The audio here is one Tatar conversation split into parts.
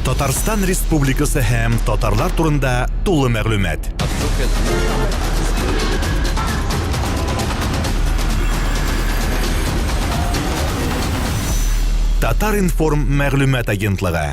Татарстан Республикасы һәм татарлар турында тулы мәгълүмат. Татар-информ мәгълүмат агентлыгы.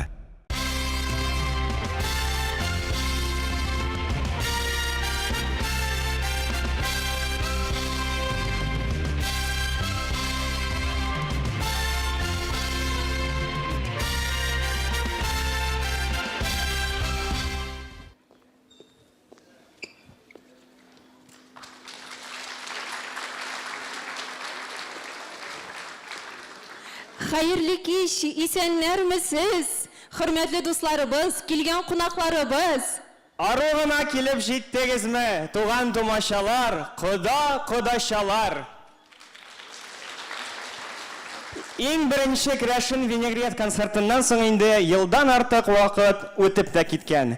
Хәерле кич, исәннәрмесез, хөрмәтле дусларыбыз, килгән кунакларыбыз! Ару гына килеп җиттегезме, туган-тумачалар, кода-кодачалар? Иң беренче Керәшен винегрет концертыннан соң инде елдан артык вакыт үтеп тә киткән.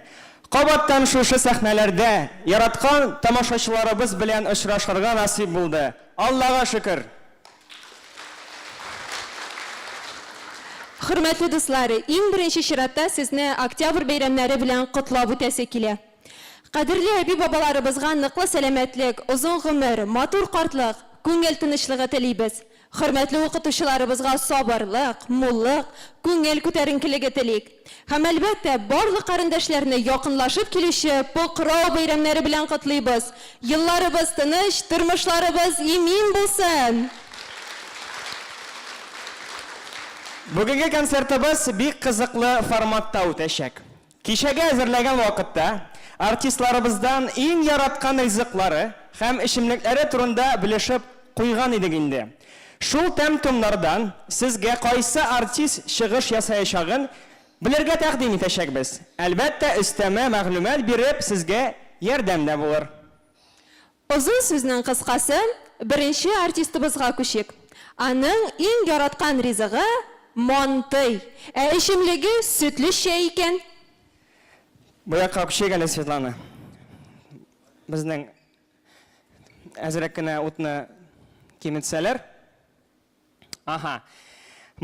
Кабаттан шушы сәхнәләрдә яраткан тамашачыларыбыз белән очрашырга насыйп булды. Аллага шөкер! Хөрмәтле дуслар, иң беренче чиратта сезне Октябрь бәйрәмнәре белән котлап үтәсе килә. Кадерле әби-бабаларыбызга ныклы сәламәтлек, озын гомер, матур картлык, күңел тынычлыгы телибез. Хөрмәтле укытучыларыбызга сабырлык, муллык, күңел күтәренкелеге телик. Һәм, әлбәттә, барлык карендәшләрне якынлашып килүче Покрау бәйрәмнәре белән котлыйбыз! Елларыбыз тыныч, тормышларыбыз имин булсын! Бүгенге концертыбыз бик кызыклы форматта үтәчәк. Кичәгә әзерләгән вакытта артистларыбыздан иң яраткан ризыклары һәм эчемлекләре турында белешеп куйган идек инде. Шул тәм-томнардан сезгә кайсы артист чыгыш ясаячагын белергә тәкъдим итәчәкбез. Әлбәттә, өстәмә мәгълүмат биреп сезгә ярдәм дә булыр. Озын сүзнең кыскасы, беренче артистыбызга күчик. Аның иң яраткан ризыгы, мантый, ә эчемлеге сөтле чәй икән. Бу якка күчик әле, Светлана. Безнең әзрәк кенә утны киметсәләр. Аһа.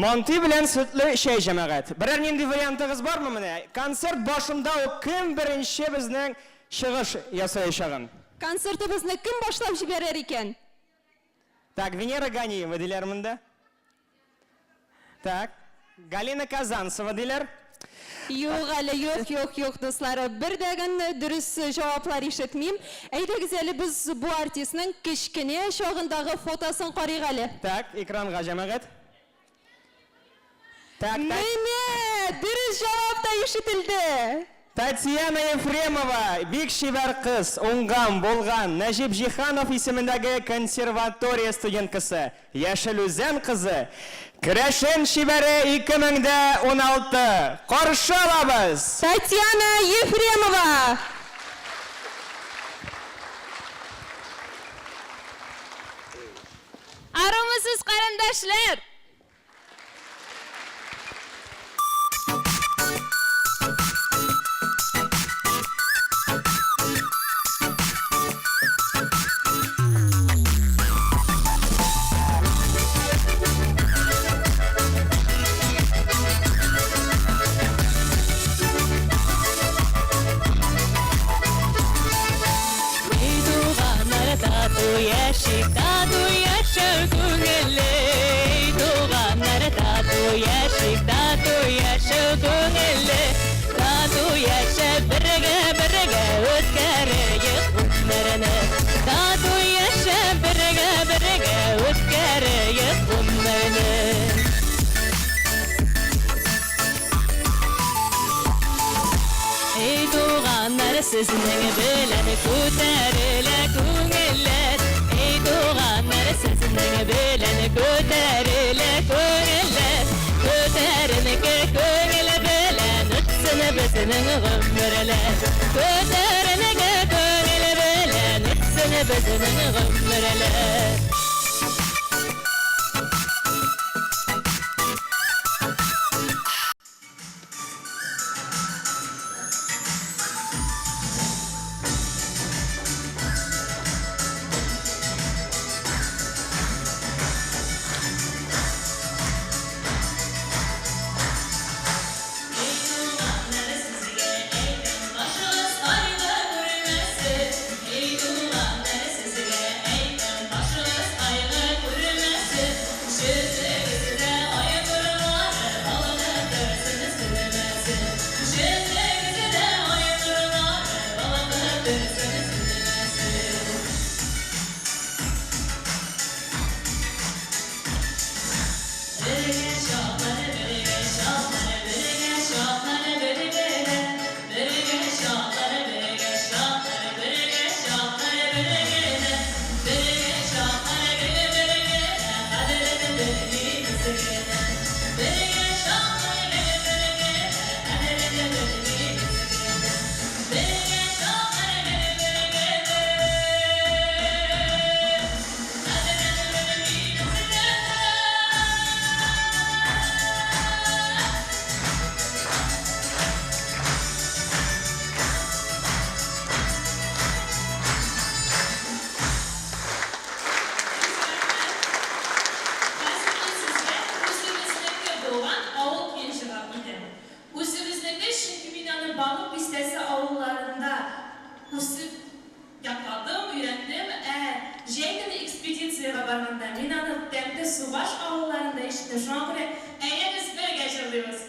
Мантый белән сөтле чәй, җәмәгать. Берәр нинди вариантыгыз бармы менә? Концерт башында ук кем беренче безнең чыгыш ясаячагын? Концертыбызны кем башлап җибәрер икән? Так, Венера Ганиева диләр монда. Так, Галина Казанцева диләр. Юк әле, юк, юк, юк, дуслар, бер дә гөн дөрес җаваплар ишетмим. Әйдәгез әле без бу артистның кечкенә чагындагы фотосын карыйк әле. Так, экранга, җәмәгать. Так, так. Менә, дөрес җавап та ишетелде. Татьяна Ефремова, бик чибәр кыз, уңган, булган, Нәҗип Җиһанов исемендәге консерватория студенткасы. Яшел Үзән кызы, Керәшен чибәре 2016! Каршы алабыз! Татьяна Ефремова! Арумысыз, карендәшләр! Эй, туганнар, тату яшик, тату яшәү күңелле. Эй, туганнар, тату яшик, тату яшәү күңелле. Тату яшәп, бергә, бергә үткәрик гомерне. Тату яшәп, бергә, бергә үткәрик гомерне. Эй, туганнар, сезнең белән күтәрелә күңелләр. Эй, туганнар, сезнең белән күтәрелә күңелләр. Күтәренке күңел белән үтсен безнең гомерләр. Күтәренке күңел белән үтсен безнең гомерләр. аны Балык Бистәсе авылларында үсеп Ятладым, өйрәндем, ә җәй көне экспедициягә барганда мин аны Тәмте, Субаш авылларында ишеттем. Шуңа күрә әйдәгез бергә җырлыйбыз.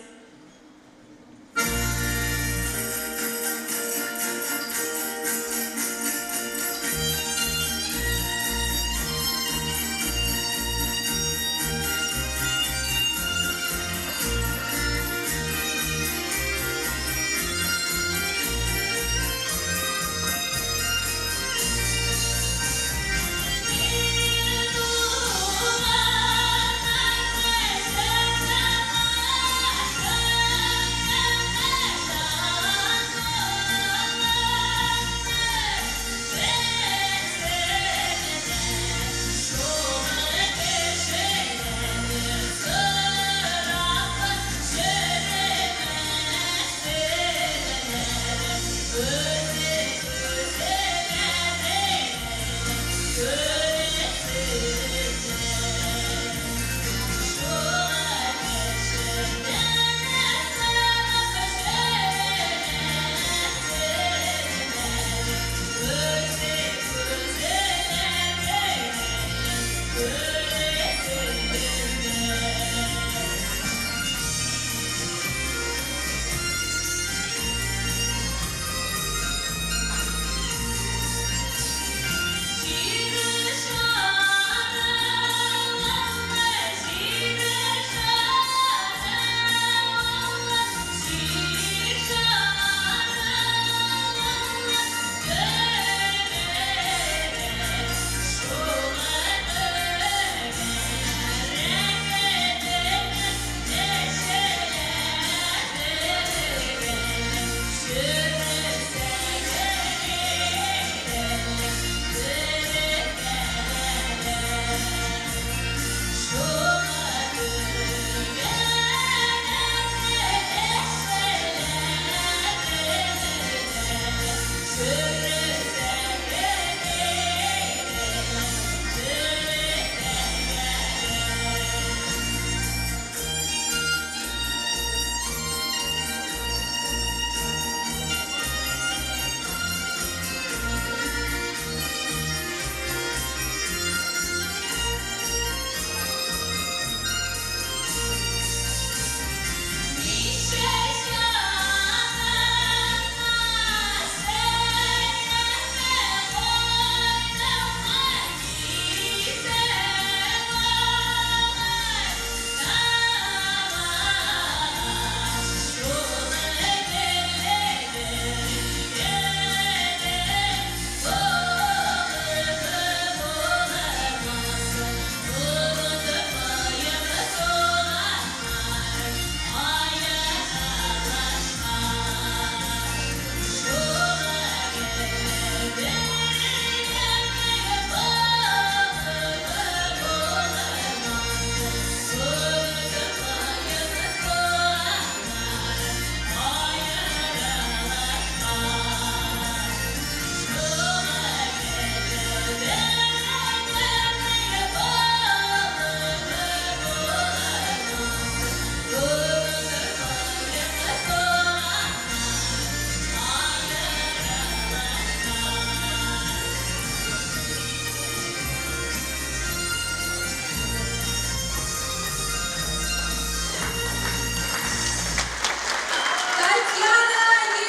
Татьяна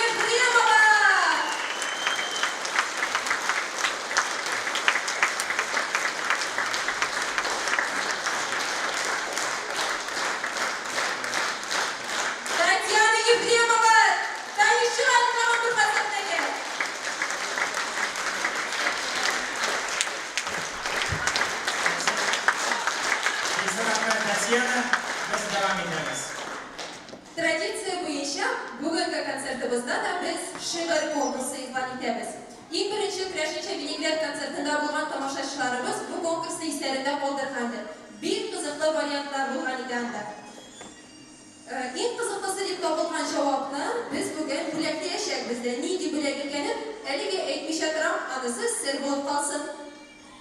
Ефремова! Татьяна Ефремова! Танышып тагын бер кат сәхнәгә! Зур рәхмәт, Татьяна. Без дәвам итәбез. Традиция буенча, бүгенге концертыбызда да без шигырь конкурсы игълан итәбез. Иң беренче Керәшенчә винегрет концертында булган тамашачыларыбыз бу конкурсны исләрендә калдыргандыр. Бик кызыклы вариантлар булган иде анда. Иң кызыклысы дип табылган җавапны без бүген бүләкләячәкбез дә. Нинди бүләк икәнен әлегә әйтмичә торам, анысы сер булып калсын.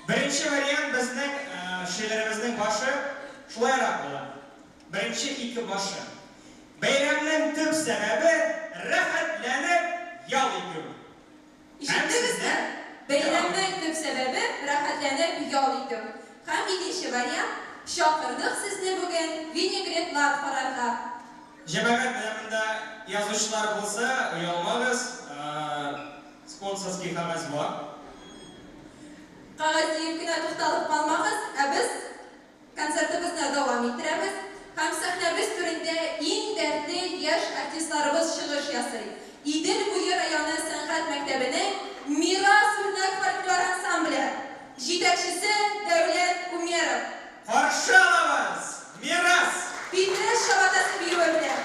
Беренче вариант безнең шигыребезнең башы шулайрак була. Беренче ике башы. Бәйрәмнең төп сәбәбе, рәхәтләнү. ял итү. Ишеттегезме? Бәйрәмнең төп сәбәбе, рәхәтләнеп ял итү. Һәм икенче вариант, чакырдык сезне бүген винегретлар карарга. Җәмәгать, менә монда язучылар булса, оялмагыз, спонсорский кәгазь бар. Кәгазь диеп кенә тукталып калмагыз, ә без Концертыбызны дәвам иттерәбез һәм сәхнәбез түрендә иң дәртле яшь артистларыбыз чыгыш ясый, Идел буе районы сәнгать мәктәбенең Мирас үрнәк фольклор ансамбле, җитәкчесе Дәүләт Умеров. Каршы алабыз! Мирас! Питрәч чабатасы биюе белән.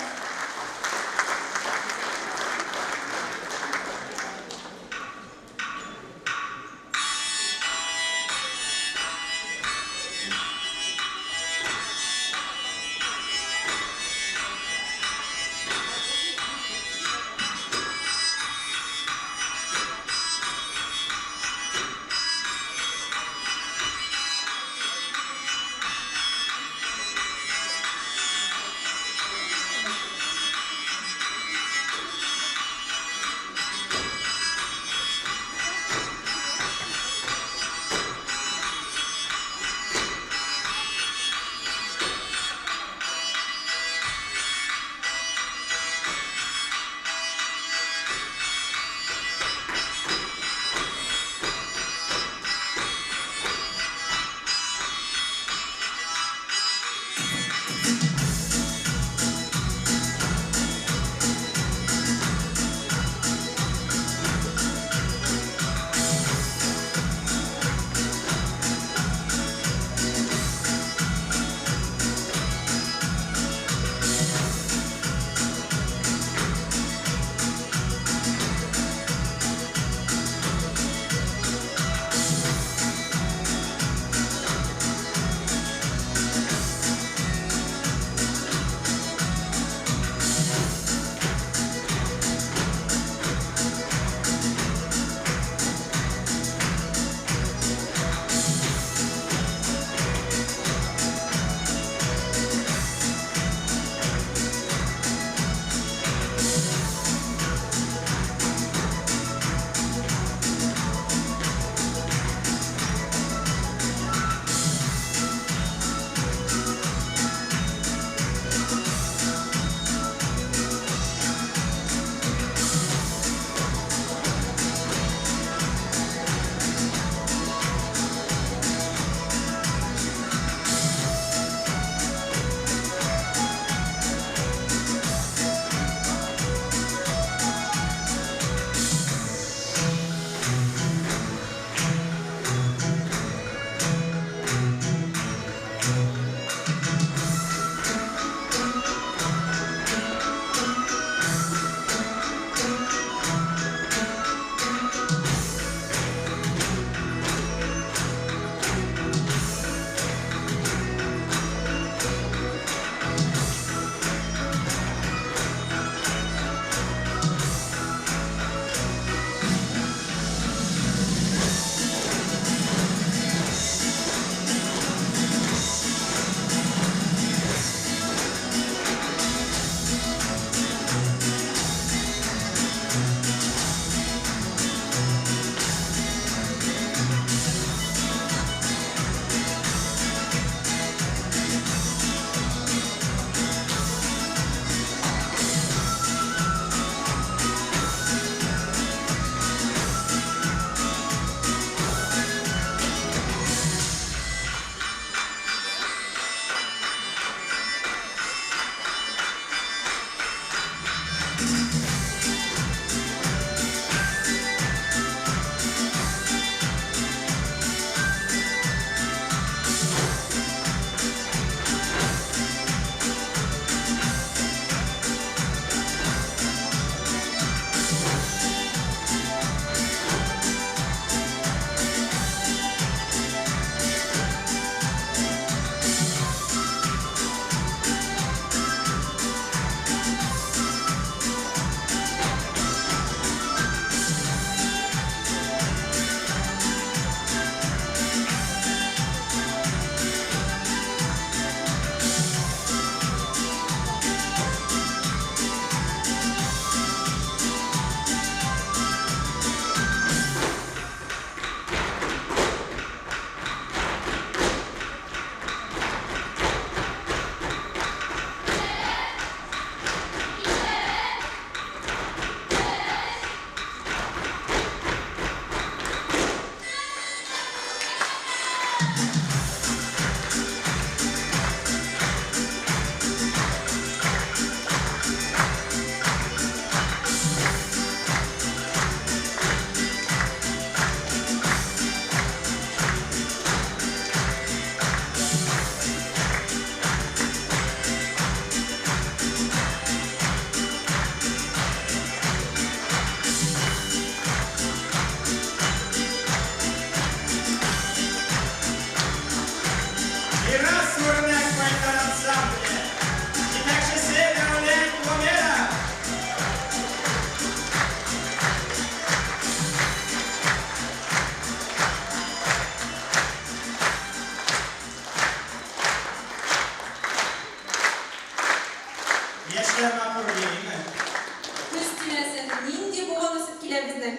килә безнең.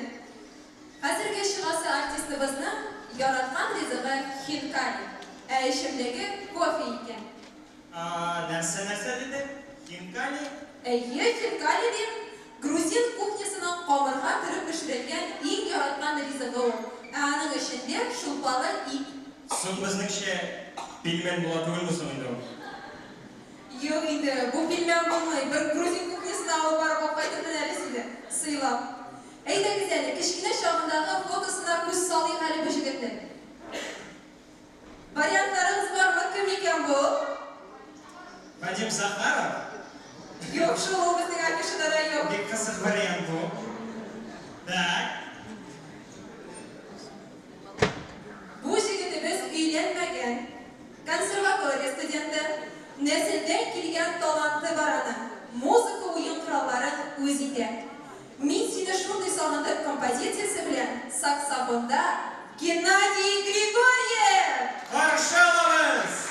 Хәзерге чыгасы артистыбызның яраткан ризыгы хинкали, ә эчемлеге кофе икән. Нәрсә, нәрсә диде? Хинкали? Әйе, хинкали дим. Грузин кухнясының камырга төреп пешерелгән иң яраткан ризыгы ул. Ә аның эчендә шулпалы ит. Соң безнеңчә пельмень була түгелме соң инде ул? Юк инде, бу пельмень булмый, бер грузин кухнясына алып барып апкайтырмын әле сине, сыйлап. Әйдәгез әле, кечкенә чагындагы фотосына күз салыйк әле бу җегетнең. Вариантларыгыз бармы, кем икән бу? Вадим Захаров? Юк шул, ул безнең афишада да юк. Бик кызык вариант бу. Так. Бу җегетебез өйләнмәгән. Консерватория студенты. Нәселдән килгән таланты бар аның, музыка уен коралларын үз итә. Мин сине шундый сагындым композициясе белән саксофонда Геннадий Григорьев! Каршы алабыз!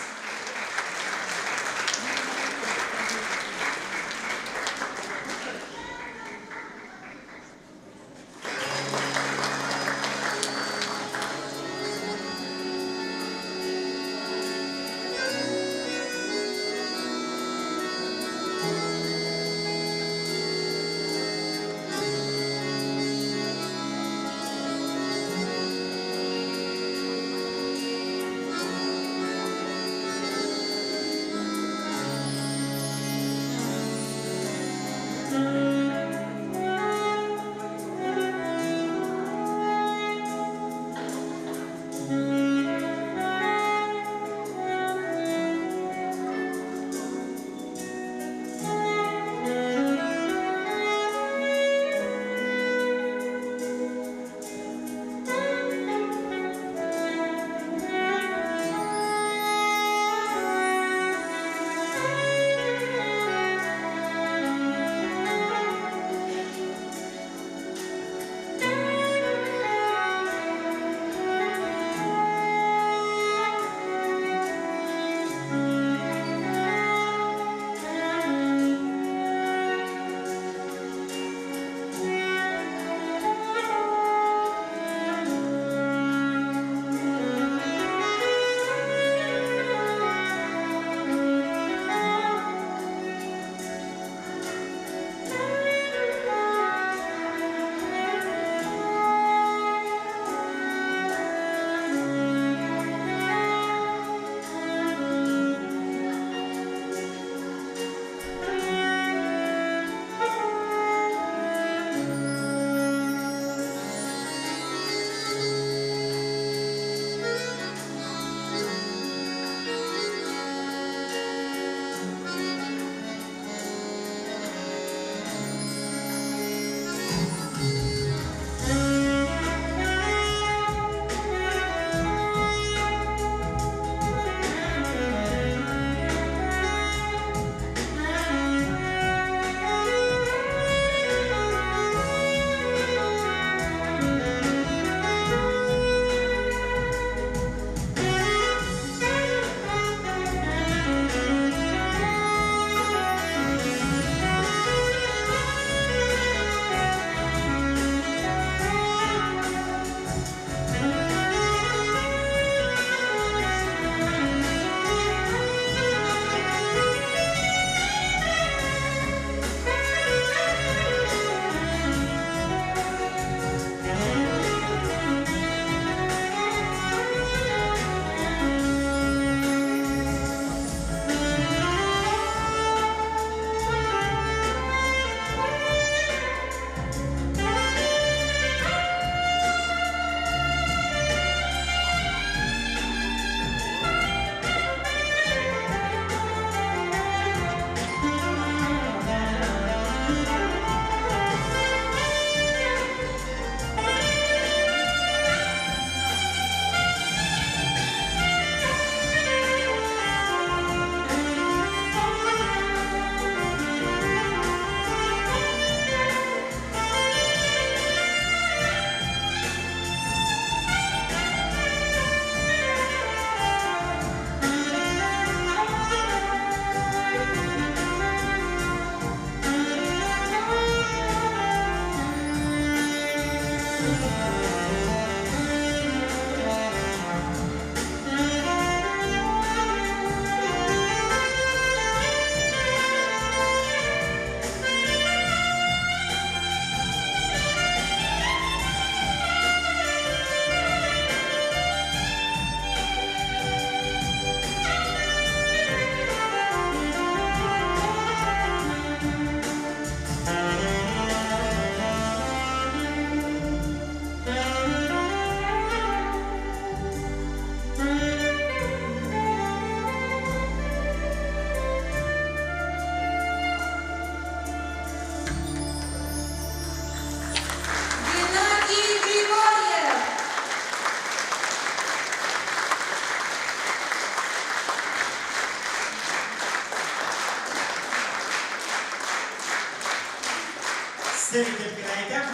Сер итеп кенә әйтәм,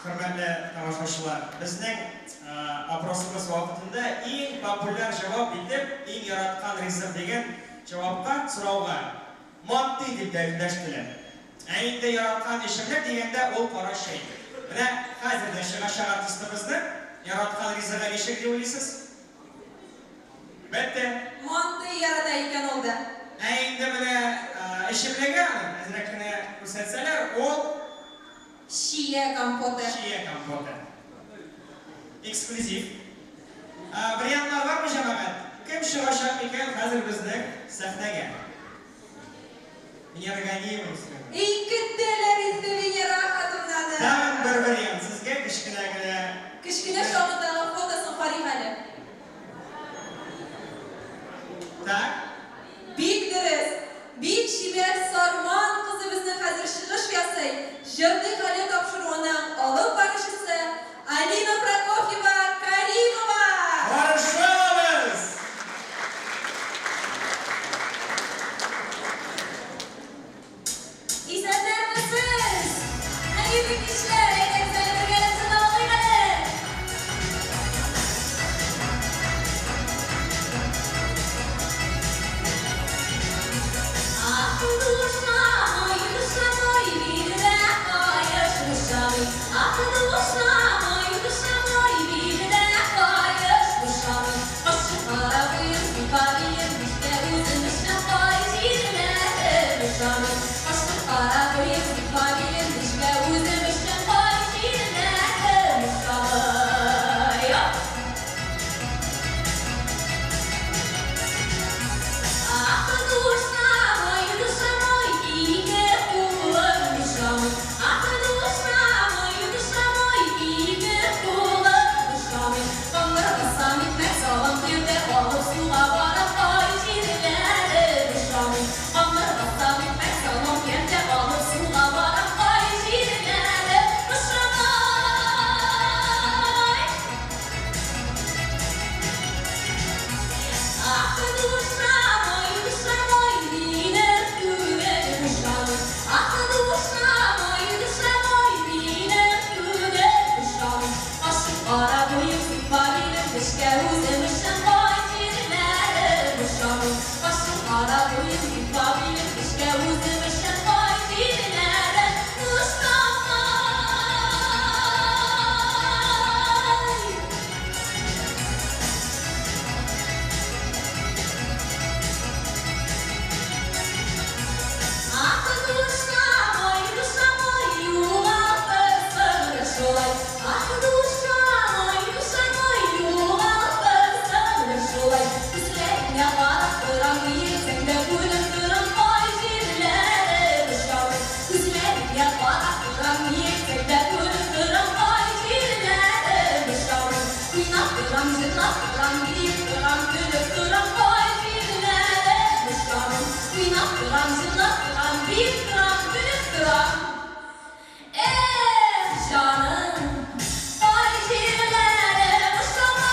хөрмәтле тамашачылар, безнең опросыбыз вакытында иң популяр җавап итеп, иң яраткан ризык дигән җавапка, сорауга, мантый дип дә эндәштеләр. Ә инде яраткан эчемлек дигәндә, ул кара чәй. Менә хәзер дә чыгачак артистыбызның яраткан ризыгы ничек дип уйлыйсыз? Бәлки. Мантый ярата икән ул да. Ә инде менә эчемлеге аның, әзрәк кенә күрсәтсәләр, ул. Чия компоты. Чия компоты. Эксклюзив. Вариантлар бармы, җәмәгать? Кем чыгачак микән хәзер безнең сәхнәгә? Венера Ганиева үскән. И көтәләр инде Венера ханымнаны. Тагын бер вариант сезгә, кечкенә генә. Кечкенә чагындагы фотосын карыйк әле. Так. Бик дөрес. Бик чибәр Сарман кызы безнең хәзер чыгыш ясый, Җырлыйк әле тапшыруының алып баручысы Алина Прокофьева Каримова! Каршы алабыз! Исәннәрмесез! Хәерле кичләр! Әйдәгез әле бергәләп җырлап алыйк әле! Ах, душа мой, душа мой, биредә каеш бушамый. Ах, душа мой, душа мой, биредә каеш бушамый. Кашык карабыем, сыйпабыем, нечкә үзем эшнең кай җирләре ошамый. Кашык карабыем, сыйпабыем, нечкә үзем эшнең кай җирләре ошамый. Ах, душа мой, душа мой, ике кулым бушамый. Ах, душа мой, душа мой, ике кулым бушамый. Камыр басам, икмәк салам, киртә алып суга барам, кай җирләре ошамый. Камыр басам, икмәк салам, киртә алып суга барам, кай җирләре ошамый. Ах, душа мой, душа мой, минем күңел бушамый. Ах, душа мой, душа мой, минем күңел бушамый. Кашык кара буем, сыйпа билем, нечкә үзем өчен кай җирләре ошамый. Кашык кара буем, сыйпа билем, нечкә үзем өчен кай җирләре ошамый. Ах, душа мой, душа мой, югалтырсың шулай. Ах, душа мой, душа мой, югалтырсың шулай. Күзләреңә карап торам, әйтсәң дә үлеп торам, кай җирләре ошамый. Күзләреңә карап торам, әйтсәң дә үлеп торам, кай җирләре ошамый. Уйнап торам, җырлап торам, биеп торам, көлеп торам, кай җирләре ошамый. Уйнап торам, җырлап торам, биеп торам, көлеп торам. Эх, җаным, кай җирләре ошамый.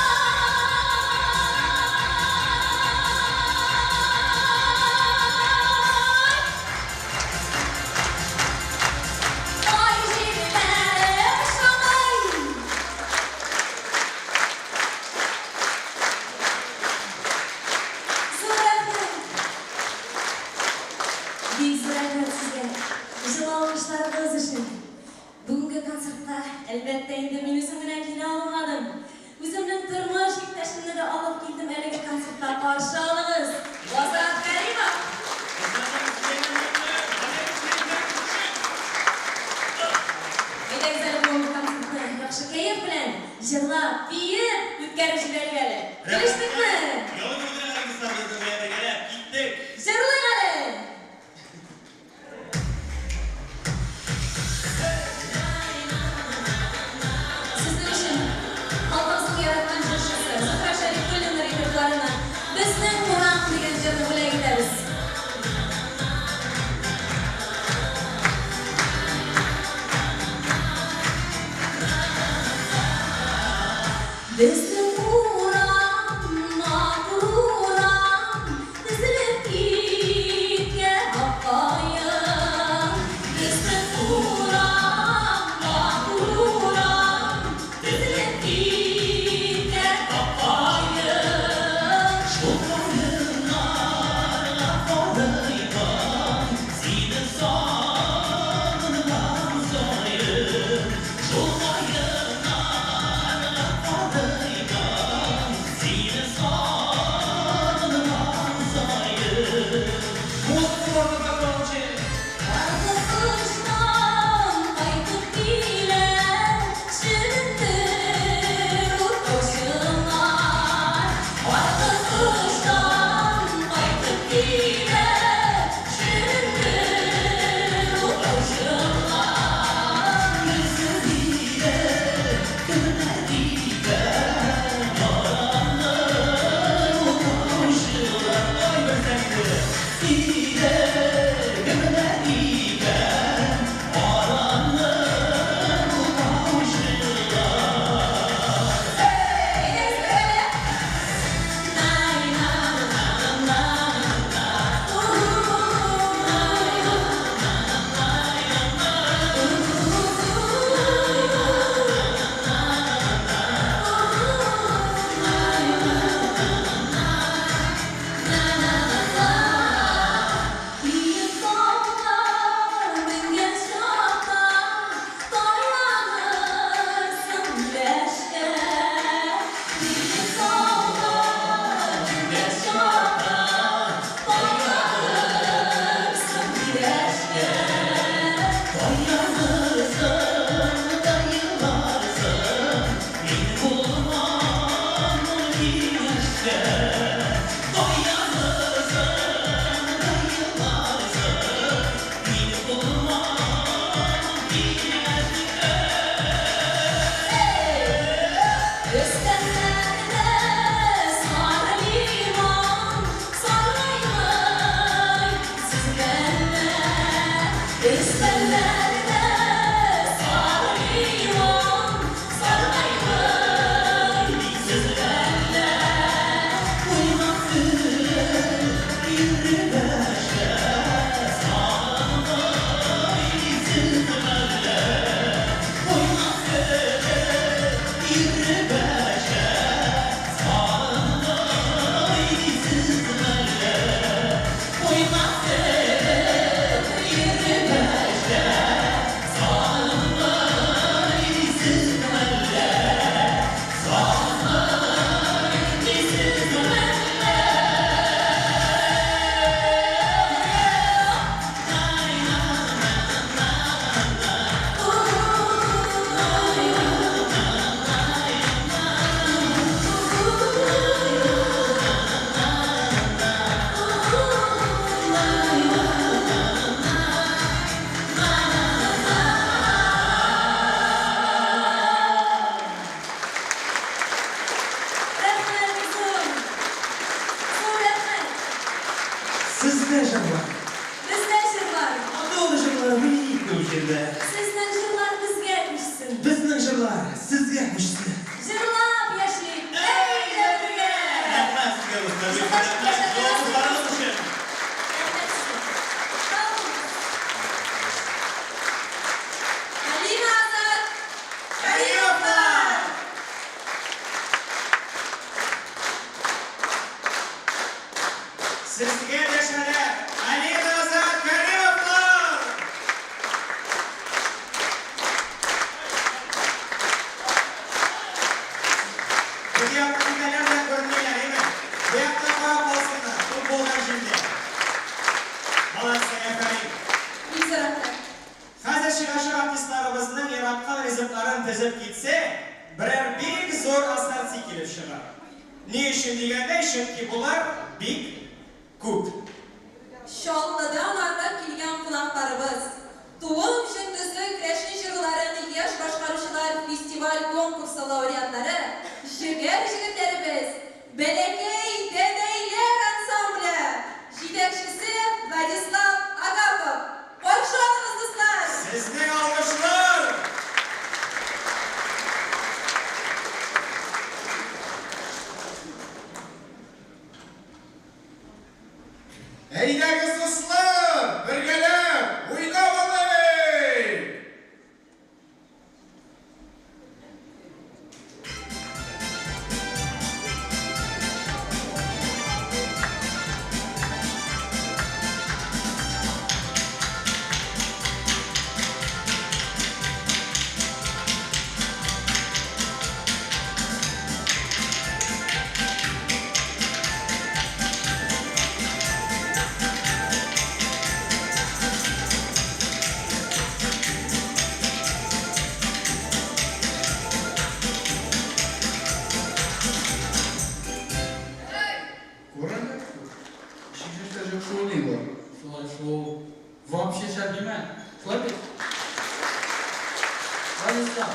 Кай җирләре ошамый. Зур рәхмәт! Бик зур рәхмәт сезгә. Җылы алкышларыгыз өчен. Бүгенге концертка, әлбәттә инде, мин үзем генә килә алмадым. Үземнең тормыш иптәшемне дә алып килдем әлеге концертка. Каршы алыгыз. Азат Каримов. Әйдәгез әле бүгенге концертны яхшы кәеф белән җырлап, биеп үткәреп җибәрик әле. Килештекме? Ял итеп утырган артистлар безнең белән бергәләп киттек. Җырлыйк әле! Сезнең өчен халкыбызның яраткан җырчысы Зөһрә Шәрифуллина репертуарыннан Безнең урам дигән җырны бүләк итәбез. Безнең урам, матур урам, тезелеп киткән ак каен. Безнең урам, тезеп китсәң, берәр бик зур ассорти килеп чыгар. Ни өчен дигәндә, чөнки болар бик күп. Чаллыдан артып килгән кунакларыбыз, Туым җөндезле керәшен җыруларын яшь башкаручылар фестиваль-конкурсы лауреатлары, җегәр җегетләребез, Бәләкәй дәдәйләр ансамбле, җитәкчесе Владислав Агапов. Каршы алыгыз, дуслар! Сезнең алкышлар! Әйдәгез, дуслар, бергәләп уйнап алыйк! Күр әле, ничек яшьләр яхшы уйныйлар. Шулай шул. Вообще шәп димә. Шулай бит? Владислав,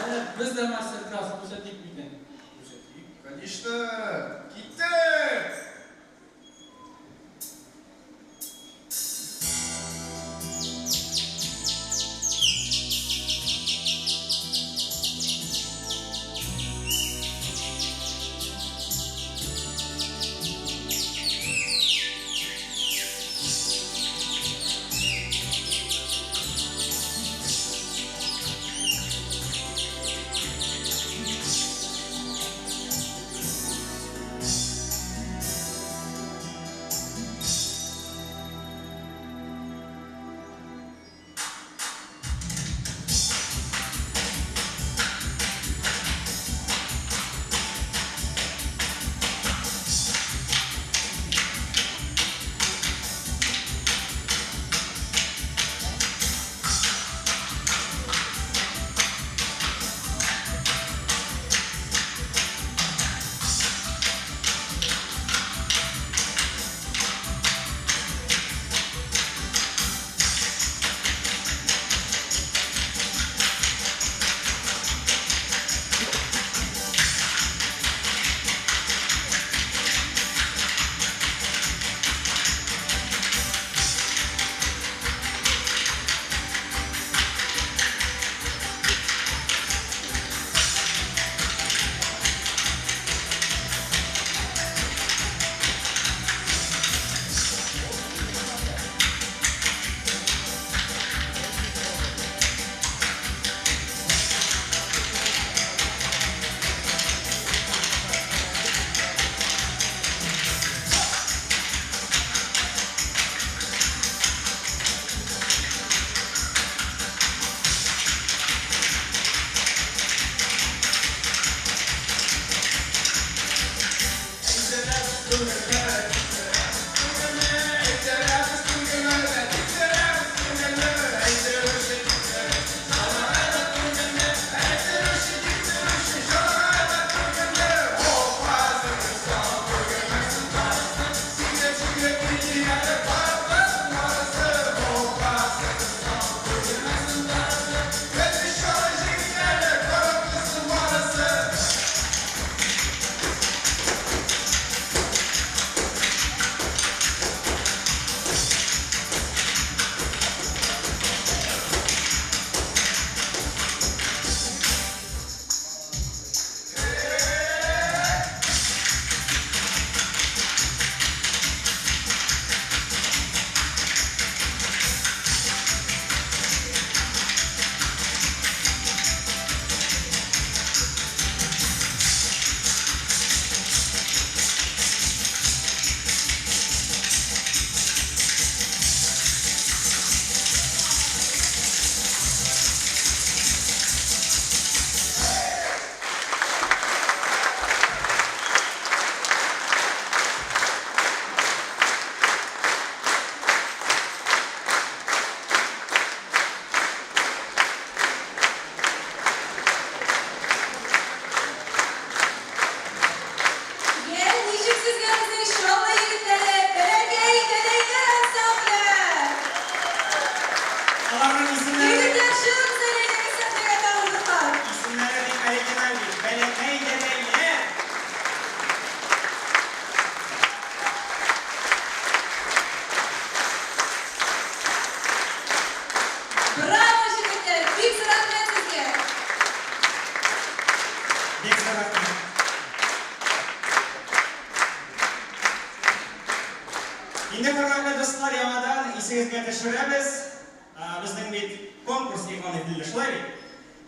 әллә без дә мастер-класс күрсәтик микән? Күрсәтик, конечно. Киттек!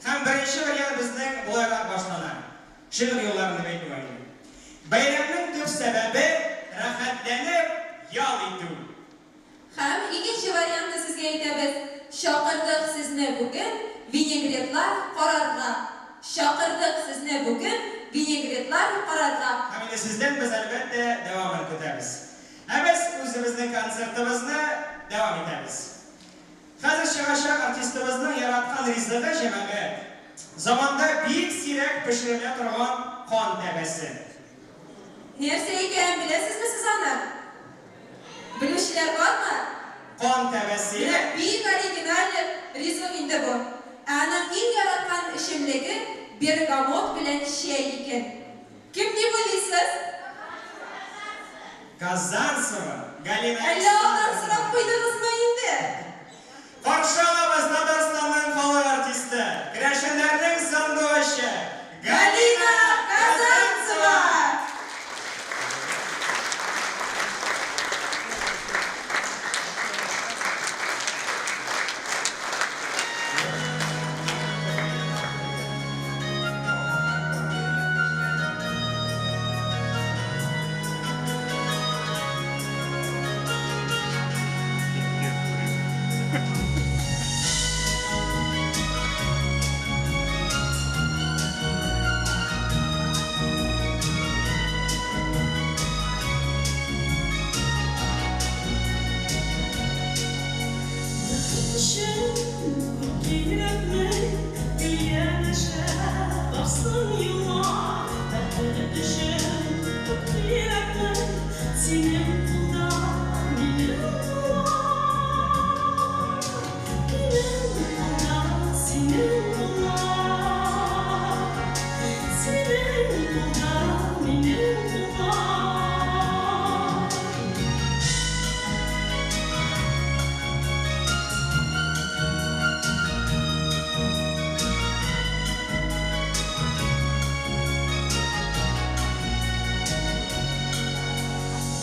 Һәм беренче вариант безнең болайрак башлана. Шигырь юлларын дип әйтү инде. Бәйрәмнең төп сәбәбе, рәхәтләнеп ял итү. Һәм икенче вариантны сезгә әйтәбез, Чакырдык сезне бүген винегретлар карарга. Чакырдык сезне бүген винегретлар карарга. Һәм инде сездән без, әлбәттә, дәвамын көтәбез. Ә без үзебезнең концертыбызны дәвам итәбез. Хәзер чыгачак артистыбызның яраткан ризыгы, җәмәгать, заманда бик сирәк пешерелә торган кан тәбәсе. Нәрсә икәнен беләсезме сез аны? Белүчеләр бармы? Кан тәбәсе. Менә бик оригиналь ризык инде бу. Ә аның иң яраткан эчемлеге бергамот белән чәй икән. Кем дип уйлыйсыз? Казанцева Галина Әллә алдан Александровна. сорап куйдыгызмы инде? Каршы алабыз Татарстанның халык артисты, керәшеннәрнең сандугачы Галина Казанцева! Бәхет өчен күп кирәкми, Гел янәшә барсын юллар. Бәхет өчен күп кирәкми, Синең кулда, минем куллар. Минем кулда, синең куллар. Синең кулда, минем куллар.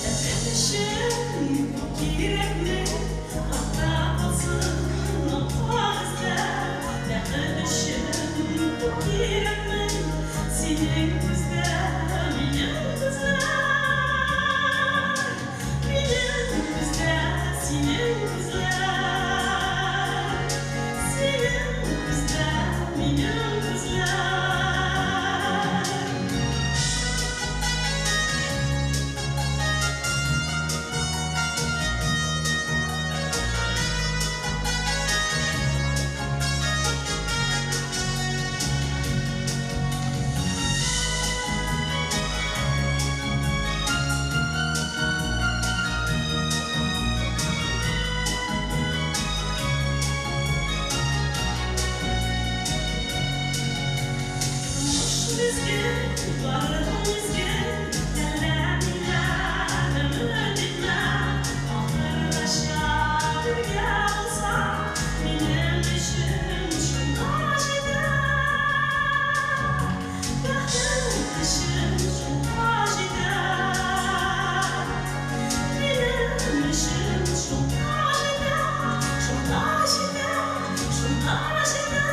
Бәхет өчен күп кирәкми, Артта калсын ак эзләр. Бәхет өчен күп кирәкми, Синең күздә, минем күзләр. Минем күздә, синең күзләр. Синең күздә, минем күзләр. Тормыш мизгел, бары мизгел, Әллә ниләр өмет итмә. Ахыргача бергә булсак, Минем өчен шуңа җитә. Бәхет өчен шуңа җитә. Минем өчен шуңа җитә, шуңа җитә, шуңа җитә.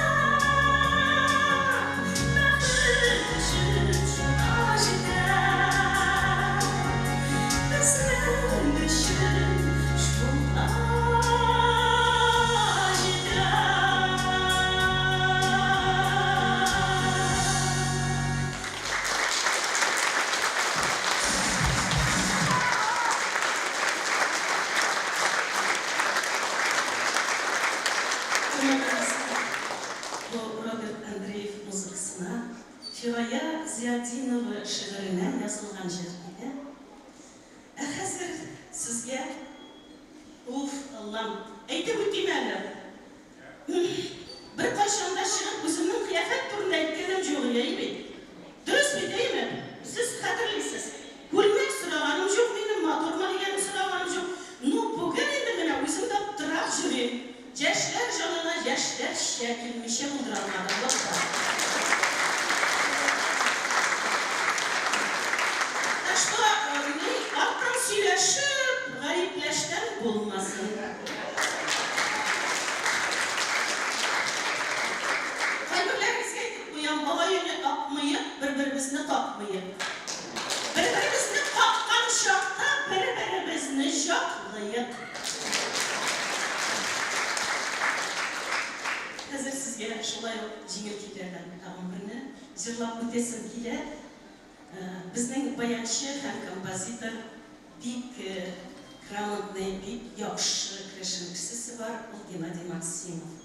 Бәхет өчен шуңа җитә. Безнең өчен шуңа җитә. Бу Роберт Андреев музыкасына, Фирая Зиатдинова шигыренә язылган җыр иде. Ә хәзер сезгә, Уф, Аллам, әйтеп үтим әле. Беркайчан да чыгып үземнең кыяфәт турында әйткәнем җук иде, әй бит. Дөрес бит, әйме? Сез хәтерлисез. Күлмәк сораганым җук минем, матурмы дигәнне сораганым җук. Ну, бүген инде менә үзем дә аптырап җөрим. Яшьләр җанына яшьләрчә килмичә булдыра алмадым, дуслар. Так что, ни, арттан сөйләшеп, гаепләштән булмасын. Кайберләр. Какмыек, бер-беребезне какмыек. Бер-беребезне каккан чакта бер-беребезне җаклыек. Хәзер сезгә шулай ук җиңел көйләрдән тагын берне җырлап үтәсем килә. Безнең баянчы һәм композитор бик грамотный, бик яхшы керәшен кешесе бар, ул Геннадий Максимов.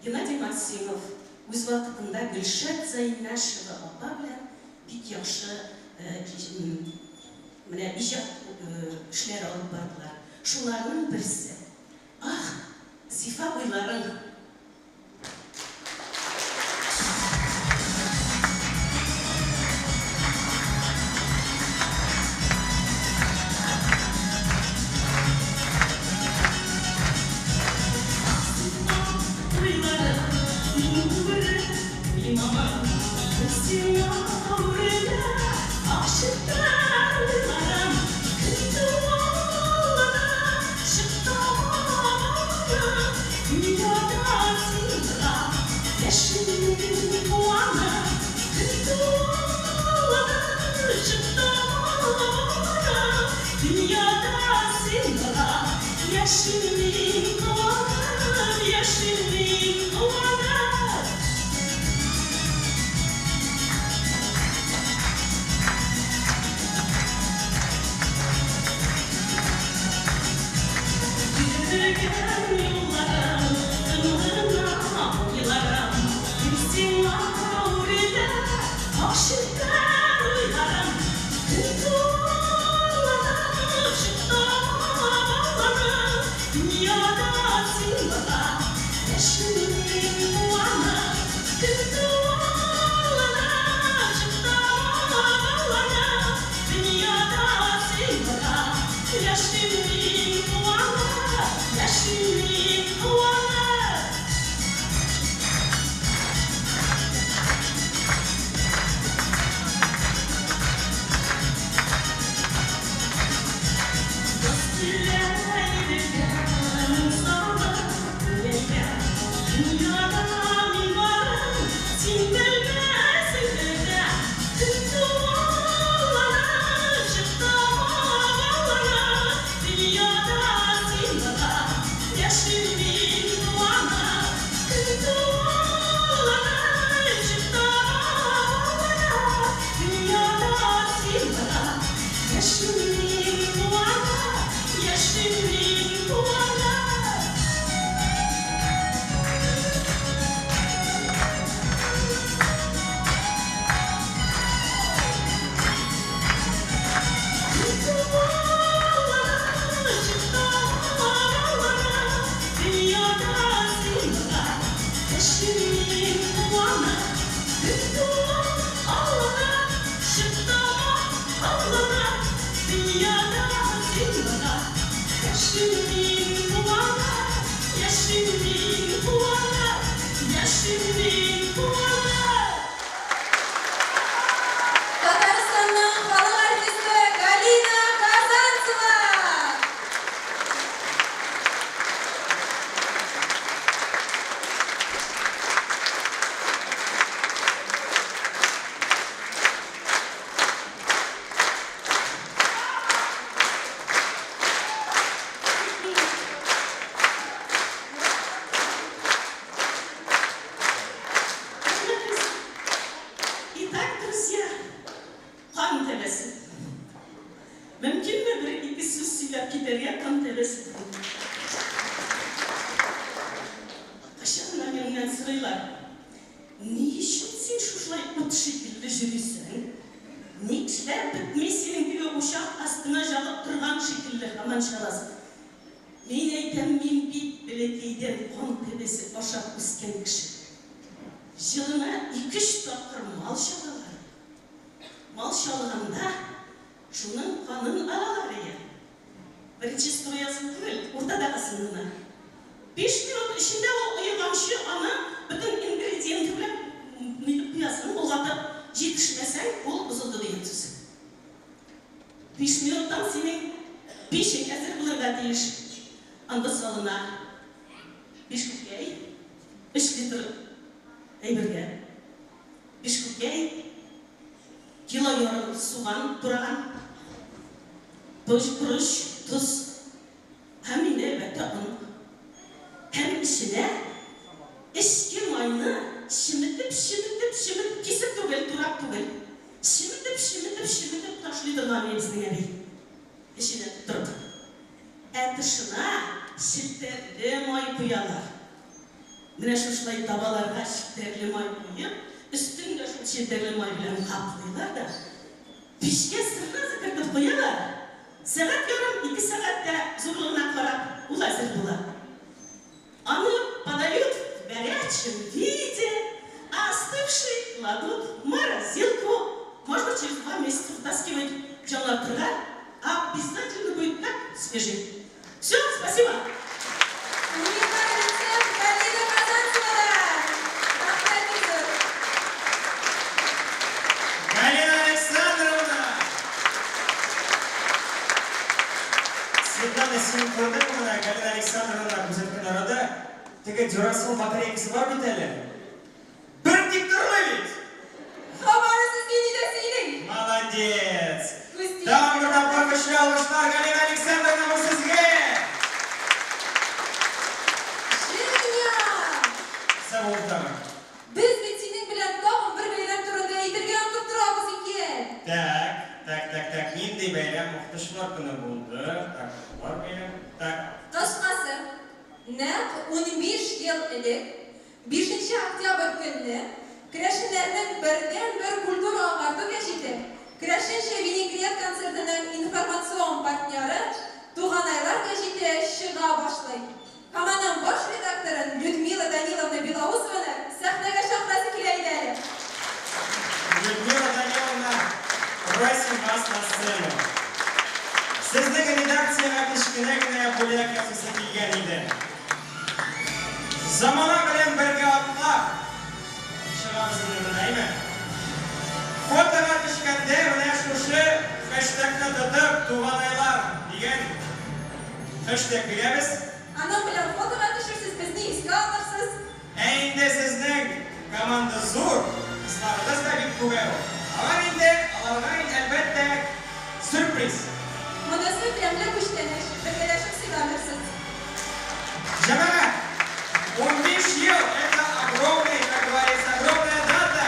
Геннадий Максимов үз вакытында Гөлшат Зәйнәшева апа белән бик яхшы менә иҗат эшләре алып бардылар. Шуларның берсе, Ах, зифа буйларың! Татарстанның халык артисты Галина Казанцева! Итак, друзья, кан тәбәсе. Мөмкинме бер-ике сүз сөйләп китәргә кан тәбәсе турында? Кайчан гына миннән сорыйлар, Ни өчен син шушылай ут шикелле йөрисең? Нишләп бетми синең теге учак астына җагып торган шикелле һаман чабасың? Мин әйтәм, мин бит бәләкәйдән кан тәбәсе ашап үскән кеше. Елына ике-өч тапкыр мал чалалар. Мал чалганда шуның канын алалар ия. Беренче струясын түгел, уртадагысын гына. Биш минут эчендә ул оеганчы аны бөтен ингредиенты белән нитеп куясың, болгатып, җитешмәсәң, ул бозылды дигән сүз. Биш минуттан синең пичең әзер булырга тиеш. Анда салына биш күкәй, өч литр әйбергә. Биш күкәй, Кило ярым суган тураган, борыч, тоз һәм инде, әлбәттә, он. Һәм эченә эчке майны чеметеп, чеметеп, чеметеп, кисеп түгел, турап түгел, чеметеп, чеметеп, чеметеп ташлый торган иде безнең әби. Эченә тутырып. Ә тышына челтәрле май куялар. Менә шушылай табаларга челтәрле май куеп, өстен дә шул челтәрле май белән каплыйлар да, мичкә сразу кертеп куялар. Сәгать ярым, ике сәгать тә зурлыгына карап, ул әзер була. Аны подают в горячем виде, а остывший кладут в морозилку. Можно через 2 месяца вытаскивать җанландырырга, обязательно будет как свежий. Все, спасибо. Уникаль рецепт Галина Казанцевадан. Рәхмәт зур. Галина Александровна! Светлана, син күрдеңме менә Галина Александровна күрсәткән арада теге Дюрасел батарейкасы бар бит әле. Бер тик тормый бит! Хабары сезгә ни дә сөйли. Молодец! Күз тиеп. Тагын бер тапкыр көчле алкышлар Галина Александровна бу сезгә! Женя! Сау бул тагын. Без бит синең белән тагын бер бәйрәм турында әйтергә онытып торабыз икән. Так, так, так, так, нинди бәйрәм укытучылар көне булды? Так, бар бәйрәм. Так, Кыскасы, нәкъ 15 ел элек, 5 октябрь көнне керәшеннәрнең бердәнбер культура агарту гәҗите Керәшенчә винегрет концертының информацион партнеры Туганайлар гәҗите чыга башлый. Һәм аның баш редакторын Людмила Даниловна Белоусованы сәхнәгә чакырасы килә иде әле. Людмила Даниловна, просим вас на сцену. Сезнең редакциягә кечкенә генә бүләк ясыйсы килгән иде. Замана белән бергә атлап чыгабыз инде менә, әйме? Фотога төшкәндә менә шушы хэштегны тотып «Туганайлар» дигән хэштег бирәбез. Аның белән фотога төшерсез, безне искә алырсыз. Ә инде сезнең команда зур, кызларыгыз да бик күбәү. Алар инде, аларга инде әлбәттә сюрприз. Монысы тәмле күчтәнәч, бергәләшеп сыйланырсыз. Җәмәгать, 15 ел – это огромный, как говорится, огромная дата.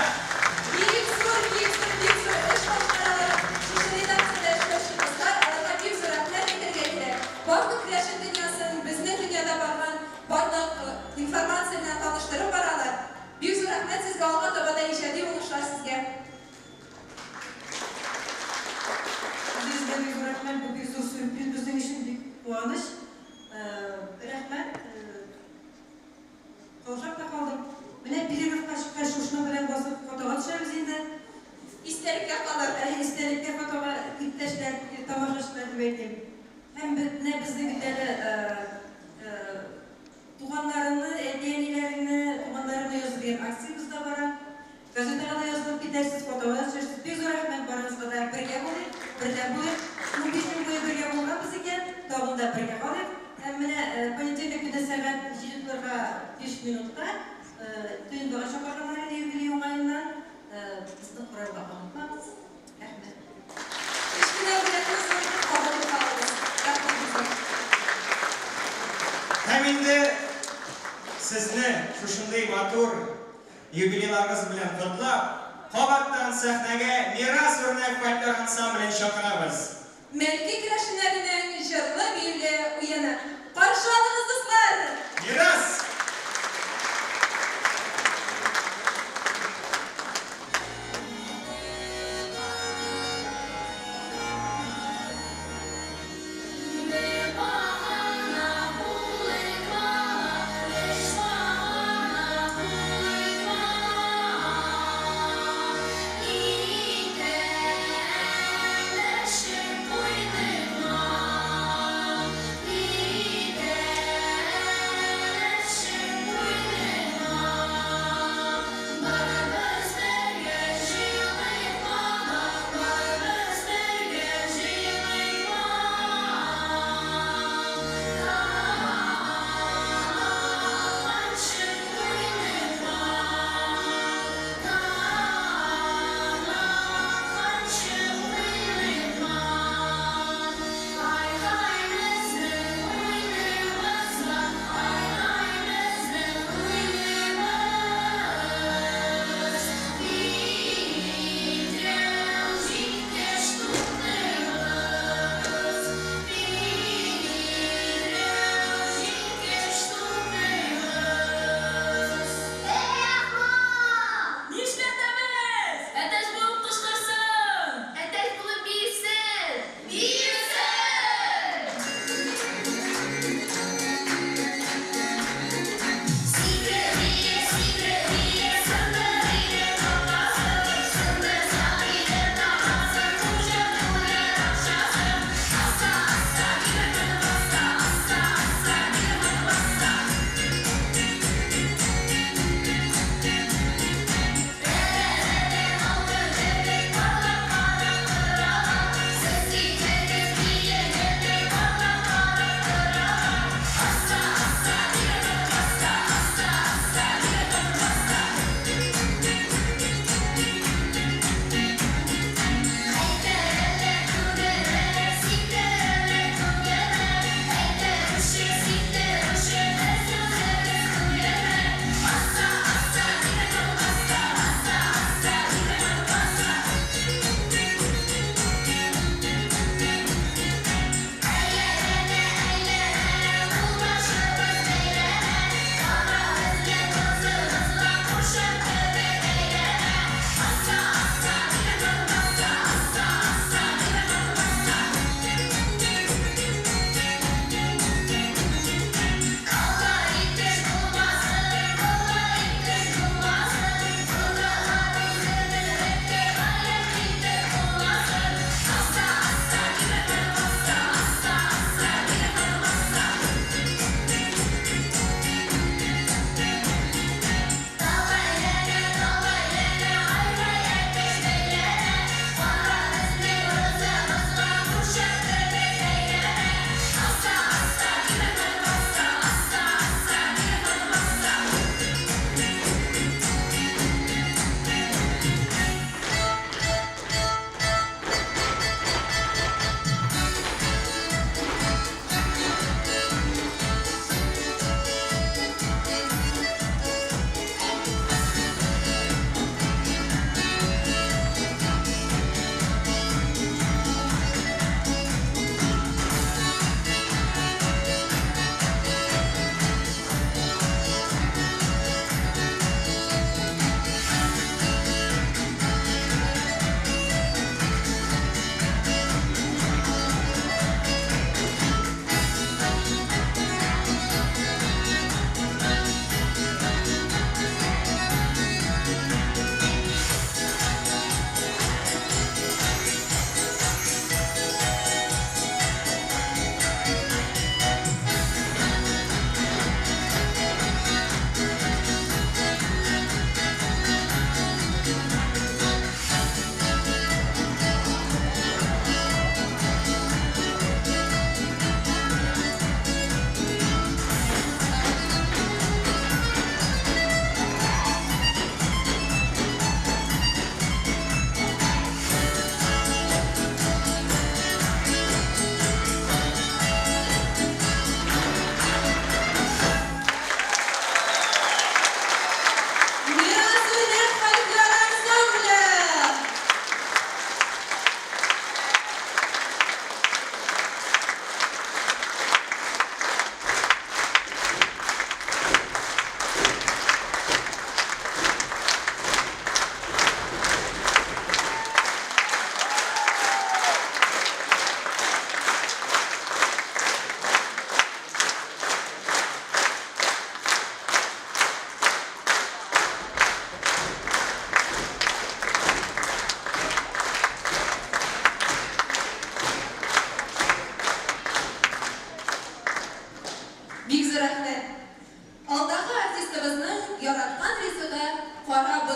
Бик зур, бик зур, бик зур эш башкаралар. Шушы редакциядә эшләүче кызлар, аларга бик зур рәхмәт әйтергә кирәк. Барлык керәшен дөньясын, безнең дөньяда барган барлык информация белән таныштырып баралар. Бик зур рәхмәт сезгә, алга таба да иҗади уңышлар сезгә. Үзегезгә бик зур рәхмәт, бу бик зур сюрприз безнең өчен, бик куаныч. Рәхмәт. Каушап та калдым. Менә перерывка чыккач, шушының белән басып фотога төшәбез инде. Истәлеккә калыр. Ә, истәлеккә фотога, иптәшләр, тамашачылар дип әйтим. Һәм менә безнең бит әле туганнарыңны, әти-әниләреңне, туганнарыңны язу дигән акциябез дә бара. Газетага да язылып китәрсез, фотога да төшәрсез. Бик зур рәхмәт барыгызга да. Бергә булыйк, бердәм булыйк. 15 ел буе бергә булганбыз икән, тагын да бергә калыйк. Һәм менә понедельник көне сәгать 7:05 минутка Туендыга чакырганнар иде юбилей уңаеннан. Безне карарга онытмагыз. Рәхмәт. Кечкенә бүләкне зур итеп кабул итә алабыз. Рәхмәт зур. Һәм инде сезне шушындый матур юбилейларыгыз белән котлап, кабаттан сәхнәгә Мирас үрнәк фольклор ансамблен чакырабыз. Мәлки керәшеннәренең җырлы биюле уены. Каршы алыгыз, дуслар! Мирас! Непогана булитва, лиш погана булитва. Ніде не ще пойдема, ніде.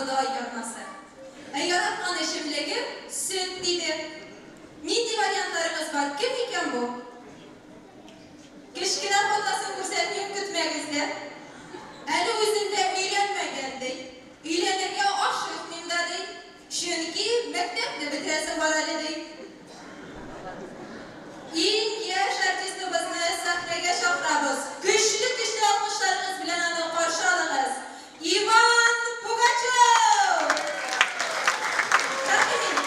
Карабодай ярмасы. Ә яраткан эчемлегем, сөт, диде. Нинди вариантларыгыз бар? Кем икән бу? Кечкенә фотосын күрсәтмим, көтмәгез дә. Әле үзем дә өйләнмәгән, ди. Өйләнергә ашыкмыйм да, ди. Чөнки мәктәпне бетерәсем бар әле, ди. Иң яшь артистыбызны сәхнәгә чакырабыз. Көчле-көчле алкышларыгыз белән аны каршы алыгыз. Иван Пугачев! Рәхим ит!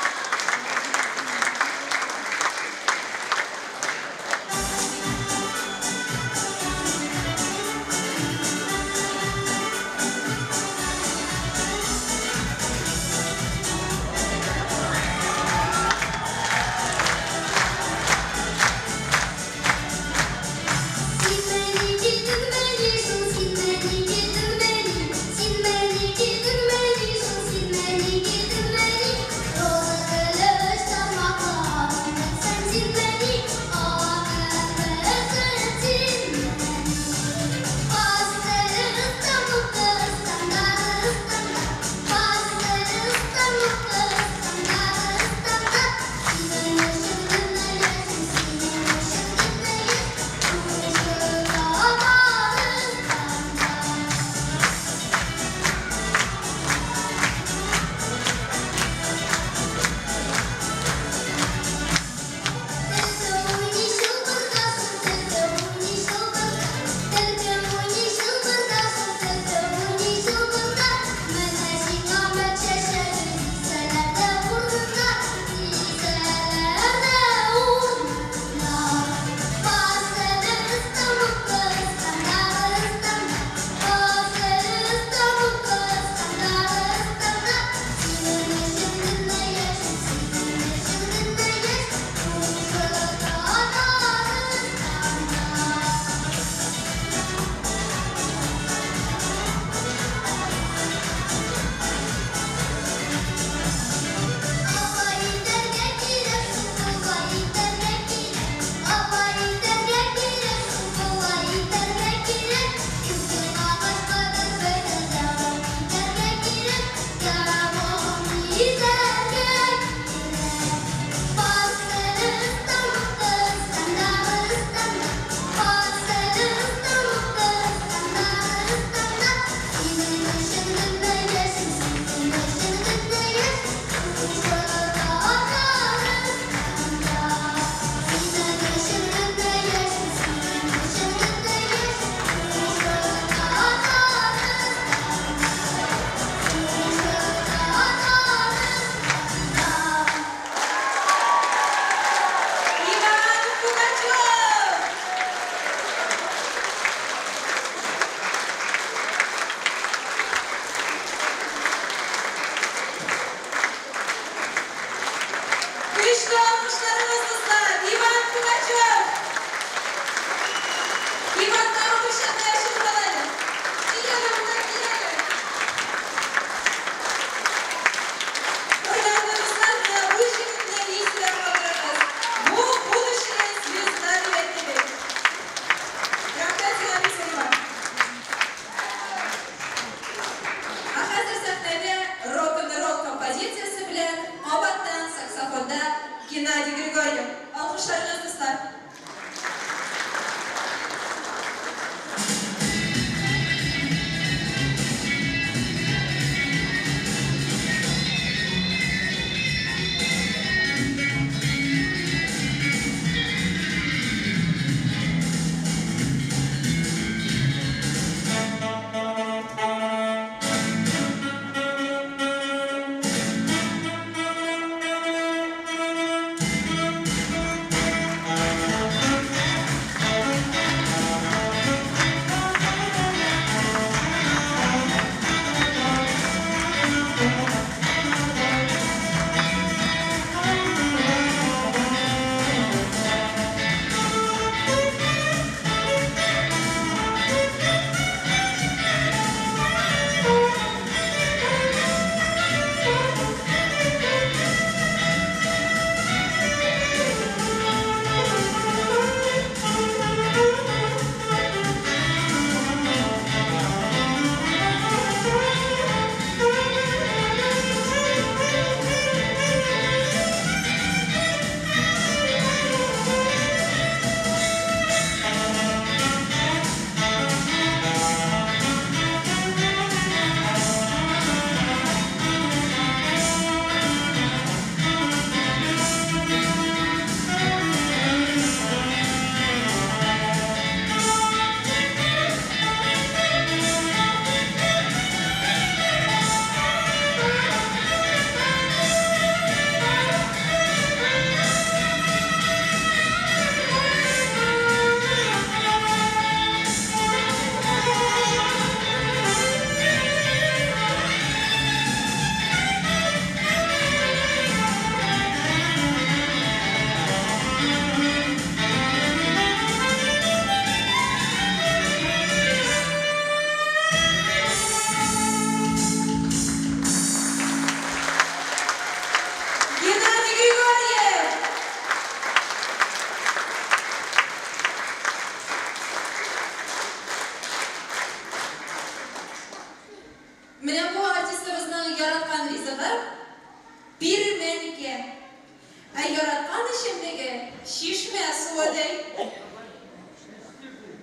Ә яраткан эчемлеге, чишмә суы, ди.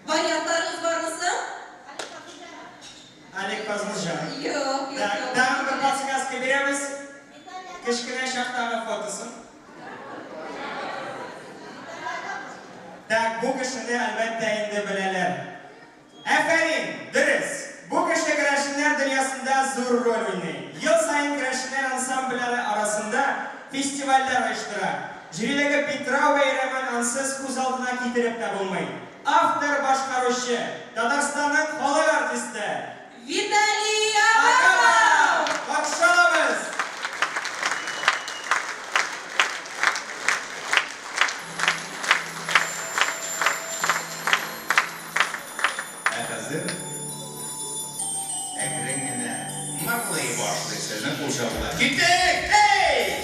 Вариантларыгыз бармы соң? Олег Фазылҗан. Юк, юк, Так, юк. тагын бер подсказка бирәбез. Кечкенә чактагы фотосын. Так, бу кешене, әлбәттә, инде беләләр. Афәрин! Дөрес! Бу кеше керәшеннәр дөньясында зур роль уйный. Ел саен керәшеннәр ансамбльләре арасында фестивальләр оештыра. Җөридәге Питрау бәйрәмен ансыз күз алдына китереп тә булмый. Автор, башкаручы, Татарстанның халык артисты. Виталий Агапов! Каршы алабыз! Ә хәзер әкрен генә мырлый башлый сезнең кул чабулар. Киттек! Эй!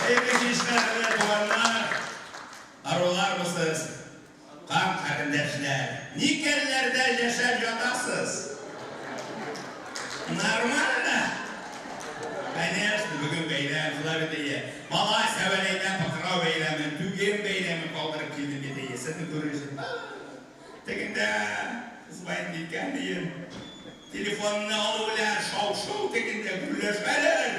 Хәерле кичләр, туганнар! Арулармысыз, кан кардәшләр? Никәлләрдә яшәп ятасыз? Нормально? Конечно, бүген бәйрәм, шулай бит әйе. Малай Сәвәләйдә Пыкрау бәйрәмен, Түгем бәйрәмен калдырып килдем бит әйе. Сезне күрер өчен. Тегендә звонить иткән дием. Телефонны алу белән шау-шу тегендә гөрләшәләр.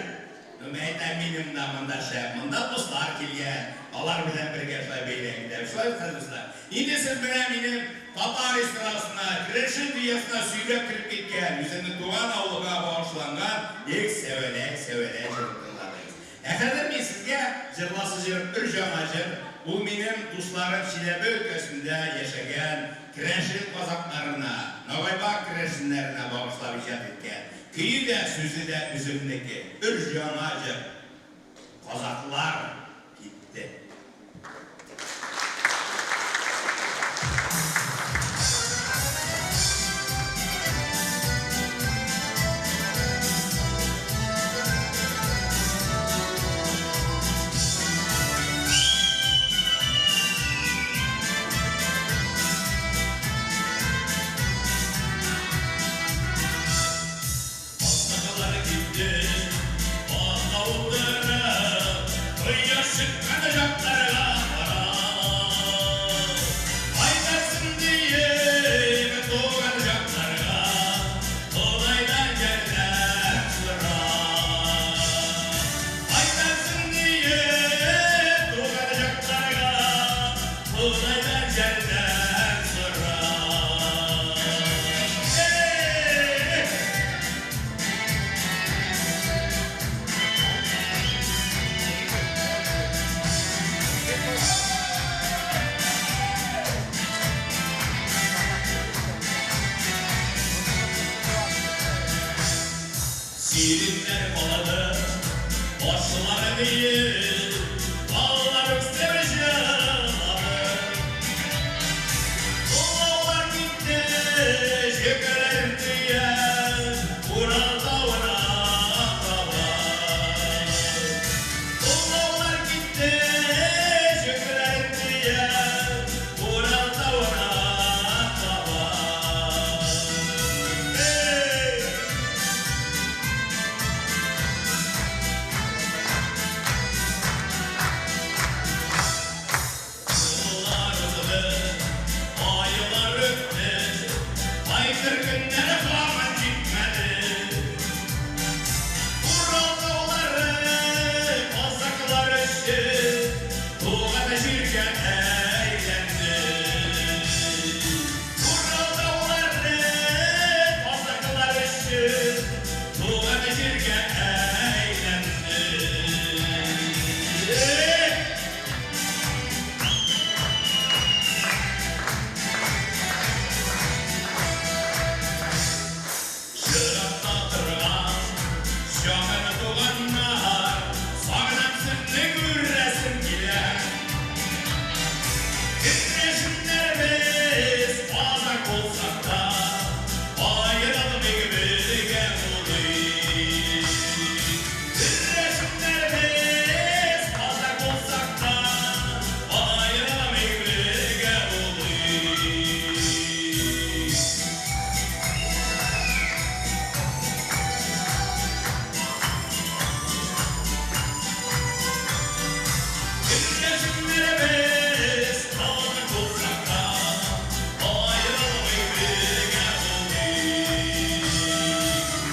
Ну, мин әйтәм, минем дә монда шәп, монда дуслар килгән, алар белән бергә шулай бәйрәм итәбез. Шулай бит, хәзер дуслар. Инде сез менә минем татар эстрадасына, керәшен дөньясына сөйрәп кереп киткән, үземнең туган авылга багышланган Эх, Сәвәләй, Сәвәләй җырын тыңладыгыз. Ә хәзер мин сезгә җырласы җырым өр-җаңа җыр, ул минем дусларым Чиләбе өлкәсендә яшәгән керәшен казакларына, нагайбак керәшеннәренә багышлап иҗат иткән. Көе дә, сүзе дә үземнеке. Өр-җаңа җыр. Казаклар китте. Казаклар китте, атка утырып, кояш чыккан якларга карап. Кайтарсын диеп, туган якларга, Ходайдан ярдәм сорап. Кайтарсын диеп, туган якларга, Ходайдан ярдәм сорап. Эй! Сириннәр балады, башлары биеп, балалар үксеп җылады. Олаулар китте, җөкәләрен төяп, Урал тавына таба. Олаулар китте, җөкәләрен төяп, Урал тавына таба. Эй! Еллар узды, айлар үтте, кайтыр көннәр һаман җитмәде. Урал таулары казаклар өчен туган җиргә әйләнде. Урал таулары казаклар өчен туган җиргә әйләнде. Чиратта торган якын туганнар, сагынам сезне күрәсем килә. Керәшеннәр без казак булсак та, аерылмый бергә булыйк. Керәшеннәр без казак булсак та, аерылмый бергә булыйк. Керәшеннәр без казак булсак та, аерылмый бергә булыйк.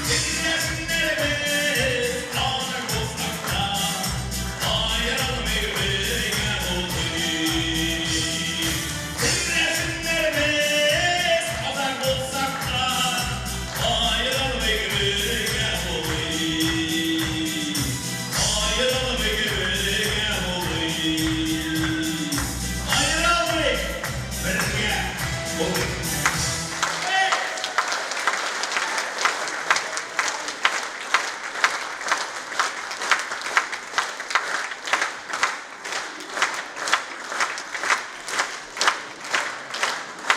Керәшеннәр без казак булсак та, аерылмый бергә булыйк. Керәшеннәр без казак булсак та, аерылмый бергә булыйк. Аерылмый бергә булыйк. Аерылмый бергә булыйк. Эй!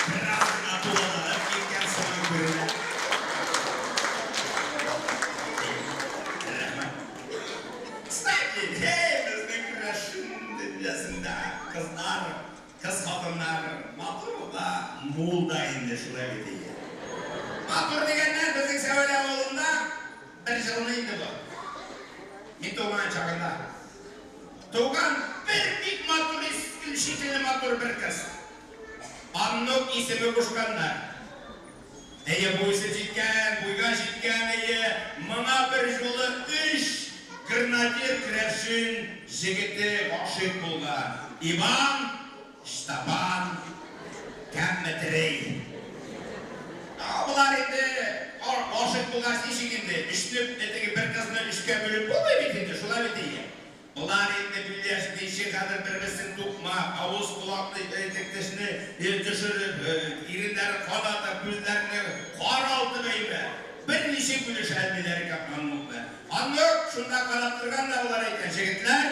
Бераз гына тулыланып киткән сыман күренә. Рәхмәт. Кстати, һей, безнең керәшен дөньясында кызлар, кыз хатыннар матур да, мул да инде, шулай бит ие. Матур дигәннән, безнең Сәвәләй авылында бер җылны инде бу. Мин туган чагында туган бер бик матур гөл шикелле матур бер кыз. Аннук исеме кушканнар. Әйе, бу үсеп җиткән, буйга җиткән, әйе, моңа бер жолы өч гренадер керәшен җегете гашыйк булган. Иван, Ычтапан, Кәмметерей. Болар инде гашыйк булгач ничек инде, өчне, теге бер кызны өчкә бүлеп булмый бит инде, шулай бит, әйе. Болар инде гөлләшеп ничек хәзер бер-берсен тукмап, авыз колакны, тешне төшереп, иреннәрен канатып, күзләрне каралтып әйбә. Берничек бүлешә алмыйлар икән Аннукны. Аннук шунда карап торган да болар әйткән, Җегетләр,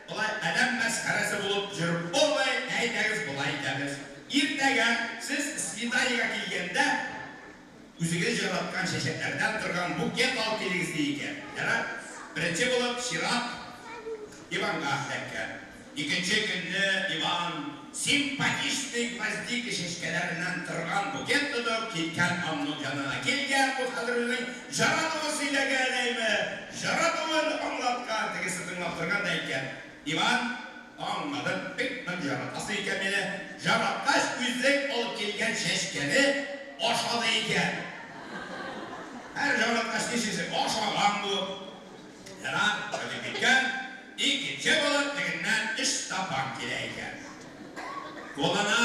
болай адәм мәсхәрәсе булып йөреп булмый, әйдәгез болай итәбез. Иртәгә сез свиданиегә килгәндә, Үзегез яраткан чәчәкләрдән торган букет алып килегез, ди икән. Ярар. Беренче булып чират Иванга эләккән. Икенче көнне Иван симпатичный гвоздика чәчкәләреннән торган букет тотып киткән Аннук янына. Килгән бу хәзер үзенең яратуын сөйләгән, әйме, яратуын аңлаткан. Тегесе тыңлап торган да әйткән, Иван, Аңладым, бик нык яратасың икән мине. Яраткач, үзең алып килгән чәчкәне ашады икән. Һәр яраткач нишлисең, ашаган бу. Ярар, кайтып киткән. Икенче булып тегеннән Ычтапан килә икән. Кулына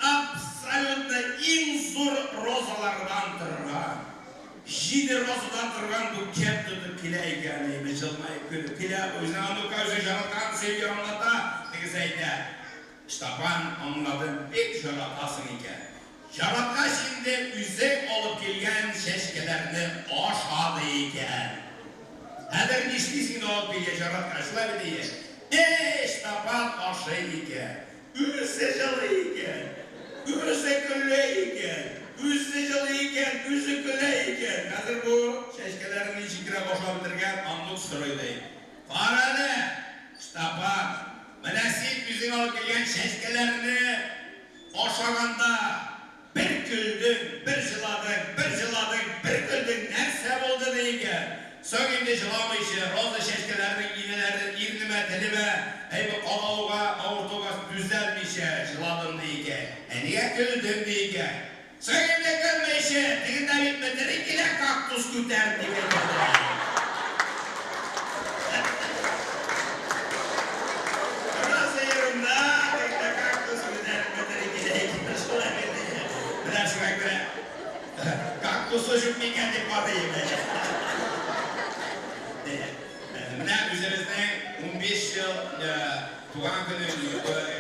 абсолютно иң зур розалардан торган. Җиде розадан торган букет тотып килә икән, әйме, җылмаеп көлеп килә, үзенә Анука үзе җараткан сөйли, аңлата. Тегесе әйтә, Ычтапан, аңладым, бик җаратасың икән. Җараткач инде үзең алып килгән чәчкәләрне аша, ди икән. Хәзер нишлисең инде алып килгәч, җараткач, шулай бит, әйе? Эй, Ычтапан ашый икән. Үзе җылый икән, үзе көлә икән, үзе җылый икән, үзе көлә икән. Хәзер бу чәчкәләрне ничегрәк ашап бетергән, Аннук сорый ди. Карале, Ычтапан, менә син үзең алып килгән чәчкәләрне ашаганда, Бер көлдең, бер җыладың, бер җыладың, бер көлдең, нәрсә булды, ди икән. Соң инде җыламыйча, роза чәчкәләренең инәләрен ирнемә, телемә, әйбе кадалуга, авыртуга түзәлмичә җыладым, ди икән. Ә нигә көлдең, ди икән. Соң инде көлмичә, тегендә бит метерик килә, кактус күтәреп, дип әйтә, ди. Роза ерунда, тегендә кактус күтәреп метерик килә икән, шулай бит. Менә шуңа күрә кактусы җук микән дип карыйм әле. Менә үзебезнең 15 ел туган көнен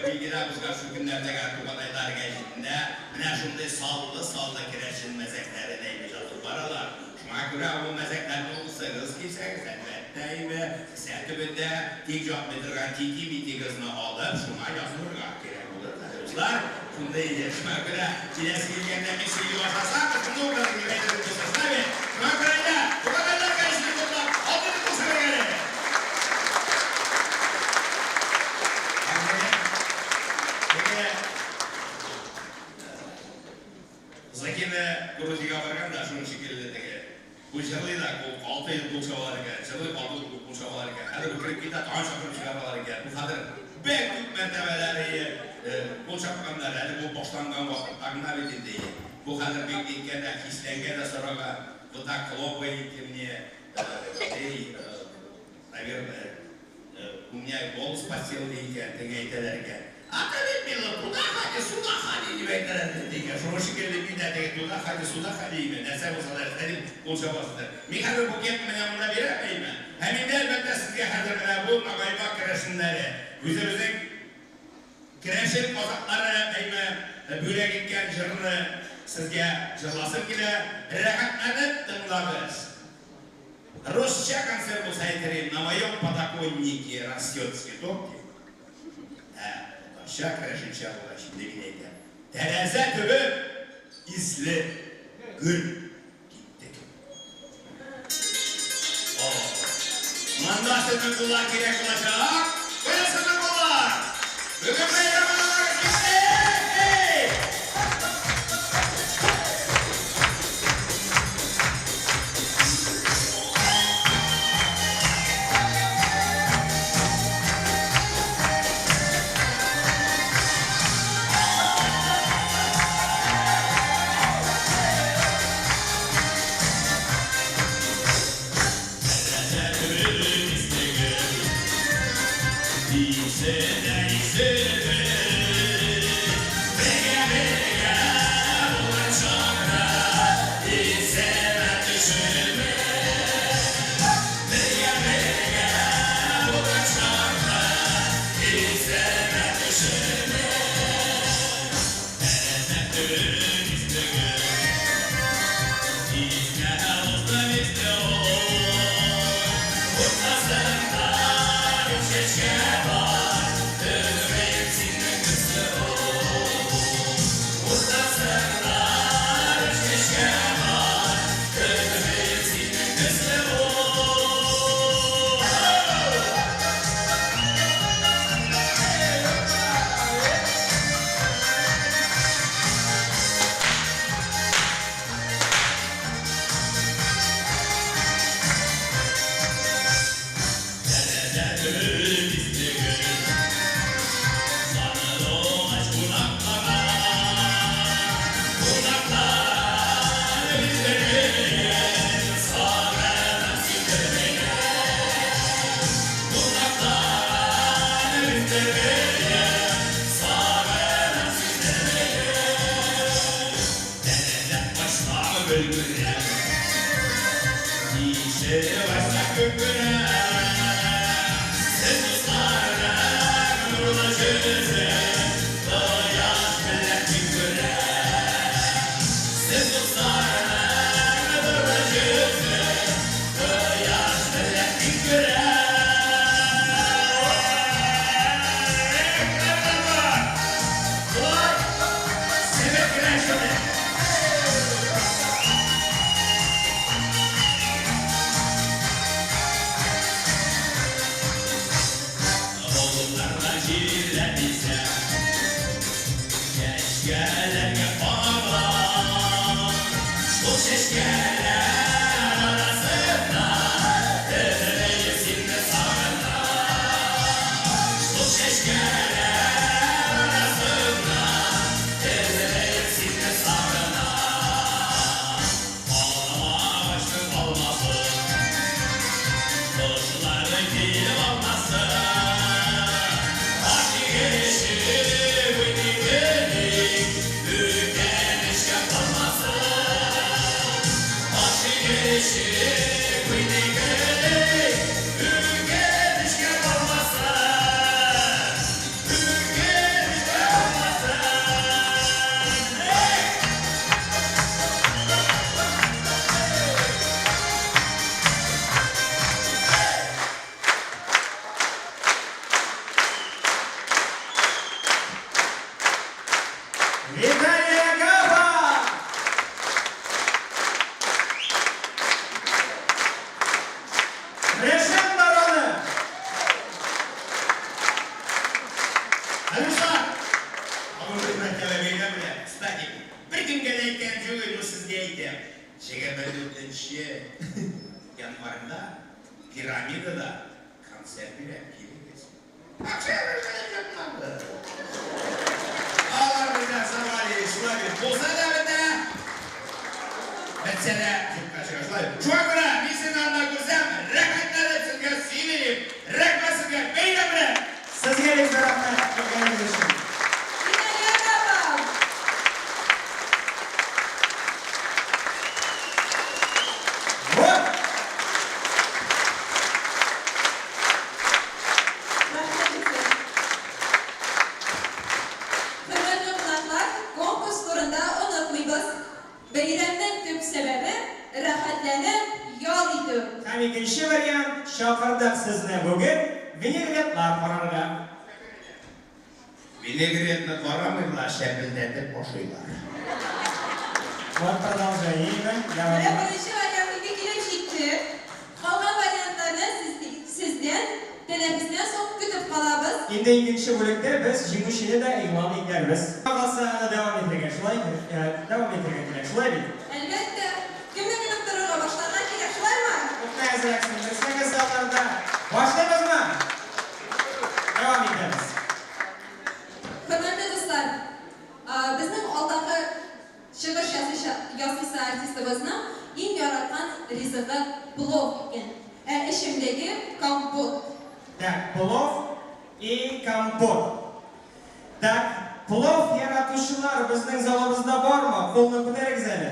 билгеләп узган шул көннәрдәге Туганайлар гәҗитендә менә шундый саллы-саллы керәшен мәзәкләре дә инде язып баралар. Шуңа күрә ул мәзәкләрне укысыгыз килсәгез, әлбәттә инде, кесә төбендә тик ятмый торган тити-митигызны алып, шуңа язылырга кирәк булыр. Хәзер, дуслар, шундый иде. Шуңа күрә киләсе килгәндә мин сөйли башласам, шуны укырга дип әйтер идем, дуслар. Шулай бит? Шуңа күрә әйдә, туганайлар гәҗитен котлап, алтын кул чабыйк әле! Әминә, теге Закирны Грузиягә барган да, шуның шикелле теге. Бу җырлый да, кул калты ел кул чабалар икән, җырлый калты ел кул чабалар икән. Хәзер бу кереп китә, тагын чакырып чыгаралар икән. Бу хәзер бик күп мәртәбәләр ие, кул чапканнар. Әле бу башланган вакытта гына бит инде ие. Бу хәзер бик ниткән дә, хисләнгән дә сораган. Вы так хлопаете мне, эй, наверное, У меня голос подсел ди икән, теге әйтәләр икән. А ты ведь, милый, туда ходи, сюда ходи, дип әйтәләр ди икән. Шуның шикелле мин дә теге туда ходи, сюда ходи име, нәрсә булса да эшлә дип кул чабасыздыр. Мин хәзер букетны менә монда бирәм, әйме? Һәм инде, әлбәттә, сезгә хәзер менә бу Нагайбак керәшеннәре, үзебезнең керәшен казаклары, әйме, бүләк иткән җырны сезгә җырласым килә. Рәхәтләнеп тыңлагыз. Русча концерт булса әйтер идем, на моем подоконнике растет цветок дип. Ә татарча, керәшенчә булгач, инде мин әйтәм, тәрәзә төбем исле гөл киттек. О, монда сезнең куллар кирәк булачак. Кая сезнең куллар? Бүген бәйрәм алалар китте! Эй! Виталия Гапа! Решен бароны! Алюша! Абый мәртәбә бәйрәм белән. Кстати, беркемгә дә әйткәнем юк иде, но сезгә әйтәм. 24 январьда Пирамидада концерт бирәм, килегез. Акча бирсәгез, Алар бездә сорвали, шулай бит. Булса да бетә, бетсә дә юкка чыга. Шулай. Шуңа күрә мин сезне анда күрсәм, рәхәтләнеп сезгә сөйлим. Рәхмәт сезгә, бәйрәм белән! Сезгә бик зур рәхмәт килгәнегез өчен. Виталия Гапа! Вот! Рәхмәт җегетләр. Хөрмәтле кунаклар, конкурс турында онытмыйбыз. Бәйрәмнең төп сәбәбе, рәхәтләнеп ял итү. Һәм икенче вариант, чакырдык сезне бүген винегретлар карарга. Винегретны карамыйлар, чәпелдәтеп ашыйлар. Вот продолжение, дәвам Менә ит. беренче вариант инде килеп җитте. Калган вариантларны сездән тәнәфестән соң көтеп калабыз. Инде икенче бүлектә без җиңүчене дә игълан итәрбез. Калса, аны дәвам итәргә, шулай дәвам итәргә кирәк, шулай бит? Әлбәттә, кемне көтеп торырга башларга кирәк, шулаймы? Утны әзрәк сүндерсәгез залларда. Башлыйбызмы? Дәвам итәбез. Хөрмәтле дуслар, безнең алдагы чыгыш ясыйсы артистыбызның иң яраткан ризыгы плов икән. Ә эчемлеге компот. Так, плов. и компот. Так, плов яратучылар безнең залыбызда бармы? Кулны күтәрегез әле.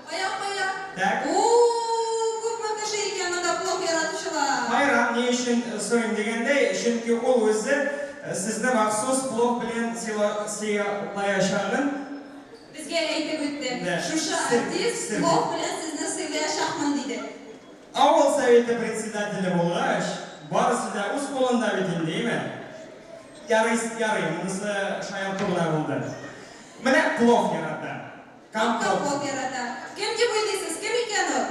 Кая, кая? Так. У-у-у, күпме кеше икән монда плов яратучылар. Хайран, ни өчен сорыйм дигәндәй, чөнки ул үзе сезне махсус плов белән сыйлаячагын Безгә әйтеп үтте. Да. Шушы Сер- артист сер- плов белән сезне сыйлаячакмын, диде. Авыл советы председателе булгач, барысы да үз кулында бит инде, әйме? Ярый, ярый, монысы шаярту гына булды. Менә плов ярата. Компот. Компот ярата. Кем дип уйлыйсыз, кем икән ул?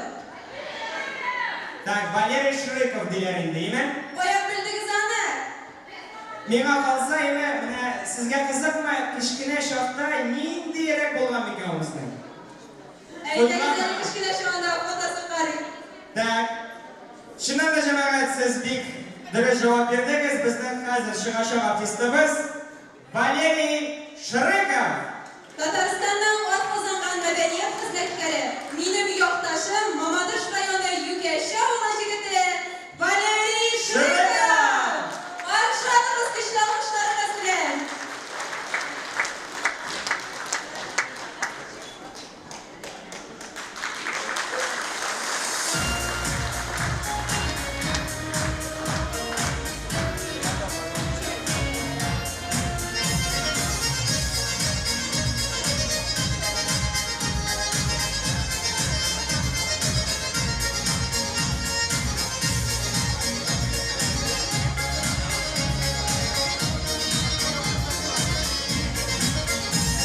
Так, Валерий Шрыков диләр инде, әйме? Каян белдегез аны? Миңа калса, әйме, менә сезгә кызыкмы, кечкенә чакта ниндиерәк булган микән ул безнең? Әйдәгез әле кечкенә чагында фотосын карыйк. Так. Чыннан да, җәмәгать, сез бик дөрес җавап бирдегез. Безнең хәзер чыгачак артистыбыз Валерий Шрыков! Татарстанның атказанган мәдәният хезмәткәре, минем якташым, Мамадыш районы Юкәче авылы җегете Валерий Шрыков! Каршы алыгыз көчле алкышларыгыз белән!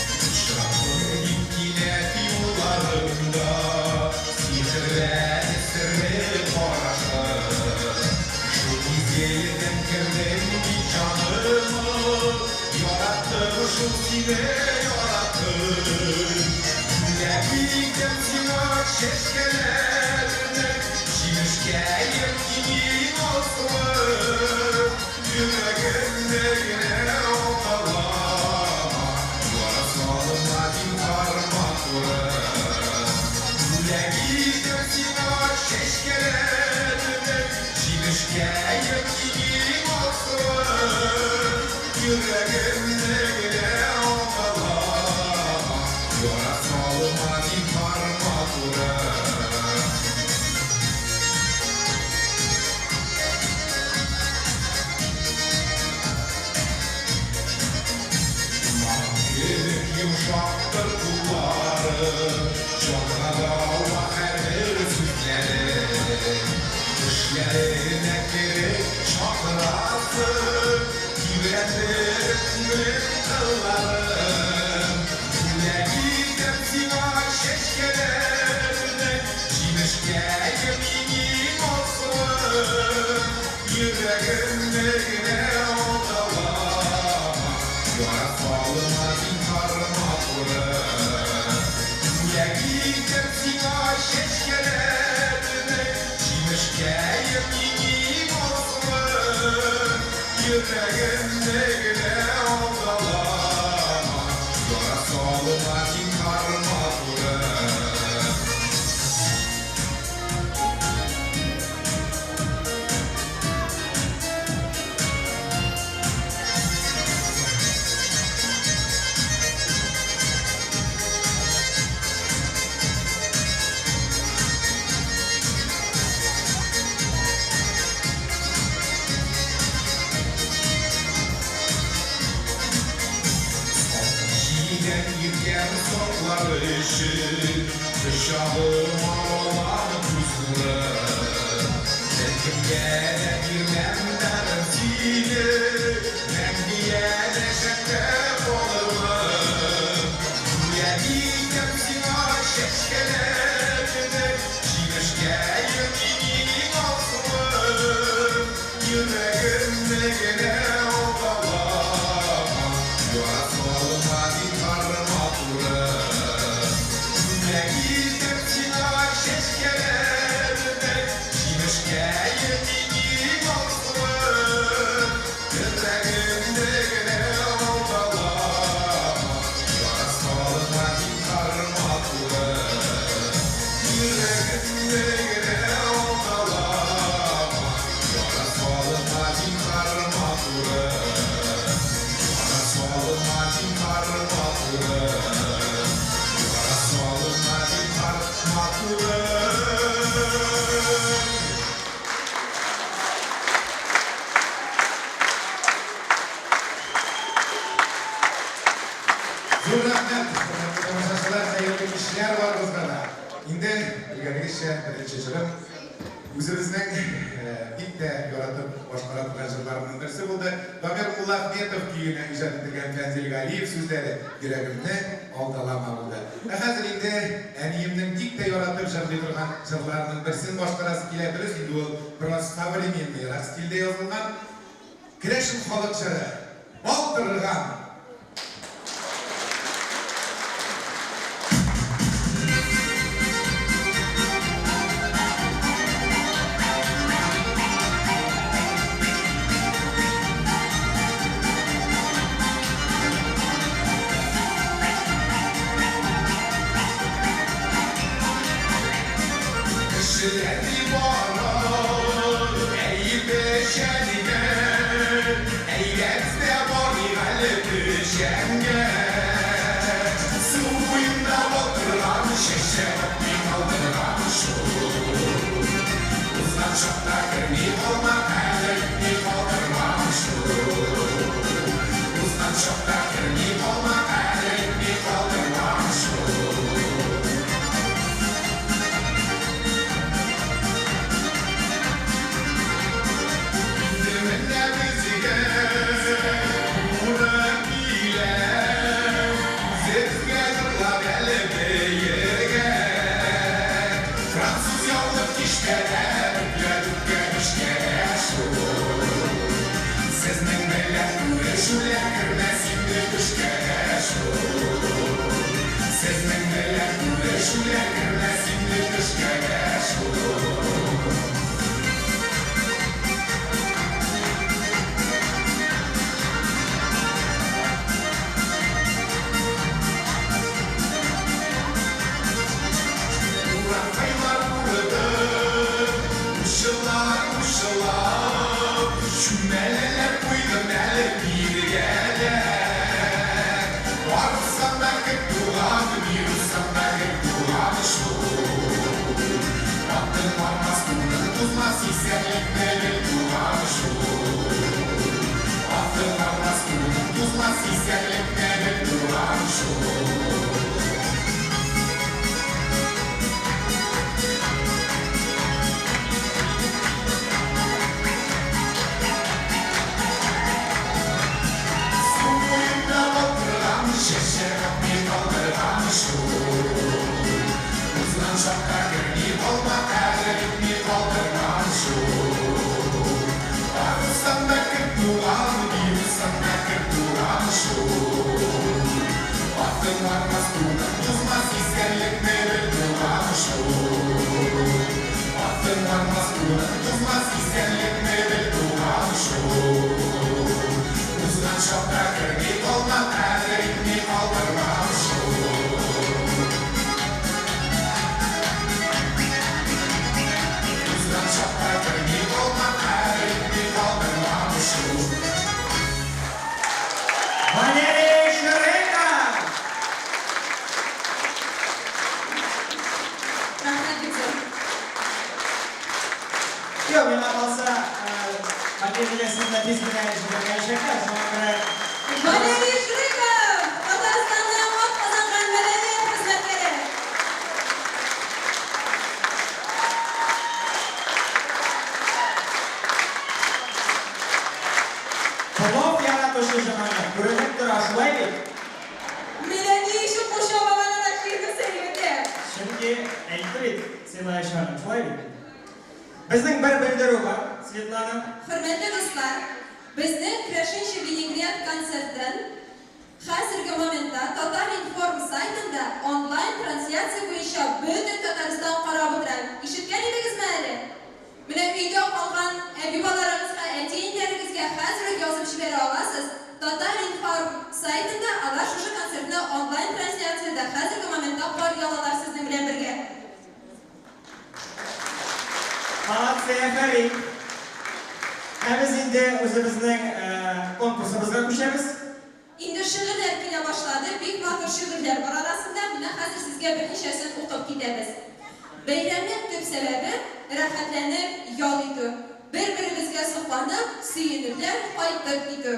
Очрадым кинәт юлларыңда, Сихерләде серле карашың. Шул мизгелдән кердең бит җаныма, Яраттым шул сине, яраттым. Бүләк итәм сиңа чәчкәләрне, Җимешкәем иң асылы. Йөрәгемне генә алдалама, Яра салма зинһар матурым. Бүләк итәм сиңа чәчкәләрне, Җимешкәем иң асылы. Йөрәгемне генә алдалама, Яра салма зинһар матурым. Кебек йомшактыр куллары, Җанга дава һәрбер сүзләре. Төшләренә кереп чакырасың, Тибрәтер күңел кылларын. Бүләк итәм сиңа чәчкәләрне, Җимешкәем иң асылы. Йөрәгемне генә алдалама, Яра салма зинһар матурым. Бүләк итәм сиңа чәчкәләрне, Җимешкәем иң асылы. Йөрәгемне генә алдалама, Яра салма зинһар матурым. Җилдән йөргән саклар өчен Кочагыма алам күз нуры. Беркемгә дә бирмәм тагын сине, Мәңге янәшәңдә калырмын. Бүләк итәм сиңа чәчкәләрне, Җимешкәем иң асылы. Йөрәгемне генә алдалама, Яра салма зинһар матурым. Бүләк итәм сиңа чәчкәләрне, Җимешкәем иң асылы. Йөрәгемне генә алдалама, Яра салма зинһар матурым. Йөрәгемне генә алдалама, Яра салма зинһар матурым. Икенче җырым үзебезнең бик тә яратып башкара торган җырларымның берсе булды. Дамир Муллахметов көенә иҗат ителгән Фәнзил Галиев сүзләре Йөрәгемне алдалама булды. Ә хәзер инде әниемнең бик тә яратып җырлый торган җырларының берсен башкарасы килә. Дөрес инде ул бераз современныйрак стильдә язылган. Керәшен халык җыры Балтырган! Кешеләр ди бара, әй печәнгә, әйдә без дә барыйк әле печәнгә. Су буенда батырган, чәчәк атмый калдырган шул. Узган чакта керми калма, хәзер итми калдырмам шул. Узган чакта керми калма, хәзер итми калдырмам шул. Инде менә безгә туры килә, Үзебезгә җырлап әле биергә. Француз яулык киштәдә, бөклә-бөккә мичкәдә шул. Сезнең белән күрешүләр кермәс инде төшкә дә шул. Сезнең белән күрешүләр кермәс инде төшкә дә шул. Уракайлар урыдым, Кушыла, кушыла, Чүмәләләр куйдым әле биргәләп. Барсам да кеп туган, бирсам да кеп туган шул. Атың бармас, туның тузмас, исәнлекне бел туган шул. Атың бармас, туның тузмас, исәнлекне бел туган шул. Су буенда батырган, чәчәк атмый калдырган шул. Узган чакта керми калма, кадер итми калдырган шул. Барсам да кеп туган, бирсам да кеп туган шул. Атың бармас, туның тузмас, исәнлекне бел туган шул. Атың бармас, туның тузмас, исәнлекне бел туган шул. Узган чакта керми калма, кадер итми калдырмам шул. Узган чакта керми калма, кадер итми калдырмам шул. Валерий Шрыков! Рәхмәт бик зур. Юк, миңа калса, Валерий сезне тиз генә җибәргәнчәкләр, шуңа күрә Валерий Шрыков, Татарстанның атказанган мәдәният хезмәткәре. Плов яратучы җәмәгать күренеп тора, шулай бит? Менә ни өчен кушамаганы да кирмесен егетләр. Чөнки әйтте бит, Сыйлаеш ханым, шулай бит? Безнең бер белдерү бар, Светлана. Хөрмәтле дуслар, безнең Керәшенчә винегрет концертын хәзерге моментта Татар-информ сайтында онлайн трансляция буенча бөтен Татарстан карап утыра. Ишеткән идегезме әле? Менә өйдә калган әби-бабаларыгызга, әти-әниләрегезгә хәзер үк язып җибәрә аласыз. Татар-информ сайтында алар шушы концертны онлайн трансляциядә хәзерге моментта карый алалар сезнең белән бергә. Молодцы, афәрин. Ә без инде үзебезнең конкурсыбызга күчәбез. Инде шигырьләр килә башлады, бик матур шигырьләр бар арасында, менә хәзер сезгә берничәсен укып китәбез. Бәйрәмнең төп сәбәбе, рәхәтләнеп ял итү, бер-беребезгә сокланып, сөенепләр кайтып китү.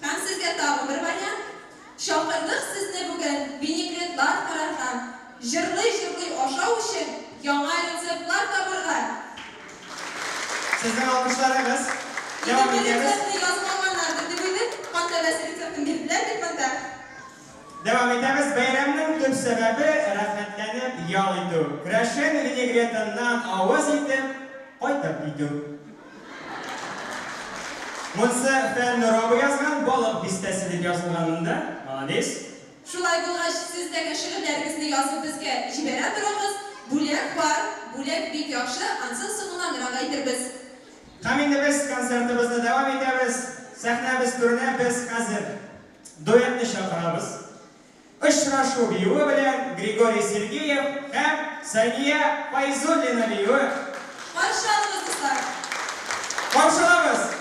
Һәм сезгә тагын бер вариант. Чакырдык сезне бүген винегретлар карарга, җырлый-җырлый ашау өчен. яңа рецептлар табырга. Сезнең алкышларыгыз. Инде Дәвам бу итәбез. рецептны язып алганнардыр дип уйлыйм. Кан тәбәсе рецептын бирделәр бит монда. Дәвам итәбез. Бәйрәмнең төп сәбәбе, рәхәтләнеп ял итү. Керәшен винегретыннан авыз итеп, кайтып китү. Монсы Фән Нурова язган, Балык Бистәсе дип язылган монда. Молодец. Шулай булгач, сез дә шигырьләрегезне язып безгә җибәрә торыгыз. Бүләк бар, бүләк бик яхшы, ансын соңыннанрак әйтербез. Һәм инде без концертыбызны дәвам итәбез. Сәхнәбез түренә без хәзер дуэтны чакырабыз. Очрашу биюе белән Григорий Сергеев һәм Сания Фәйзуллина биюе. Каршы алыгыз, дуслар! Каршы алабыз!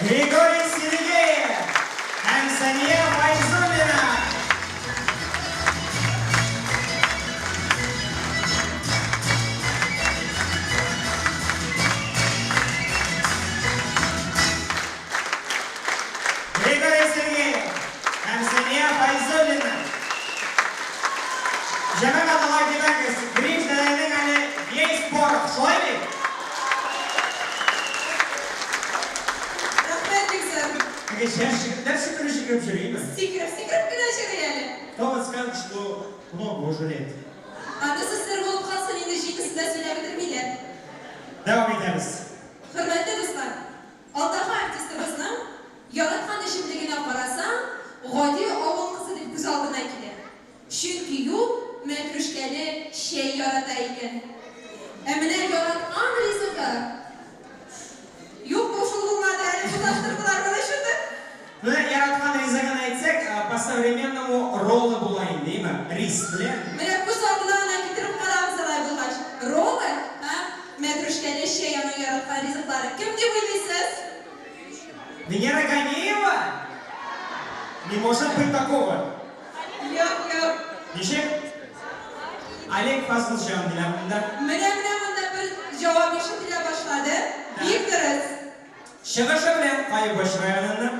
Григорий Сергеев һәм Сания Фәйзуллина. Григорий Сергеев һәм Сания Фәйзуллина. Җәмәгать, алай димәгез, Гриш дәдәйнең әле весь порох, шулай бит? Рәхмәт, бик зур. Теге яшь егетләр шикелле сикереп йөриме? Сикереп-сикереп кенә йөри әле. Кто вот скажет, что много уже лет? Анысы сер булып калсын инде, җидесен дә сөйләп бетермиләр. Дәвам итәбез. Хөрмәтле дуслар, алдагы артистыбызның яраткан эчемлегенә карасаң, гади. мәтрүшкәле чәй ярата икән. Ә менә яраткан ризыгы. Юк, бу шул булмады әле, буташтырдылар моны чутыр. Менә яраткан ризыгын әйтсәк, по-современному роллы була инде, әйме? Рис белән. Менә күз алдына гына китереп карагыз алай булгач. Роллы һәм мәтрүшкәле чәй аның яраткан ризыклары. Кем дип уйлыйсыз? Венера Ганеева? Не может быть такого. Юк, юк. Ничек? Олег Фазылҗан диләр монда. Менә-менә монда бер җавап ишетелә башлады. Бик дөрес. Чыгышы белән Кайбыч районыннан.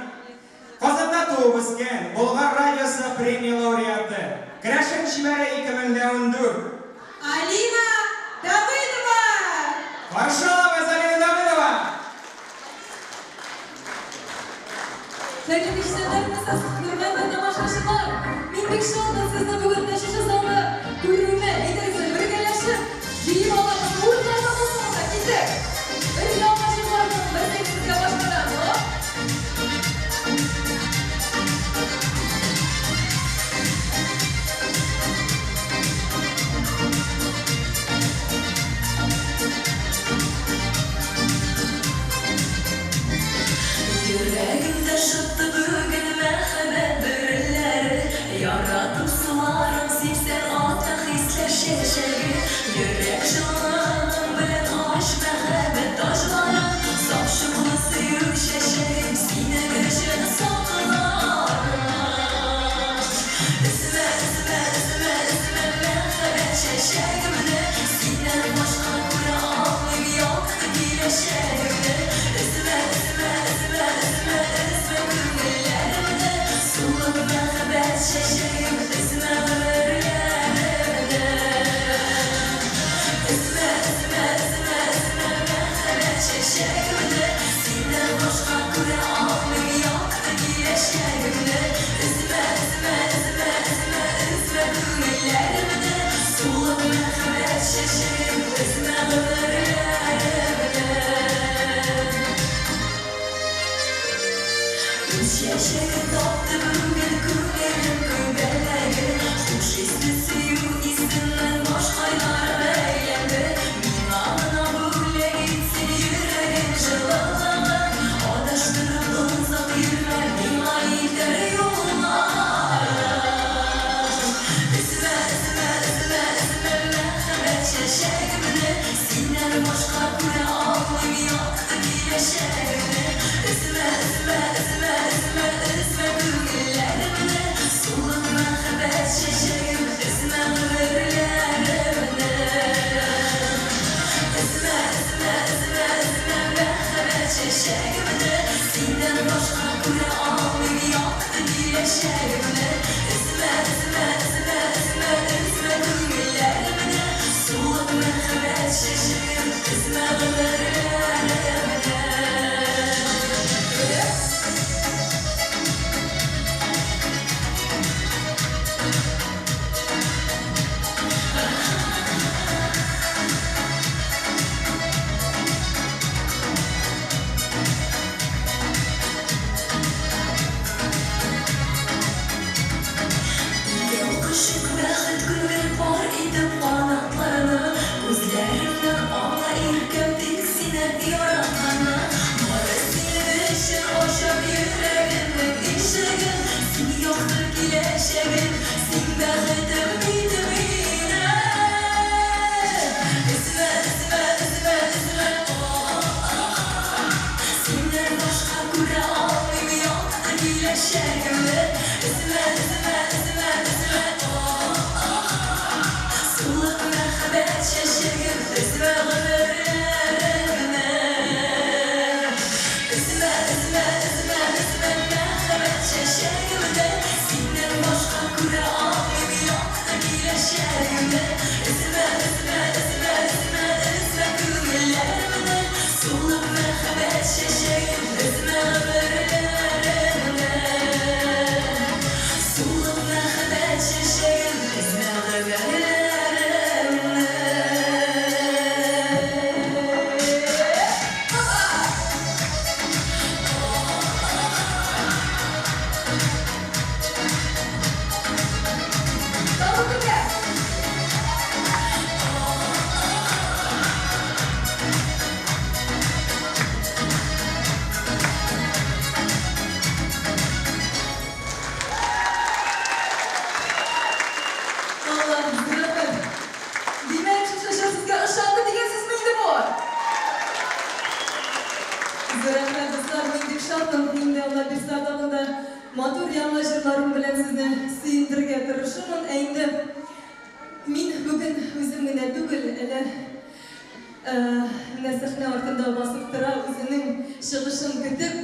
Казанда туып үскән, Болгар радиосы премия лауреаты, Керәшен чибәре 2014. Алина Давыдова! Каршы алабыз Алина Давыдова! Хәерле кичләрдәнмесез, хөрмәтле тамашачылар! Мин бик шатмын сезне бүген менә шушы залда күрүемә. Әйдәгез әле, бергәләшеп биеп алабыз. Урыннарда булсагыз да, киттек! Өр-яңа җырларның берсен сезгә башкарам. Йөрәгемдә шытты бүген мәхәббәт бөреләре, Яратып суларым сипсәң ата хисләр чәчәге. Йөрәк җылылыгың белән ач мәхәббәт таҗларын, Саф чуклы сөю чәчәгем синең өчен сакларым. Өзмә, өзмә, өзмә, өзмә мәхәббәт чәчәгемне, Синнән башка күрә алмыйм якты киләчәгемне. Өзмә, өзмә, өзмә, өзмә, өзмә күңелләремне, Сулып мәхәббәт чәчәгем, өзмә гомерләремне. Өзмә, өзмә, өзмә, өзмә мәхәббәт чәчәгемне, Синнән башка күрә алмыйм якты киләчәгемне. Өзмә, өзмә, өзмә, өзмә, өзмә күңелләремне, Сулып мәхәббәт чәчәгем, өзмә гомерләремне. Үз чәчәген тапты бүген күңелем күбәләге, Хуш исле сөю исеннән башкайларым әйләнде. Миңа гына бүләк итсен йөрәгең җылылыгын, Адаштырып озак йөрмә, миңа илтер юлларын. Өзмә, өзмә, өзмә, өзмә мәхәббәт чәчәгемне, Синнән башка күрә алмыйм якты киләчәгемне. Өзмә, өзмә, өзмә, өзмә, өзмә күңелләремне, Сулып мәхәббәт чәчәгем, өзмә гомерләремне. Өзмә, өзмә, өзмә, өзмә мәхәббәт чәчәгемне, Синнән башка күрә алмыйм якты киләчәгемне. Өзмә, өзмә, өзмә, өзмә, өзмә күңелләремне, Сулып мәхәббәт чәчәгем, өзмә гомерләремне. Икәү кочып бәхет күген пар итеп канатларны, Күзләремнән аңла иркәм тик сине яратканны. Бары синең өчен ачам йөрәгемнең ишеген, Син якты киләчәгем, син бәхетем бит минем. Өзмә, өзмә, өзмә, өзмә, Синнән башка күрә алмыйм якты киләчәгемне. Өзмә, өзмә, өзмә, өзмә, Сулып мәхәббәт чәчәгем, өзмә гомерләремне. Өзмә, өзмә, өзмә, өзмә мәхәббәт чәчәгемне, Синнән башка күрә алмыйм якты киләчәгемне. Өзмә, өзмә, өзмә, өзмә, өзмә күңелләремне, Сулып мәхәббәт чәчәгем, өзмә гомерләремне. Сулып мәхәббәт чәчәгем, өзмә гомерләремне. матур яңа җырларым белән сезне сөендерергә тырышырмын. Ә инде мин бүген үзем генә түгел, әле менә сәхнә артында басып тора, үзенең чыгышын көтеп,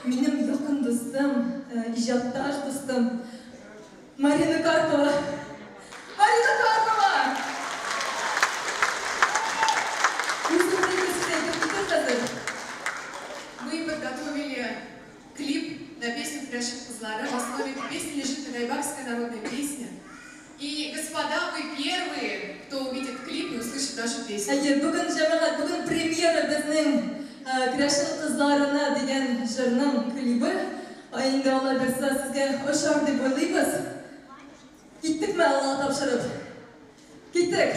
минем якын дустым, иҗатташ дустым Марина Карпова. Марина Карпова! Үзең бер сүз әйтеп үтер хәзер. Мы подготовили клип на песню «Керәшен кызлары». В основе этой песни лежит нагайбакская народная песня. И, господа, вы первые, кто увидит клип и услышит нашу песню. Әйе, бүген җәмәгать, бүген премьера безнең Керәшен кызларына дигән җырның клибы. Ай инде алла бирса сезгә ошар дип уйлыйбыз. Киттекме Аллага тапшырып? Киттек!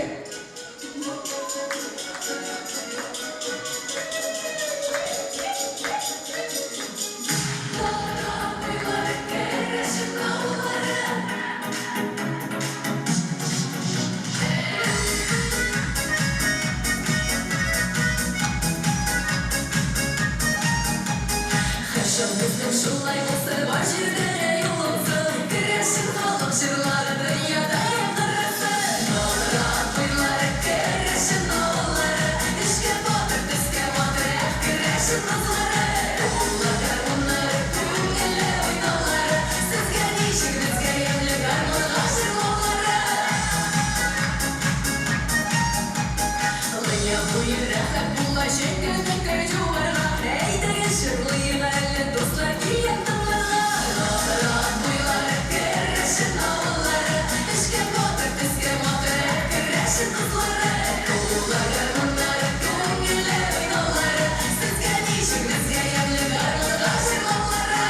Һәрчак безнең шулай булсын, бар җирдә дә юл уңсын, Керәшен халык җырлары дөньяда яңгырасын. Нократ буйлары, керәшен авыллары, Эшкә батыр, төскә матур, эх, керәшен кызлары. Куллы гармуннары, күңелле уйнаулары, Сезгә ничек, безгә ямьле гармунга җырлаулары. Дөнья буе рәхәт була җәйге көн юарга. Әйдәгез җырлыйк әле, дуслар, килеп тыңларга. Нократ буйлары, керәшен авыллары, Эшкә батыр, төскә матур, эх, керәшен кызлары. Куллы гармуннары, күңелле уйнаулары, Сезгә ничек, безгә ямьле гармунга җырлаулары.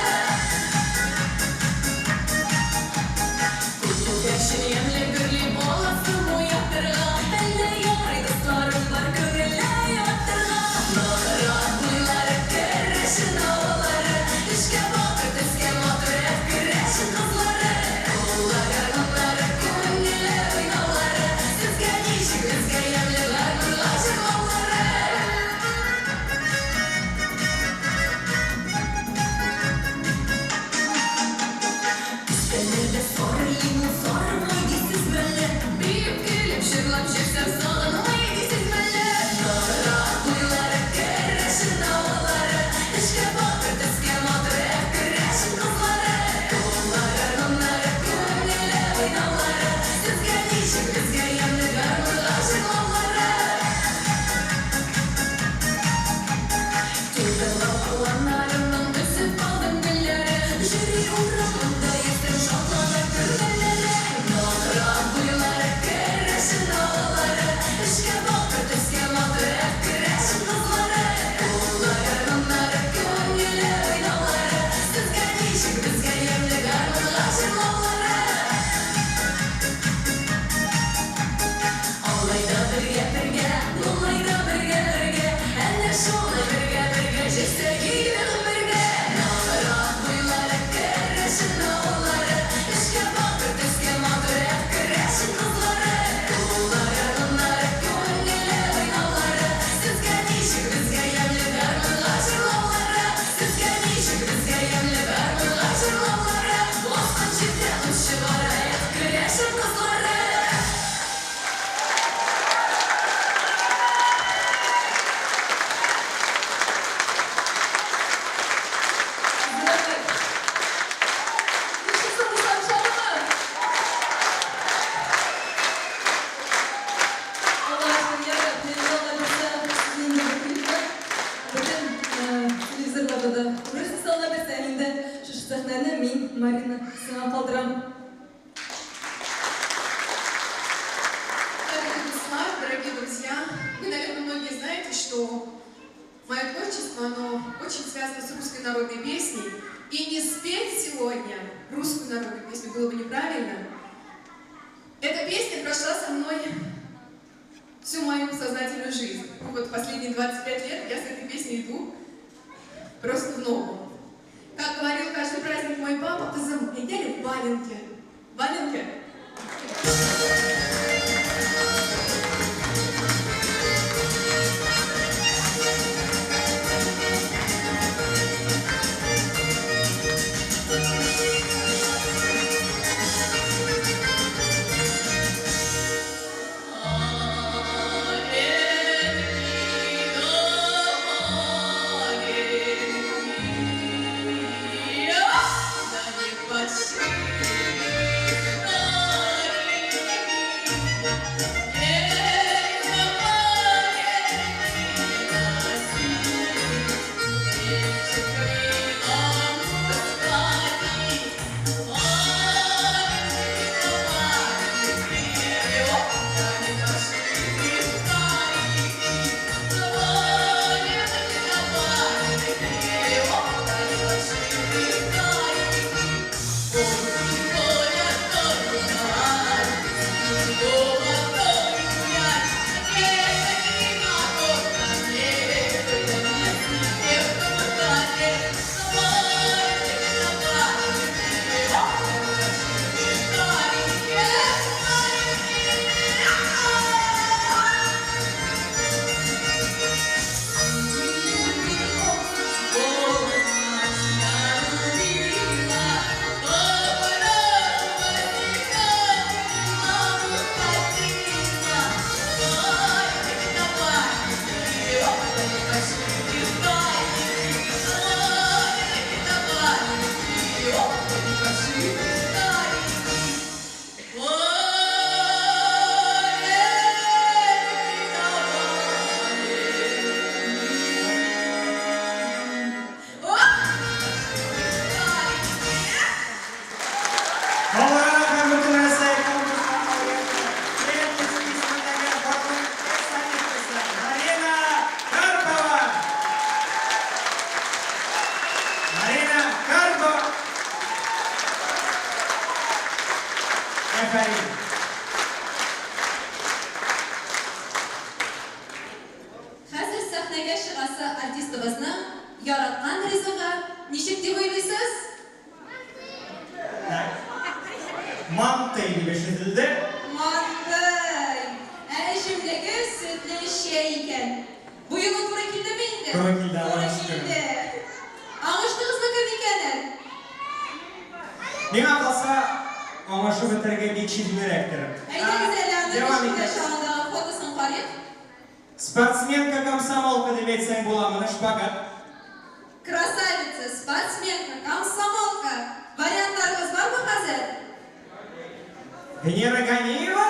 Күк күгәрчен ямьле гөрли баласын уятырга, Әллә ярый дусларым бар күңелле ятырга. Нократ буйлары, керәшен авыллары, Эшкә батыр, төскә матур, эх, керәшен кызлары. Куллы гармуннары, күңелле уйнаулары, Сезгә ничек, безгә ямьле гармунга җырлаулары. Өстәлләрдә сары лимон, сары май дисез мәллә? Биеп, көлеп, җырлап җөрсәм сагынмый дисез мәллә? Нократ буйлары, керәшен авыллары, Эшкә батыр, төскә матур, эх, керәшен кызлары. Куллы гармуннары, күңелле уйнаулары, Сезгә ничек, безгә ямьле гармунга җырлаулары. Тудырган планнарымның өзеп алдым гөлләре, Җөри урамында йөрсәм шатлана күңелләре. Нократ буйлары, керәшен авыллары, Эшкә батыр, төскә матур, эх, керәшен кызлары. Куллы гармуннары, күңелле уйнаулары, Сезгә ничек, безгә ямьле гармунга җырлаулары. Алай да бергә, бергә, болай да бергә, бергә, Әнә шулай бергә, бергә җөрсәк иде гомергә. Нократ буйлары, керәшен авыллары, Эшкә батыр, төскә матур, эх, керәшен кызлары. Куллы гармуннары, күңелле уйнаулары, Сезгә ничек, безгә ямьле гармунга җырлаулары. Сезгә ничек, безгә ямьле гармунга җырлаулары. Баскан җирдә ут чыгара, эх, керәшен кызлары. Ничек соң, дуслар, ошадымы? Аллага шөкер, ярый, мин Алла бирсә, сезне инде бу клипны бөтен телевизорларда да күрерсез, Алла бирсә, инде шушы сәхнәне мин, Марина, сиңа калдырам. Дорогие дуслар, дорогие друзья, вы, наверное, многие знаете, что мое творчество, оно очень связано с русской народной песней. И не спеть сегодня русскую народную песню было бы неправильно. Эта песня прошла со мной всю мою сознательную жизнь. Ну, вот последние 25 лет я с этой песней иду просто в ногу. Как говорил каждый праздник мой папа, кызым, әйдәле валенки. Валенки? артистыбызның яраткан ризыгы ничек дип уйлыйсыз? Мантый дип ишетелде. Мантый! Ә эчемлеге сөтле чәй икән. Бу юлы туры килдеме инде? Туры килде, Туры Аллага шөкер. килде. Аңыштыгызмы кем икәнен? Миңа калса, аңлашып бетерергә бик читенрәктер. Әйдәгез әле аның Дәвам кечкенә итәбез. чагындагы фотосын карыйк. Спортсменка комсомолка дип әйтсәң була, моны шпагат. Красавица, спортсменка, комсомолка. Вариантларыгыз бармы хәзер? Венера Ганиева?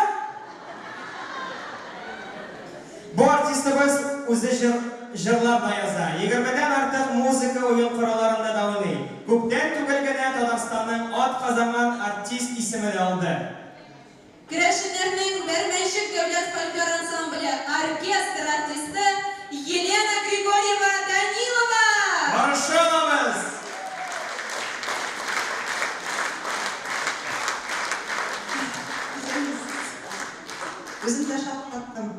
Бу артистыбыз үзе җыр, җырлар да яза. Егермедән артык музыка уен коралларында да уйный. Күптән түгел генә Татарстанның атказанган артист исеме дә алды. Керәшеннәрнең Бәрмәнчек дәүләт фольклор ансамбле оркестр артисты Елена Григорьева Данилова! Каршы алабыз! Үзем дә шаккаттым.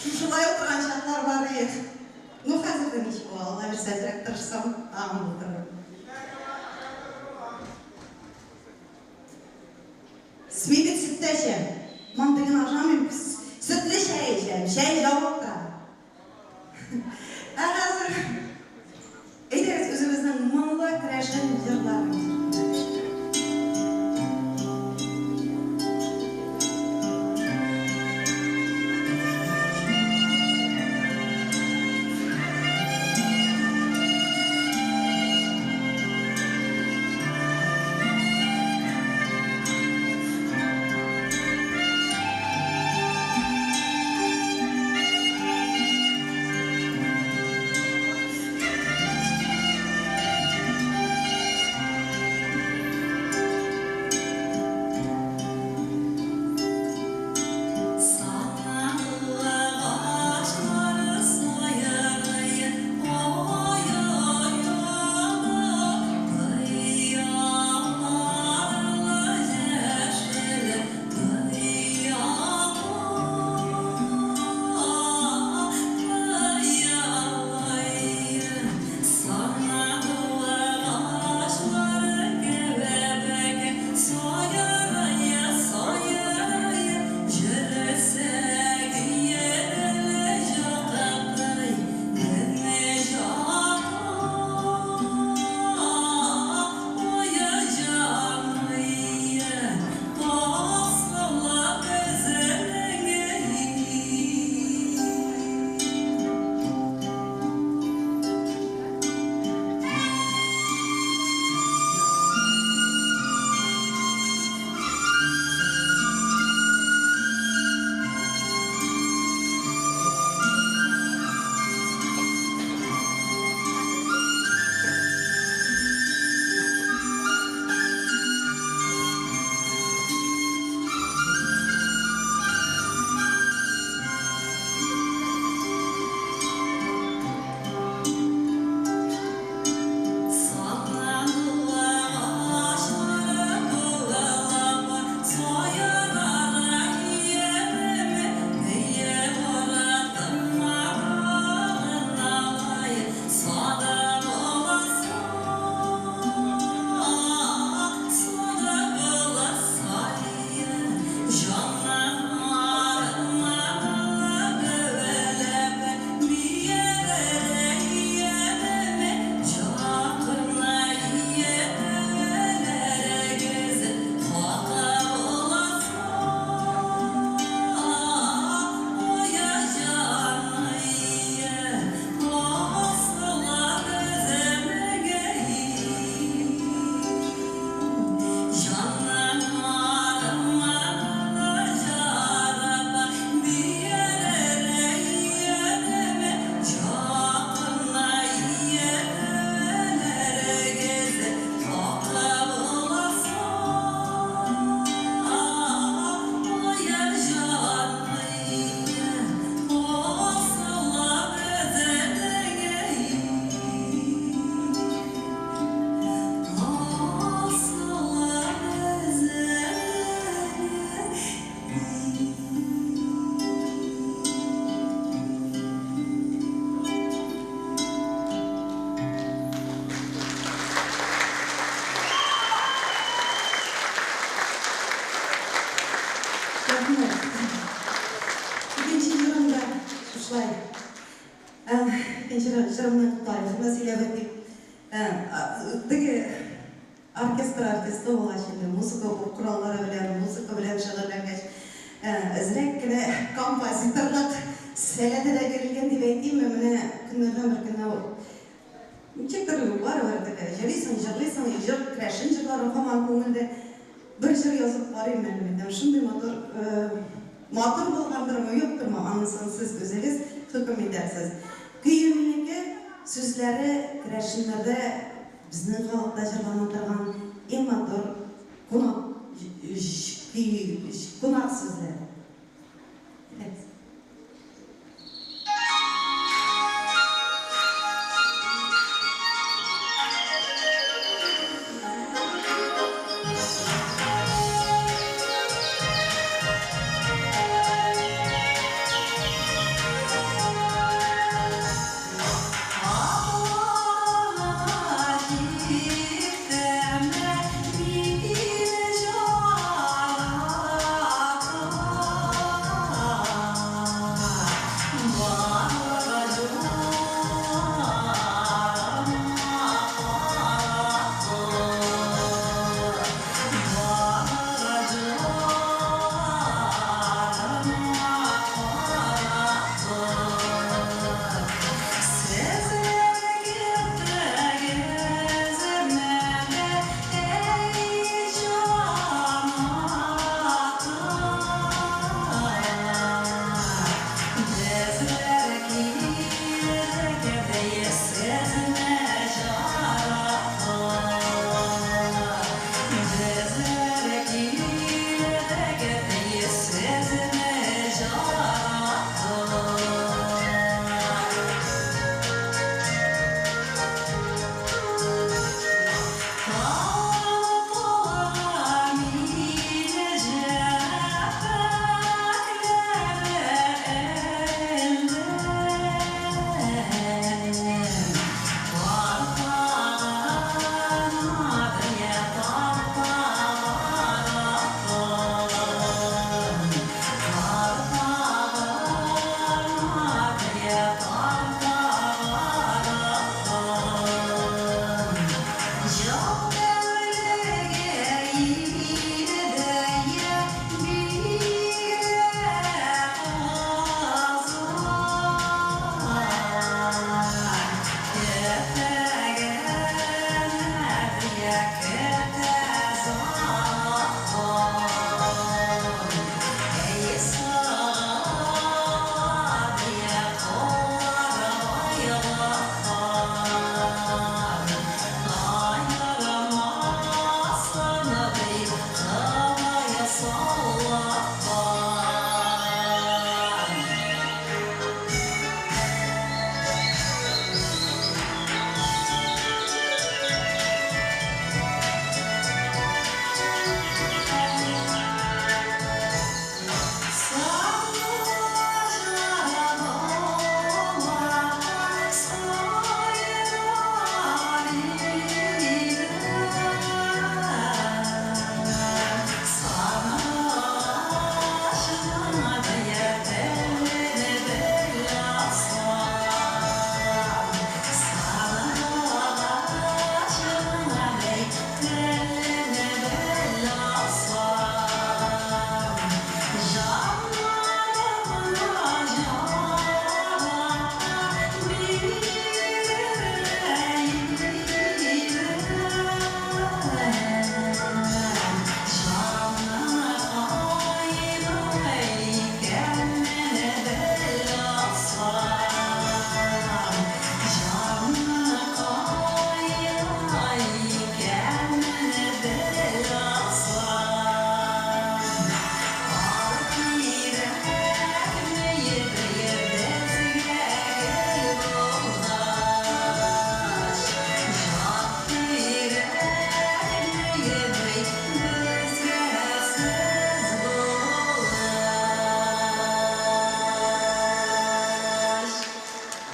Шушылай утырган чаклар бар иде. Ну, хәзер дә ничего, Алла бирсә, әзрәк тырышсам, тагын булдырырмын. Мин бит сөт тә эчәм. Мантый гына ашамыйм, сөтле чәй эчәм. Чәй җавап тора. Ә хәзер әйдәгез үзебезнең моңлы керәшен җырларын җырлыйк. Шулай. Икенче җырымның тарихын да сөйләп үтим. Теге оркестр артисты булгач инде, музыка кораллары белән, музыка белән шөгыльләнгәч, әзрәк кенә композиторлык сәләте дә бирелгән дип әйтимме, менә көннәрдән бер көнне ничектер барыбер теге җырлыйсың, җырлыйсың, җыр, керәшен җырлары һаман күңелдә. Бер җыр язып карыйм әле, мәйтәм, шундый матур, матур булгандырмы, юктырмы, анысын сез үзегез хөкем итәрсез. Көе минеке, сүзләре керәшеннәрдә, безнең халыкта җырлана торган иң матур кунак көе, кунак сүзләре. Әйдәгез.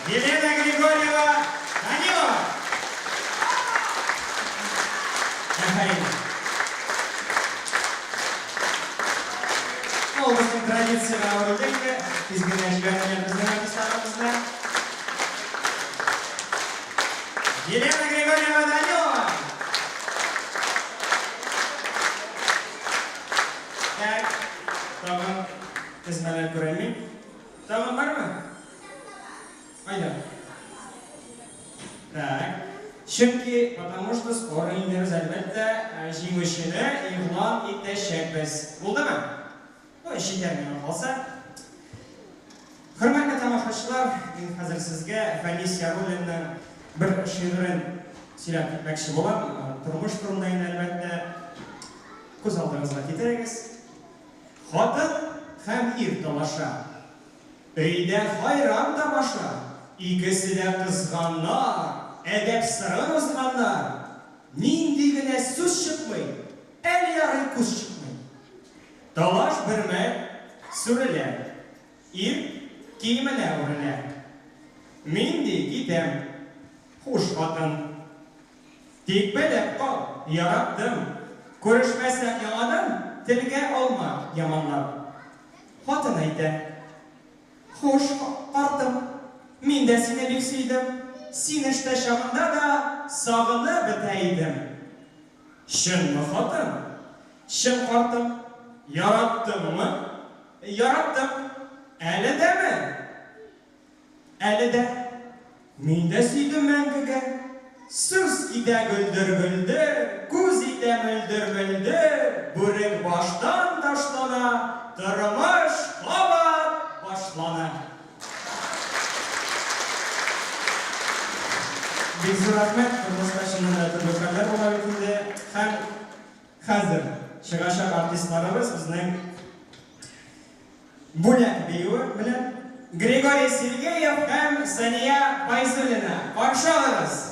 Елена Григорьева Данилова. Афәрин. Ул безнең традициягә әверелде инде. Тиз генә җибәрделәр безнең артистларыбызны. Елена Григорьева Данилова. Так, тагын тезмәләр күренми. Тагын бармы? Кайда? Так. Чөнки, потому что скоро инде без, әлбәттә, җиңүчене игълан итәчәкбез. Булдымы? Ну, җитәр миңа калса. Хөрмәтле тамашачылар, мин хәзер сезгә Фәнис Яруллинның бер шигырен сөйләп китмәкче булам. Тормыш турында инде, әлбәттә. Күз алдыгызга китерегез. Хатын һәм ир талаша. Өйдә хайран тамаша. Икесе дә кызганнар, әдәп сырын узганнар. Нинди генә сүз чыкмый, әле ярый күз чыкмый. Талаш бермәл сүрелә, ир киеменә үрелә. Мин, ди, китәм. Хуш, хатын. Тик белеп кал, яраттым. Күрешмәсәк яңадан, телгә алма яманлап. Хатын әйтә. Хуш, картым, мин дә сине бик сөйдем. Син эштә чагында да сагынып бетә идем. Чынмы, хатын? Чын, картым. Яраттыңмы? Яраттым. Әле дәме? Әле дә. Мин дә сөйдем мәңгегә. Сүз китә гөлдер-гөлдер, күз итә мөлдер-мөлдер, бүрек баштан ташлана, тормыш кабат башлана. Бик зур рәхмәт, тормышта чыннан да төрле хәлләр була бит инде. Һәм хәзер чыгачак артистларыбыз безнең Бүләк биюе белән Григорий Сергеев һәм Сания Фәйзуллина. Каршы алыгыз!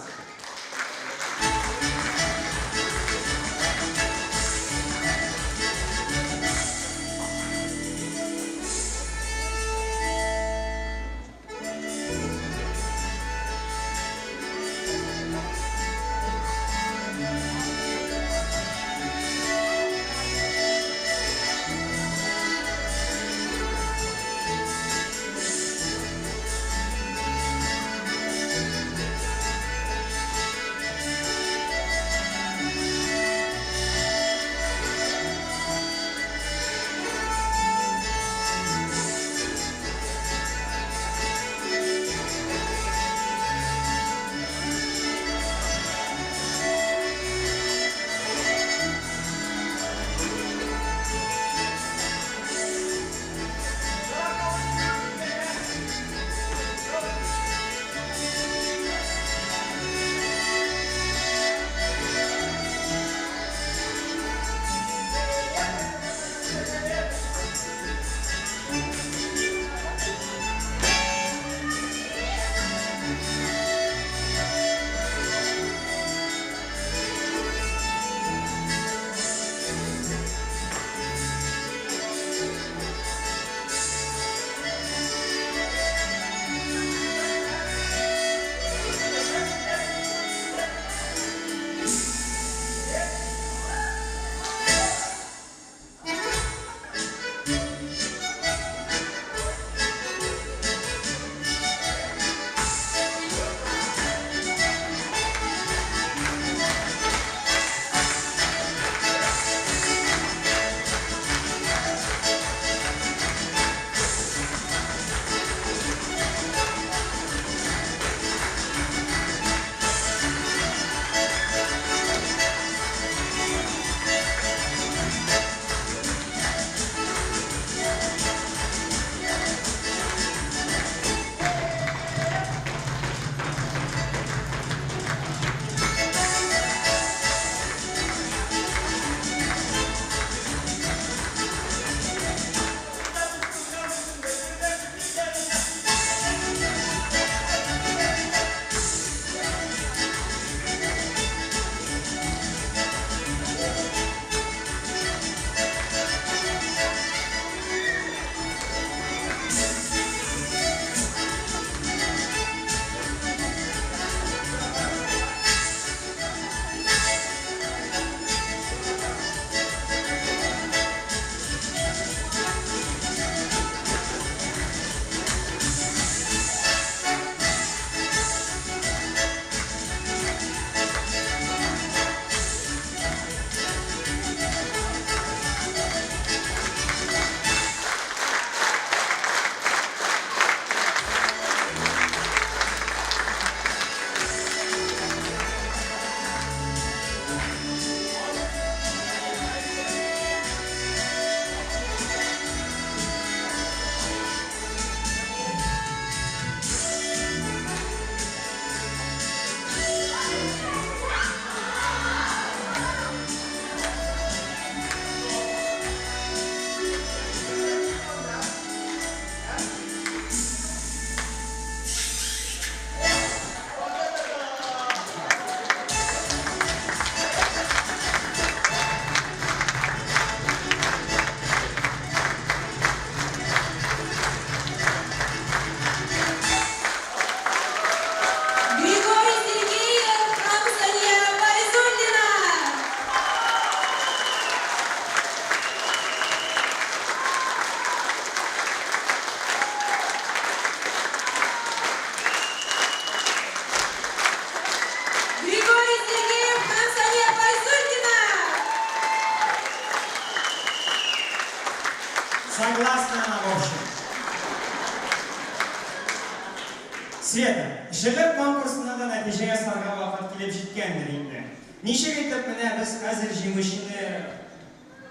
Света, шигырь конкурсына да нәтиҗә ясарга вакыт килеп җиткәндер инде. Ничек итеп менә без хәзер җиңүчене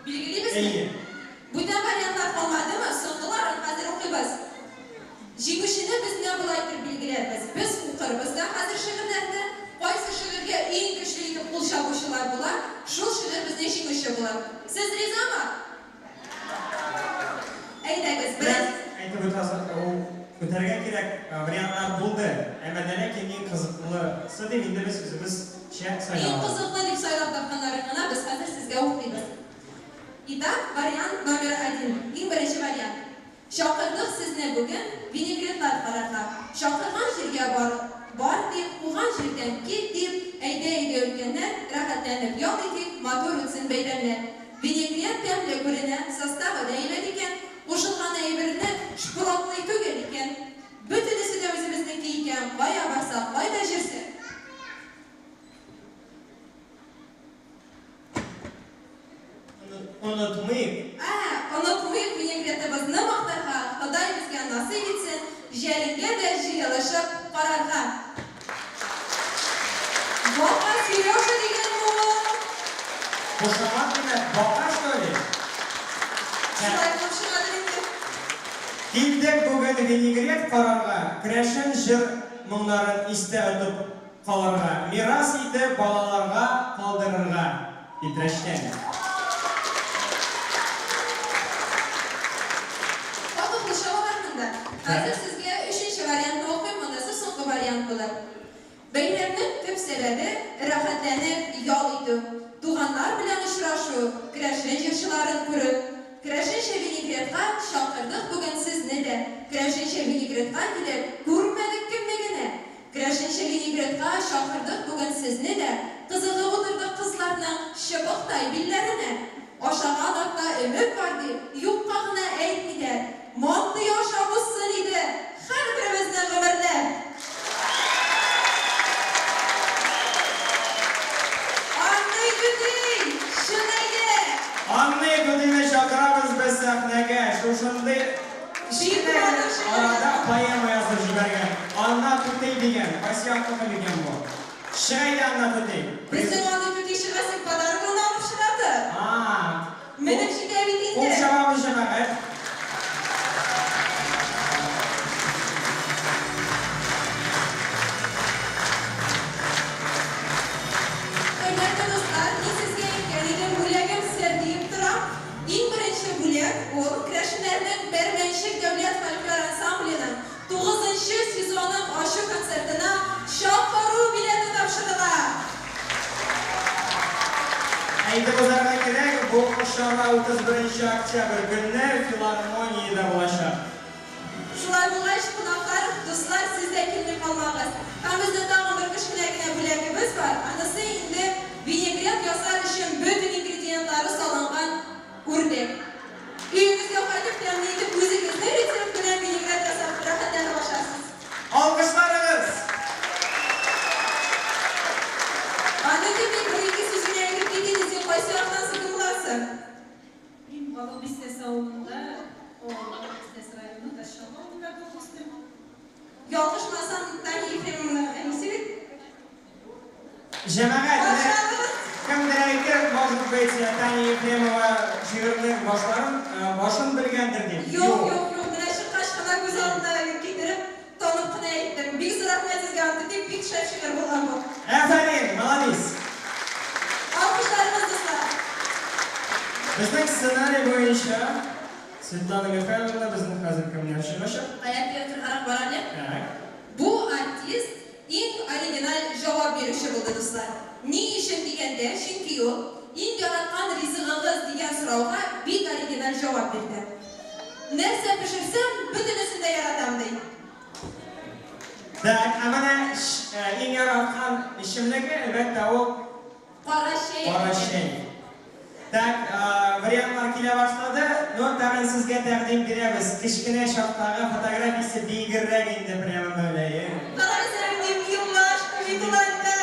Билгелибезме? Әйе. Бүтән вариантлар калмадымы? Соңгыларын хәзер укыйбыз. Җиңүчене без менә болай итеп билгеләрбез. Без укырбыз да хәзер шигырьләрне. Кайсы шигырьгә иң көчле итеп кул чабучылар була, шул шигырь безнең җиңүче була. Сез ризамы? Әйдәгез, бераз. Әйтеп үтәсе, ул үтәргә кирәк вариантлар булды. Әмма дә ләкин иң кызыклысы дип инде без үзебезчә сайлап Иң алдык. кызыклы дип сайлап тапканнарын гына без хәзер сезгә укыйбыз. Итак, вариант номер один. Иң беренче вариант. Чакырдык сезне бүген винегретлар карарга. Чакырган җиргә бар, бар дип, куган җирдән кит дип, әйдә өйгә өлкәннәр, рәхәтләнеп ял итик, матур үтсен бәйрәмнәр. Винегрет тәмле күренә, составы да әйбәт икән, кушылган әйберне шпротлый түгел икән. Бөтенесе дә үзебезнеке икән, кая барсак, кайда җөрсәк. Онытмыйк. Ә, онытмыйк винегретыбызны мактарга, Ходай безгә насыйп итсен, җәлилгә дә җыелышып карарга. Бака Сережа дигән бу! Кушамат димәк, бака что ли? Шулай булып чыгадыр инде. Килдек бүген винегрет карарга, керәшен җыр моңнарын истә отып калырга, мирас итеп балаларга калдырырга. Питрәчтән. Каты кул чабалар монда. Хәзер сезгә өченче вариантны укыйм, монысы соңгы вариант булыр. Бәйрәмнең төп сәбәбе, рәхәтләнеп ял итү, туганнар белән очрашу, керәшен җырчыларын күрү. Керәшенчә винегретка чакырдык бүген сезне дә. Керәшенчә винегретка килеп, күрмәдек кемне генә. Керәшенчә винегретка чакырдык бүген сезне дә, Кызыгып утырдык кызларның чыбыктай билләренә. Ашаган атта өмет бар дип, юкка гына әйтмиләр. Мантый ашап узсын иде һәрберебезнең гомерләр. Анный түти, чын әйдә! Анный түтине чакырабыз без сәхнәгә, шушындый Кечкенә генә арада поэма язып җибәргән. Анна түтей дигән. Кайсы яктыкы микән бу? Чык әйдә, Анна түтей. Безнең Анна түтей чыга, син подарогыңны алып чыгарды. А-а. Менеп җитә бит инде. Кул чабабыз, җәмәгать. Хөрмәтле дуслар, мин сезгә әйткән идем, бүләгем сер диеп торам. Иң беренче бүләк ул, керәшеннәрнең Бәрмәнчек дәүләт фольклор ансамбленең тугызынчы сезонын ачу концертына чакыру билеты тапшырыла! Әйтеп узарга кирәк, бу чара 31 нче октябрь көнне филармониядә булачак. Шулай булгач, кунаклар, дуслар, сез дә килми калмагыз. Һәм безнең тагын бер кечкенә генә бүләгебез бар, анысы инде винегрет ясар өчен бөтен ингредиентлары салынган үрдәк. Өегезгә кайтып, тәмле итеп үзегезнең рецепт белән винегрет ясап, рәхәтләнеп ашарсыз. Алкышларыгыз! Аны кем дип бер-ике сүз генә әйтеп кит инде, син кайсы яктан соң, кем буласың? Мин Балык Бистәсе авылында, Балык Бистәсе районы Ташчаллы авылында туып үстем. Ялгышмасам, Таня Ефремовнаның әнисе бит? Җәмәгать, менә кемдер әйтер, может быть, Таня Ефремова шигырьнең башларын, башын белгәндер дип. Юк, юк, юк, менә чыккач кына күз алдына китереп, танып кына әйттем. Бик зур рәхмәт сезгә, Антутип, бик шәп шигырь булган бу. Афәрин, молодец! Алкышларыгыз, дуслар! Безнең сценарий буенча Светлана Михайловна безнең хәзер кемнәр чыгачак? Кая театргарак бар әле. Так. Бу артист иң оригиналь җавап бирүче булды, дуслар. Ни өчен дигәндә, чөнки ул Иң яраткан ризыгыгыз дигән сорауга бик оригиналь җавап бирде. Нәрсә пешерсәм, бөтенесен дә яратам, ди. Так, ә менә иң яраткан эчемлеге, әлбәттә, ул Кара чәй. Кара чәй. Так, вариантлар килә башлады. Но тагын сезгә тәкъдим бирәбез. Кечкенә чактагы фотографиясе биегеррәк инде прямо мөлаем. Карагыз әле, нинди милашка бит ул анда!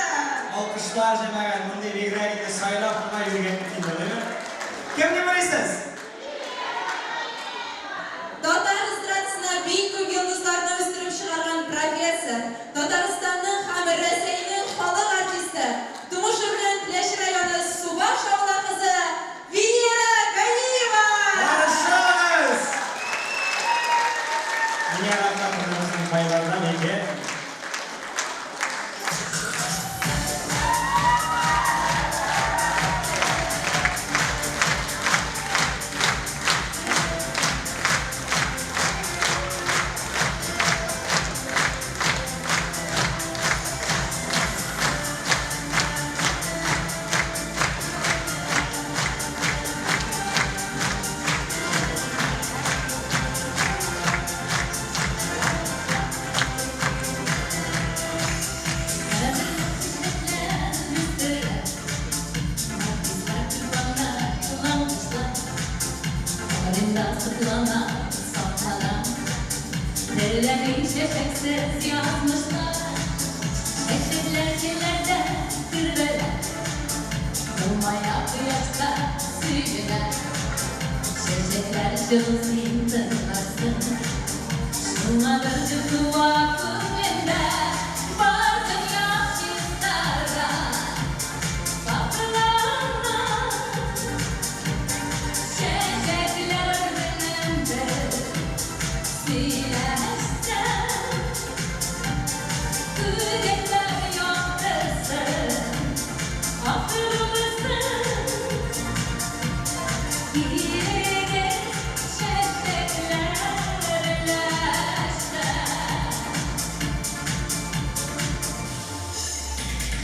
Алкышлар, җәмәгать, мондый бигрәк инде сайлап кына йөргән инде, әйеме? Кем дип уйлыйсыз? Татар эстрадасына бик күп йолдызларны үстереп чыгарган профессор. Венера Ахматовна безнең байлардан икән. Чәчәксез язмышлар, чәчәкләр җилләрдә тирбәлә, елмая кояшта сөенә. Чәчәкләр җылы син тыңларсың, шуңадыр җыр туа күңелдә. Бар дөнья чистара, сафлана. Чәчәкләр белән бер сөйләшсәң, күңелләр яктырсын, акыллысын. Килегез чәчәкләр өләшә.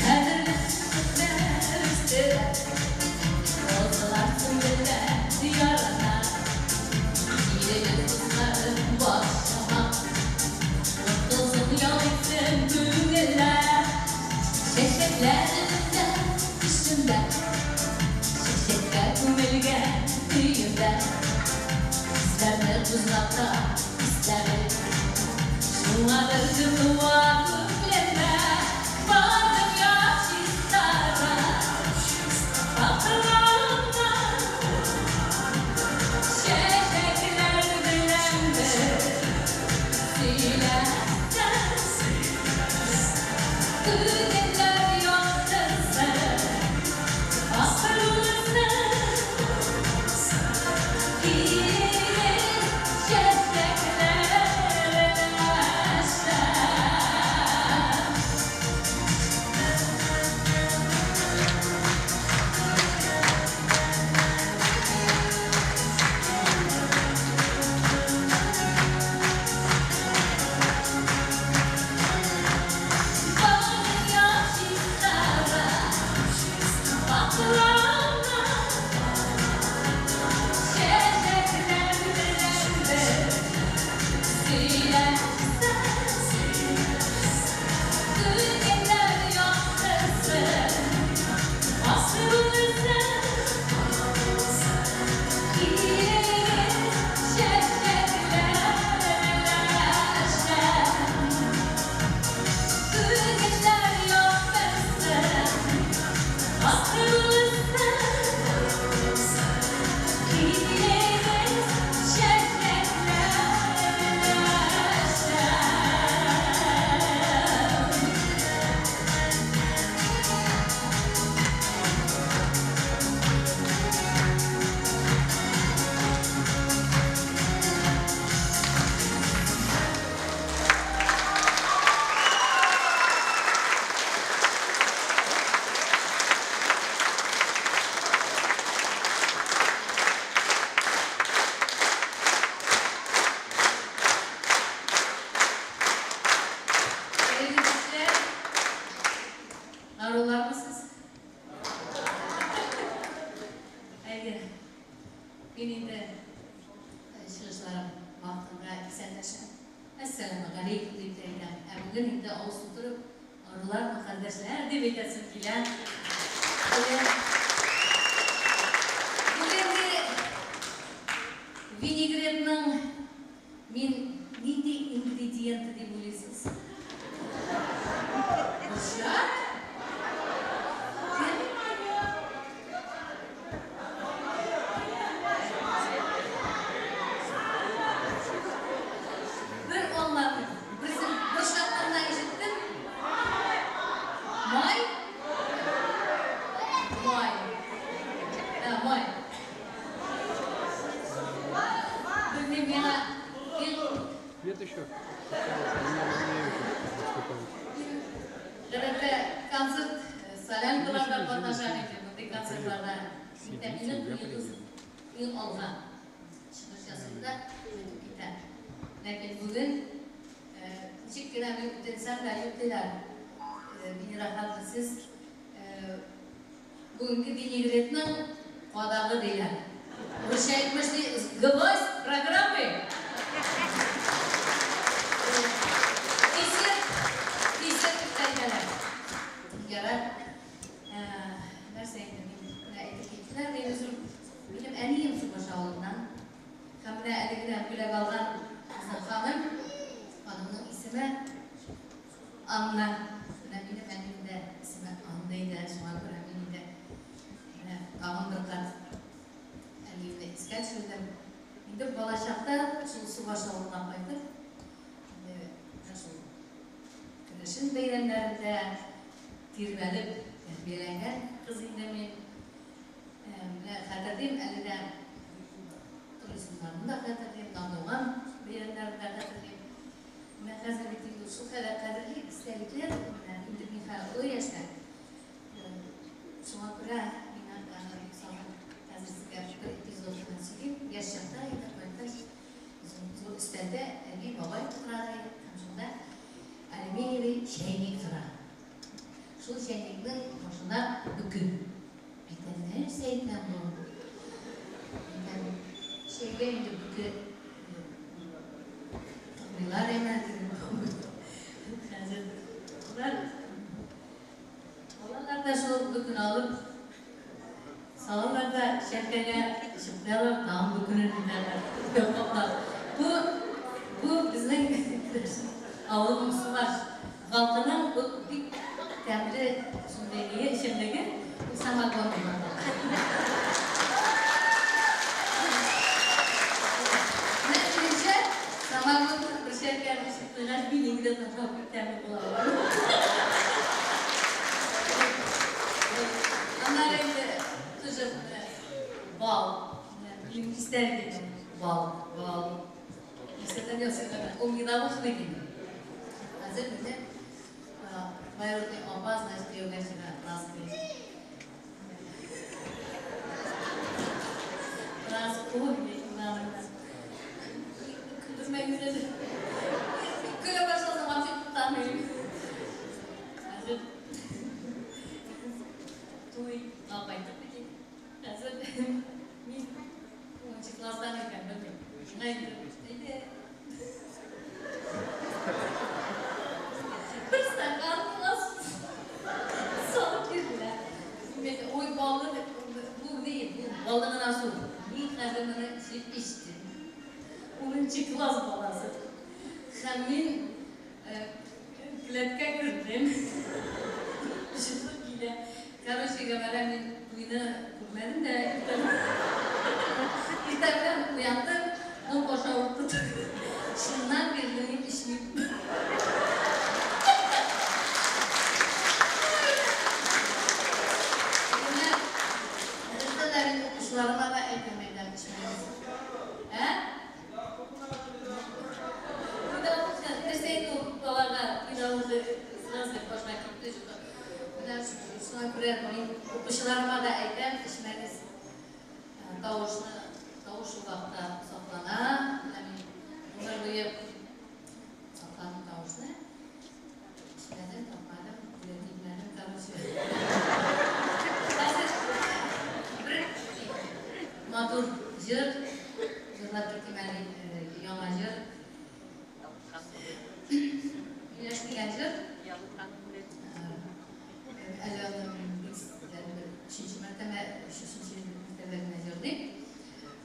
Кадерле чәчәкләр үстерә, розалар сөмбелләр ярана. Килегез, дусларым, бакчама, Котылсын, ял итсен күңелләр. Чәчәкләр өнемдә, төшемдә, чәчәккә күмелгән өемдә. Хисләрне кузгата исләре, шуңадыр җыр туа күңелемдә. Бар дөнья чистара, сафлана. Чәчәкләр белән бер сөйләшсәң, күңелләр яктырсын, асылсын. Килегез чәчәкләр өләшә. Бар дөнья чистара, сафлана. Чәчәкләр белән бер сөйләшсәң, күңелләр яктырсын, асылсын. Килегез чәчәкләр өләшә. Күңелләр яктырсын, асылсын. Килегез чәчәкләр өләшә. Хәерле кичләр. Арулармысыз? Әйе. Мин инде чыгышларым вакытында исәнләшәм. Әссәламегаләйкүм дип тә әйтәм. Ә бүген инде авыз тутырып, арулармы, кардәшләр дип әйтәсем килә. Әйе. Бүгенге винегретның мин нинди ингредиенты дип уйлыйсыз? Борчак? Кем? Бер аңламыйм. Берсен борчактан гына ишеттем. Май? Май. Ә, май. Белмим, миңа иң Гадәттә концерт солянкаларда катнаша идем, мондый концертларда. Минем туебыз иң алга чыгыш ясыйм да кайтып китәм. Ләкин бүген ничек кенә мин үтенсәм дә, юк диләр. Венера ханым, сез Бүгенге винегретның кадагы диләр. Урысча әйтмешли, гвоздь программы. Кисеп, кисеп дип әйтәләр. Ярар. Нәрсә инде мин менә әйтеп киттеләр. Мин үзем, минем әнием Субаш авылыннан. Һәм менә әле генә бүләк алган безнең ханым, ханымның исеме Анна. Менә минем әнием дә исеме Анна иде, шуңа күрә мин инде менә тагын бер кат әниемне искә төшердем. Инде балачакта шул Субаш авылына кайтып, инде менә шул керәшен бәйрәмнәрендә тирбәлеп тәрбияләнгән кыз инде мин. Менә хәтерлим, әле дә Торисыннарны да хәтерлим, Нардуган бәйрәмнәрен дә хәтерлим. Менә хәзер бит инде шул кадәр кадерле истәлекләр, менә инде мин хәзер олы яшьтә. Шуңа күрә мин аны бик сагынып, хәзер сезгә бер эпизод белән сөйлим. Яшь чакта инде кайткач, безнең зур өстәлдә әби, бабай утыра ди, һәм шунда алюминиевый чәйник тора. Шул чәйникнең башында бөке. Әйтәм, нәрсә икән бу? Әйтәм, чәйгә инде бөке тыкмыйлар әмма хәзер алар алалар да шул бөкене алып салалар да чәркәгә эчеп куялар, тагын бөкене нитәләр, каплап. Бу бу безнең авылның Субаш Халкының бу бик тәмле шундый ние эчемлеге, ул самогон дип атала. Менә минемчә, самогонны бер чәркәне эчеп куйгач, минең дә ташау бик тәмле була ул. Аннары инде тоже менә бал. Менә минем истәлегем бал, бал. Нәрсәдән ясыйлар? Ул медовуха бит инде. Хәзер мине двоюродный апа, значит, кияүгә чыга, Праскый. Прасковья Ивановна. Көлдермәгез әле. Көлә башласам, вообще туктамыйм. Хәзер туйга кайттык бит инде. Хәзер мин унынчы класстан икән, белмим. Шуңа инде, әйдә. Бер стакан квас салып бирделәр. Мин әйтәм, ой, баллы дип, бу ни, бу баллы гына су. Мин хәзер моны эчеп эчтем. Унынчы класс баласы. Һәм мин Келәткә кердем. Җылы килә. Короче говоря, мин туйны күрмәдем дә, иртә белән уяндым, ну баш авыртты. Шуннан бирле мин эчмим. Менә рәттән дә мин укучыларыма да әйтәм, әйтәм, эчмәгез. Ә? Нәрсә инде ул балага педагогы сразу башына китте что-то. Менә шуңа күрә мин укучыларыма да әйтәм, эчмәгез. Тавышны, тавыш ул вакытта саклана. Менә мин гомер буе сакладым тавышны. Эчмәдем, тапмадым, бүләк итмәдем, короче. Хәзер бер матур җыр җырлап китим әле, яңа җыр. Миләш дигән җыр. Әле аны мин бик бер өченче мәртәбә, өченче мәртәбә генә җырлыйм.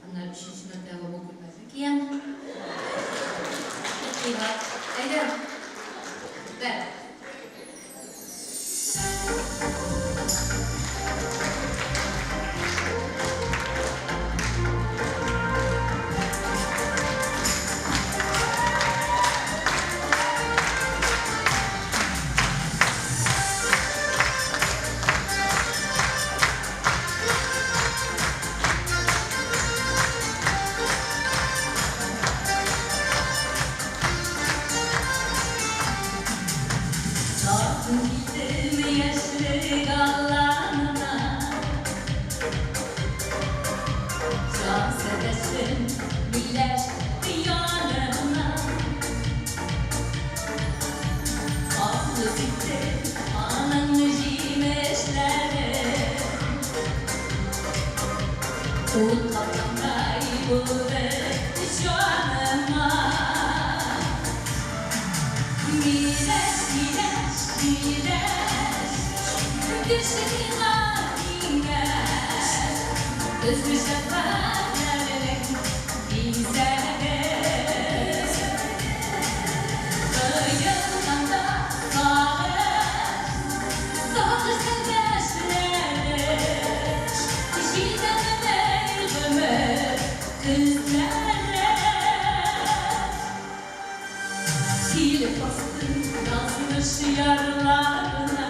Аннары өченче мәртәбә бу күлмәкне киям. Әйдә, бәр. Авыз итте аның җимешләре. Ут капкандай булды җаныма. Миләш, миләш, миләш, Төште миңа киңәш. Көзге шәфәкъләрнең бизәге. Коелганда сагыш, сагыш сәлдәшләре, Җитәмени гомер көзләре. Килеп басты язмыш ярларына.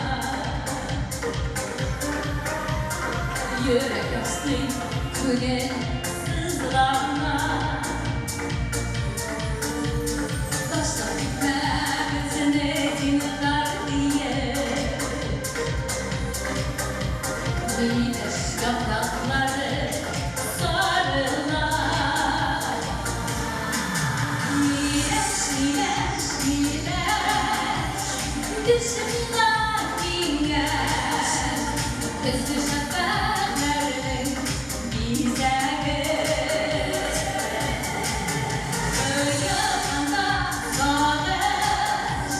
Йөрәк ярсый, күңел сызлана. Ташлап китмә безне зинһар диеп. Миләш яфраклары сарыла. Миләш, миләш, миләш, Төште миңа киңәш. Көзге шәфәкъләрнең бизәге. Коелганда сагыш,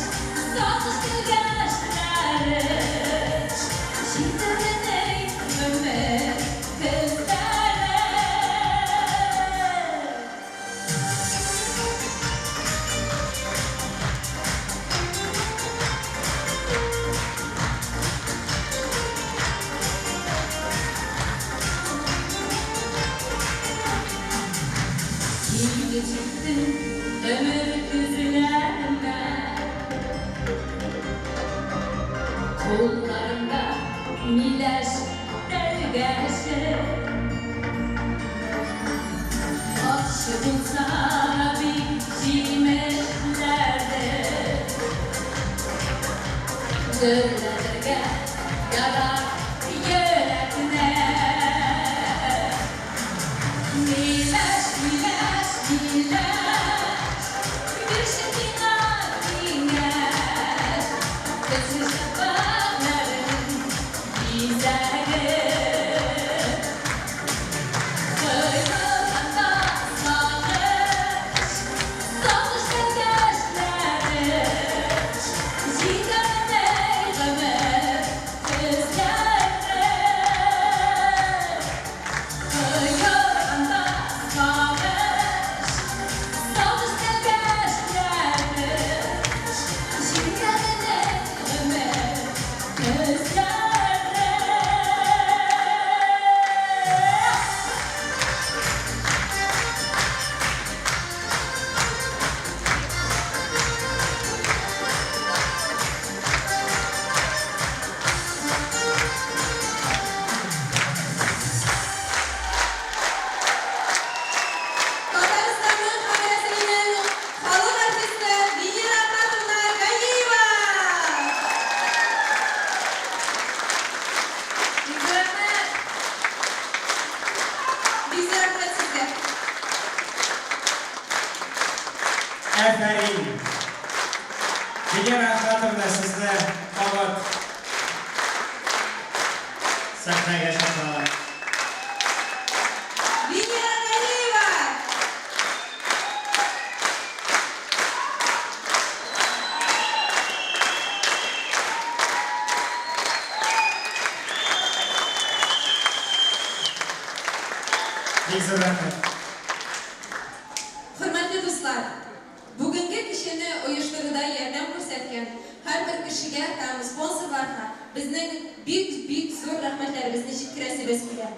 сагыш гөлгәшләре, Җитәмени гомер көзләре. Килде җитте өмер көзләремә. Кулларымда миләш тәлгәше. Ачы булса да бик җимешләрде. Дөрләтергә ярар йөрәкне. Миләш, миләш, миләш, Бирче миңа киңәш. Көзге шәфәкъләрнең бизәге. Коелганда сагыш, сагыш сәлдәшләре, Җитәмени гомер көзләре. Коелганда сагыш, сагыш сәлдәшләре, Җитәмени гомер көзләре. Татарстанның һәм Рәсәйнең халык артисты Венера Ахатовна Ганиева! Бик зур рәхмәт! Бик зур рәхмәт сезгә! Афәрин! Венера Ахатовна, сезне кабат сәхнәгә чакыралар. Венера Ганиева! Бик зур рәхмәт. Хөрмәтле дуслар, бүгенге кичәне оештыруда ярдәм күрсәткән һәрбер кешегә һәм спонсорларга безнең бик-бик зур рәхмәтләребезне җиткерәсебез килә.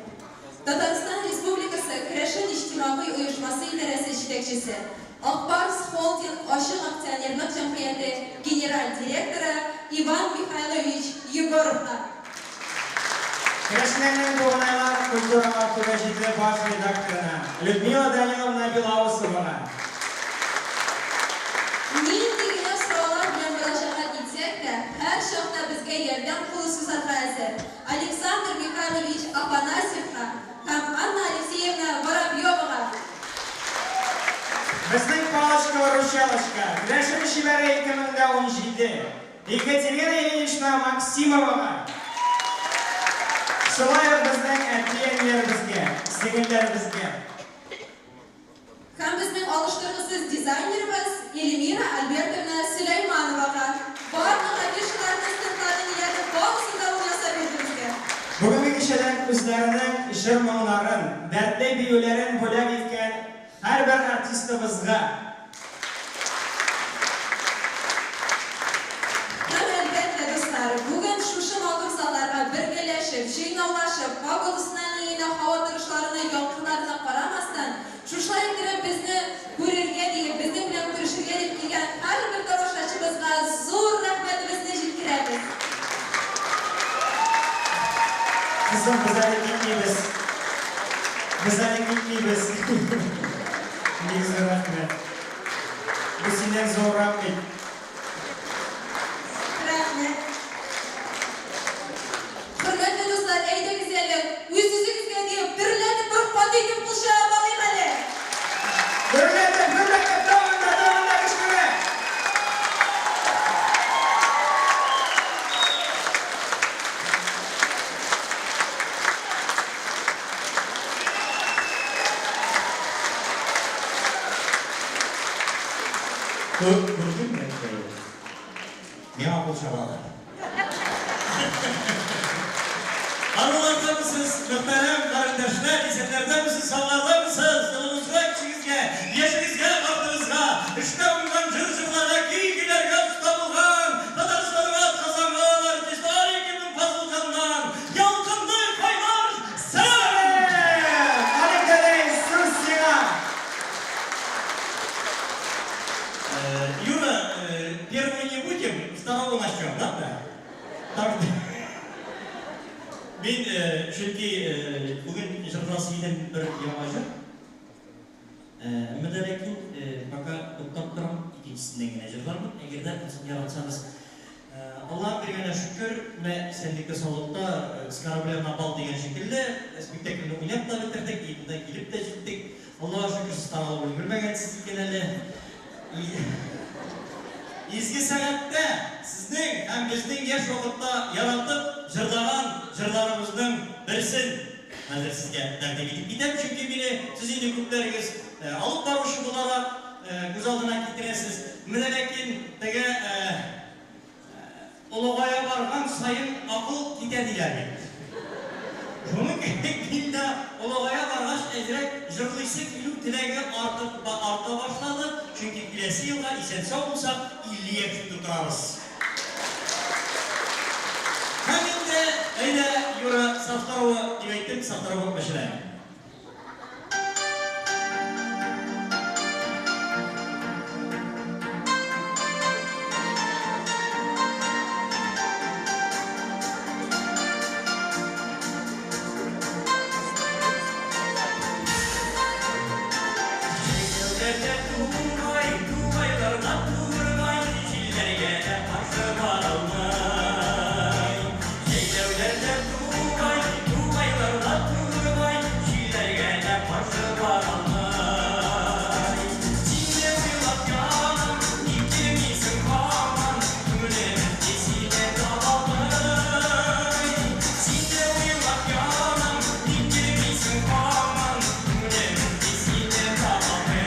Татарстан Республикасы Керәшен иҗтимагый оешмасы идарәсе җитәкчесе, Ак Барс Холдинг ачык акционерлык җәмгыяте генераль директоры Иван Михайлович Егоровка. Керәшеннәрнең Туганайлар культура-агарту гәҗите баш редакторына Людмила Даниловна Белоусовага. Нинди генә сораулар белән мөрәҗәгать итсәк тә, һәрчакта безгә ярдәм кулы сузарга әзер Александр Михайлович Афанасьевка һәм Анна Алексеевна Воробьевага. Безнең палочка-выручалочка, Керәшен чибәре 2017. Екатерина Ильинична Максимовага. Шулай ук безнең әти-әниләребезгә, сеңелләребезгә. Һәм безнең алыштыргысыз дизайнерыбыз Эльмира Альбертовна Сөләймановага. Барлык афишаларны, стендларны, ниләрне, барысын да ул ясап бирде безгә. Бүгенге кичәдән үзләренең җыр-моңнарын, дәртле биюләрен бүләк иткән һәрбер артистыбызга. Һәм, әлбәттә, дуслар, бүген шушы матур залларга бергәләшеп, җыйнаулашып, погодасына, ниенә, һава торышларына, яңгырларына карамастан, шушылай иттереп безне күрергә диеп, безнең белән күрешергә дип килгән һәрбер тамашачыбызга зур рәхмәтебезне җиткерәбез. Кызым, без әле китмибез. Без әле китмибез. Бик зур рәхмәт. Бу синнән зуррак бит. Рәхмәт. Хөрмәтле дуслар, әйдәгез әле, үз-үзегезгә диеп, дөрләтеп бер каты итеп кул чабып алыйк әле. Дөрләтеп, дөрләтеп, тагын да, тагын да көчлерәк. Күрдеңме, әткәй? Миңа кул чабалар. Арулардамысыз, мөхтәрәм карендәшләр, исәннәрдәмесез, саулардамысыз, тылыгызга, көчегезгә, яшегезгә, картыгызга, эштә уңган җыр җырларга, көй көйләргә оста булган Татарстанның атказанган артисты Аликинның Фазылҗаннан ялкынлы кайнар сәлам! Алик дәдәй, сүз сиңа! Юра, первую не будем, второго начнем, ладно? Так, мин, чөнки бүген җырласы идем бер яңа җыр. Әмма дә ләкин пока туктап торам, икенчесеннән генә җырлармын, әгәр дә үзем яратсагыз. Аллаһ биргәнә шөкер, менә исәнлеккә саулыкта С корабля на бал дигән шикелле спектакльне уйнап та бетердек, и монда килеп тә җиттек. Аллага шөкер, сез таралып өлгермәгәнсез икән әле. Изге сәгатьтә сезнең һәм безнең яшь вакытта яратып җырлаган җырларыбызның берсен хәзер сезгә тәкъдим итеп китәм, чөнки мине сез инде күпләрегез алып баручы буларак күз алдына китерәсез. Менә ләкин теге Олыгая барган саен акыл китә диләр бит. Шуның кебек мин дә олыгая баргач әзрәк җырлыйсы килү теләге артып арта башлады, чөнки киләсе елга исән-сау булсак, 50 яшьне тутырабыз. Һәм инде, әйдә, Юра, со второго дип әйттем, со второго начинаем. Җәйләүләрдә тугай, тугайларда тургай, Җилләргә дә каршы баралмый. Җәйләүләрдә тугай, тугайларда тургай, Җилләргә дә каршы баралмый. Сине уйлап янам, ник килмисең һаман, Күңелем эзли сине табалмый. Сине уйлап янам, ник килмисең һаман, Күңелем эзли сине табалмый.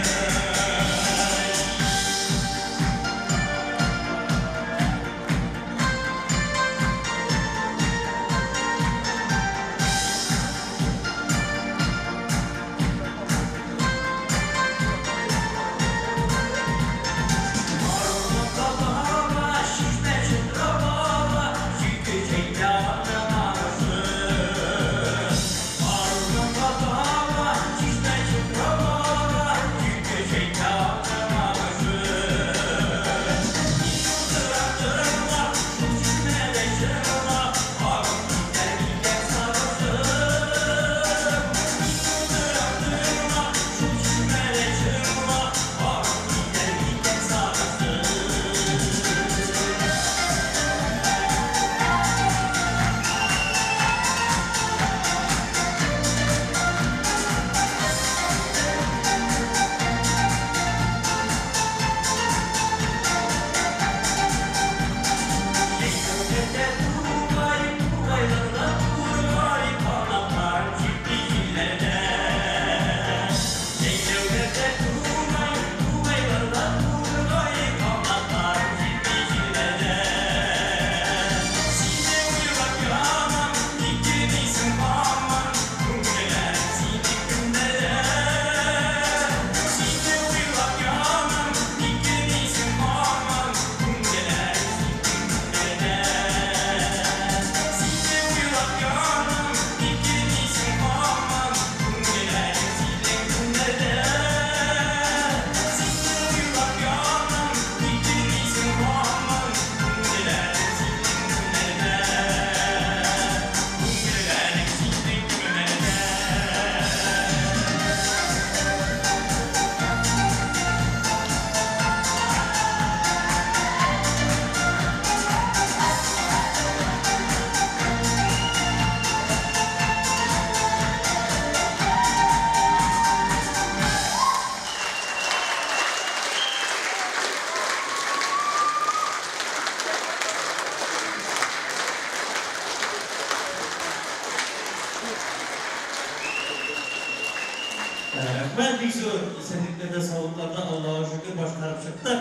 исәнлектә дә, саулыкларда, Аллага шөкер, башкарып чыктык.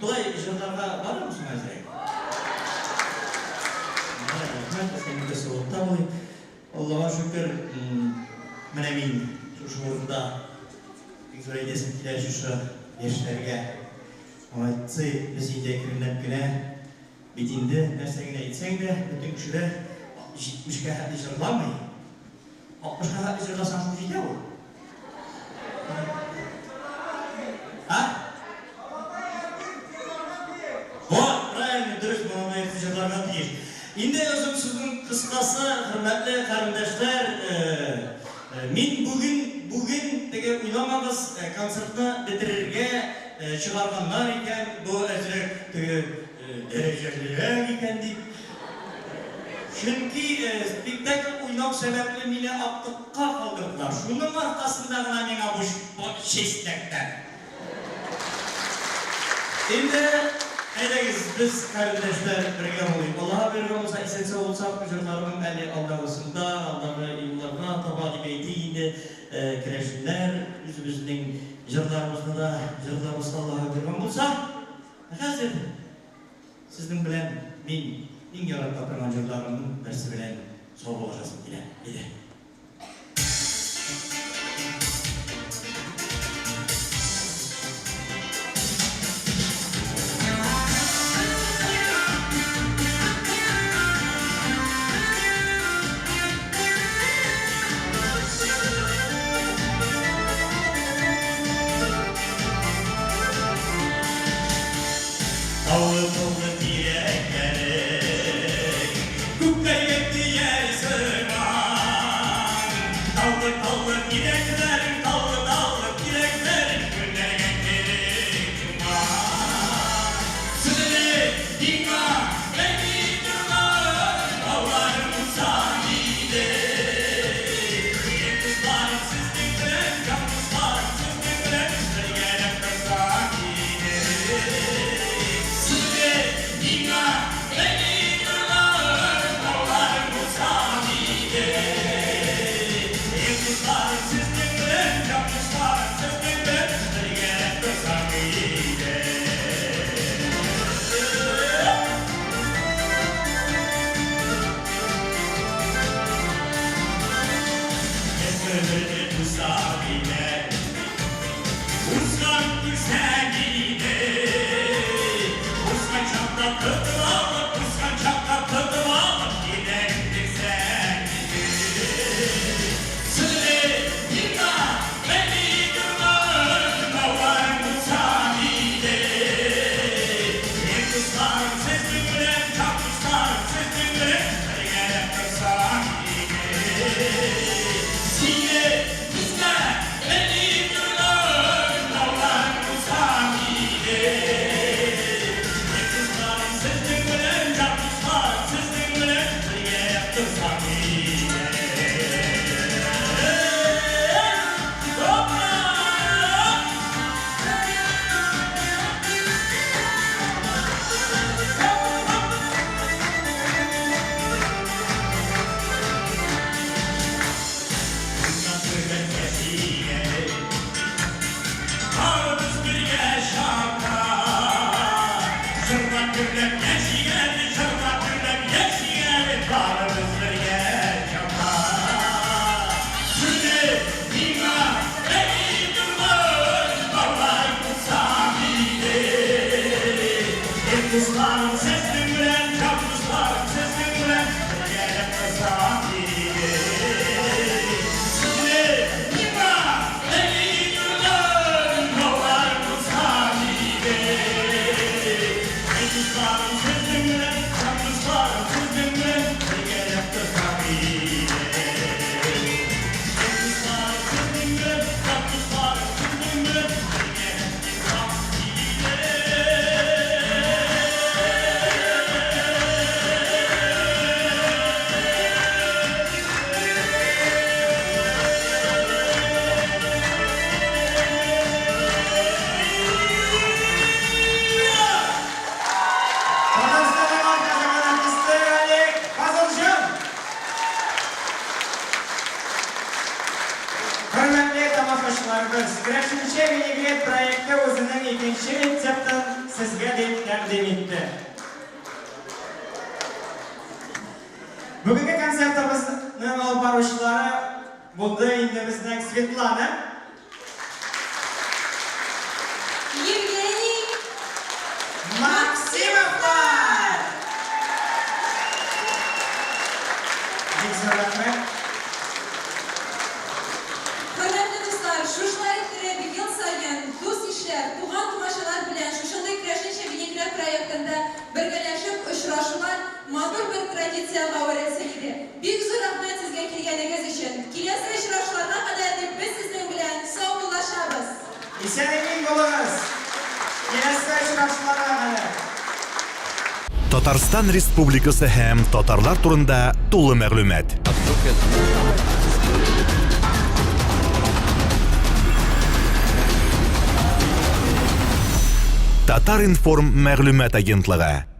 Болай җырларга барамы соң әзрәк? Менә, рәхмәт, исәнлектә, саулыкта булыйк. Аллага шөкер, менә мин шушы урында бик зур әйтәсем килә шушы яшьләргә. Молодцы, без инде әкренләп кенә бит инде нәрсә генә әйтсәң дә, бөтен кеше дә җитмешкә хәтле җырламый. Алтмышка хәтле җырласаң шул җитә ул. А? Вот, правильно, дөрес, молодой җырларга тиеш. Инде озын сүзнең кыскасы, хөрмәтле карендәшләр, мин бүген, бүген теге уйламагыз, концертны бетерергә чыгарганнар икән, бу әзрәк теге дәрәҗәлерәк икән дип. Чөнки спектакль уйнау сәбәпле мине актыкка калдырдылар. Шуның аркасында гына миңа бу честь эләкте. Инде, әйдәгез, без, кардәшләр, бергә булыйк. Аллаһы боерган булса, исән-сау булсак, җырларның әле алдагысында, алдагы елларга таба дип әйтик инде, керәшеннәр, үзебезнең җырларыбызны да җырларбыз, Аллаһы боерган булса. Ә хәзер сезнең белән мин иң ярата торган җырларымның берсе белән саубуллашасым килә. Әйдә. Таулы-таулы тирәкләрең Күккә йөктияр сыман. Таулы-таулы тирәкләрең, Таулы-таулы тирәкләрең Гөлләргә кереп чумган. Сүземне миңа бәйли торган Тауларым булса иде. Дусларым сезнең белән, җан дусларым сезнең белән Бергәләп торсак иде. Сүземне миңа бәйли торган Тауларым булса иде. Дусларым сезнең белән, җан дусларым сезнең белән Бергәләп торсак иде. Гомерне уза диләр, Узган күрсәң иде. Узган чакта тотып алып, Узган чакта тотып алып, Киләк бирсәң иде. Сүзне миңа бәйли торган Тауларың булса иде. Эх, дусларым, сезнең белән, Чак дусларым, сезнең белән Бергәләп торсак иде. Сине безгә бәйли торган Тауларың булса иде. Эх, дусларым, сезнең белән, Чак дусларым, сезнең белән Бергәләп торсак иде. Опа! Барыбыз бергә чакта, Җырлап гөрләп яшик әле, Җырлап гөрләп яшик әле, Барыбыз бергә чакта. Сүзе миңа бәйли торган Таулар булса иде. Эх, дусларым, сезнең белән, Чак дусларым, сезнең белән Бергәләп торсак иде. Сүзе миңа бәйли торган Таулар булса иде. Эх, дусларым, сезнең белән, Чак дусларым, сезнең белән Бергәләп торсак иде. Эх, дусларым, сезнең белән, Чак дусларым, сезнең белән Бергәләп торсак иде. Керәшенчә винегрет проекты үзенең икенче рецептын сезгә дип тәкъдим итте. Бүгенге концертыбызның алып баручылары булды инде безнең Светлана. Евгений Максимовлар! Бик зур рәхмәт. Хөрмәтле дуслар, шушылай иттереп, ел саен дус-ишләр, туган-тумачалар белән шушындый Керәшенчә винегрет проектында бергәләшеп очрашулар матур бер традициягә әверелсен иде. Бик зур рәхмәт сезгә килгәнегез өчен. Киләсе очрашуларга кадәр дип без сезнең белән саубуллашабыз. Исән-имин булыгыз! Киләсе очрашуларга кадәр! Татарстан Республикасы һәм татарлар турында тулы мәгълүмат. Татар-информ мәгълүмат агентлыгы.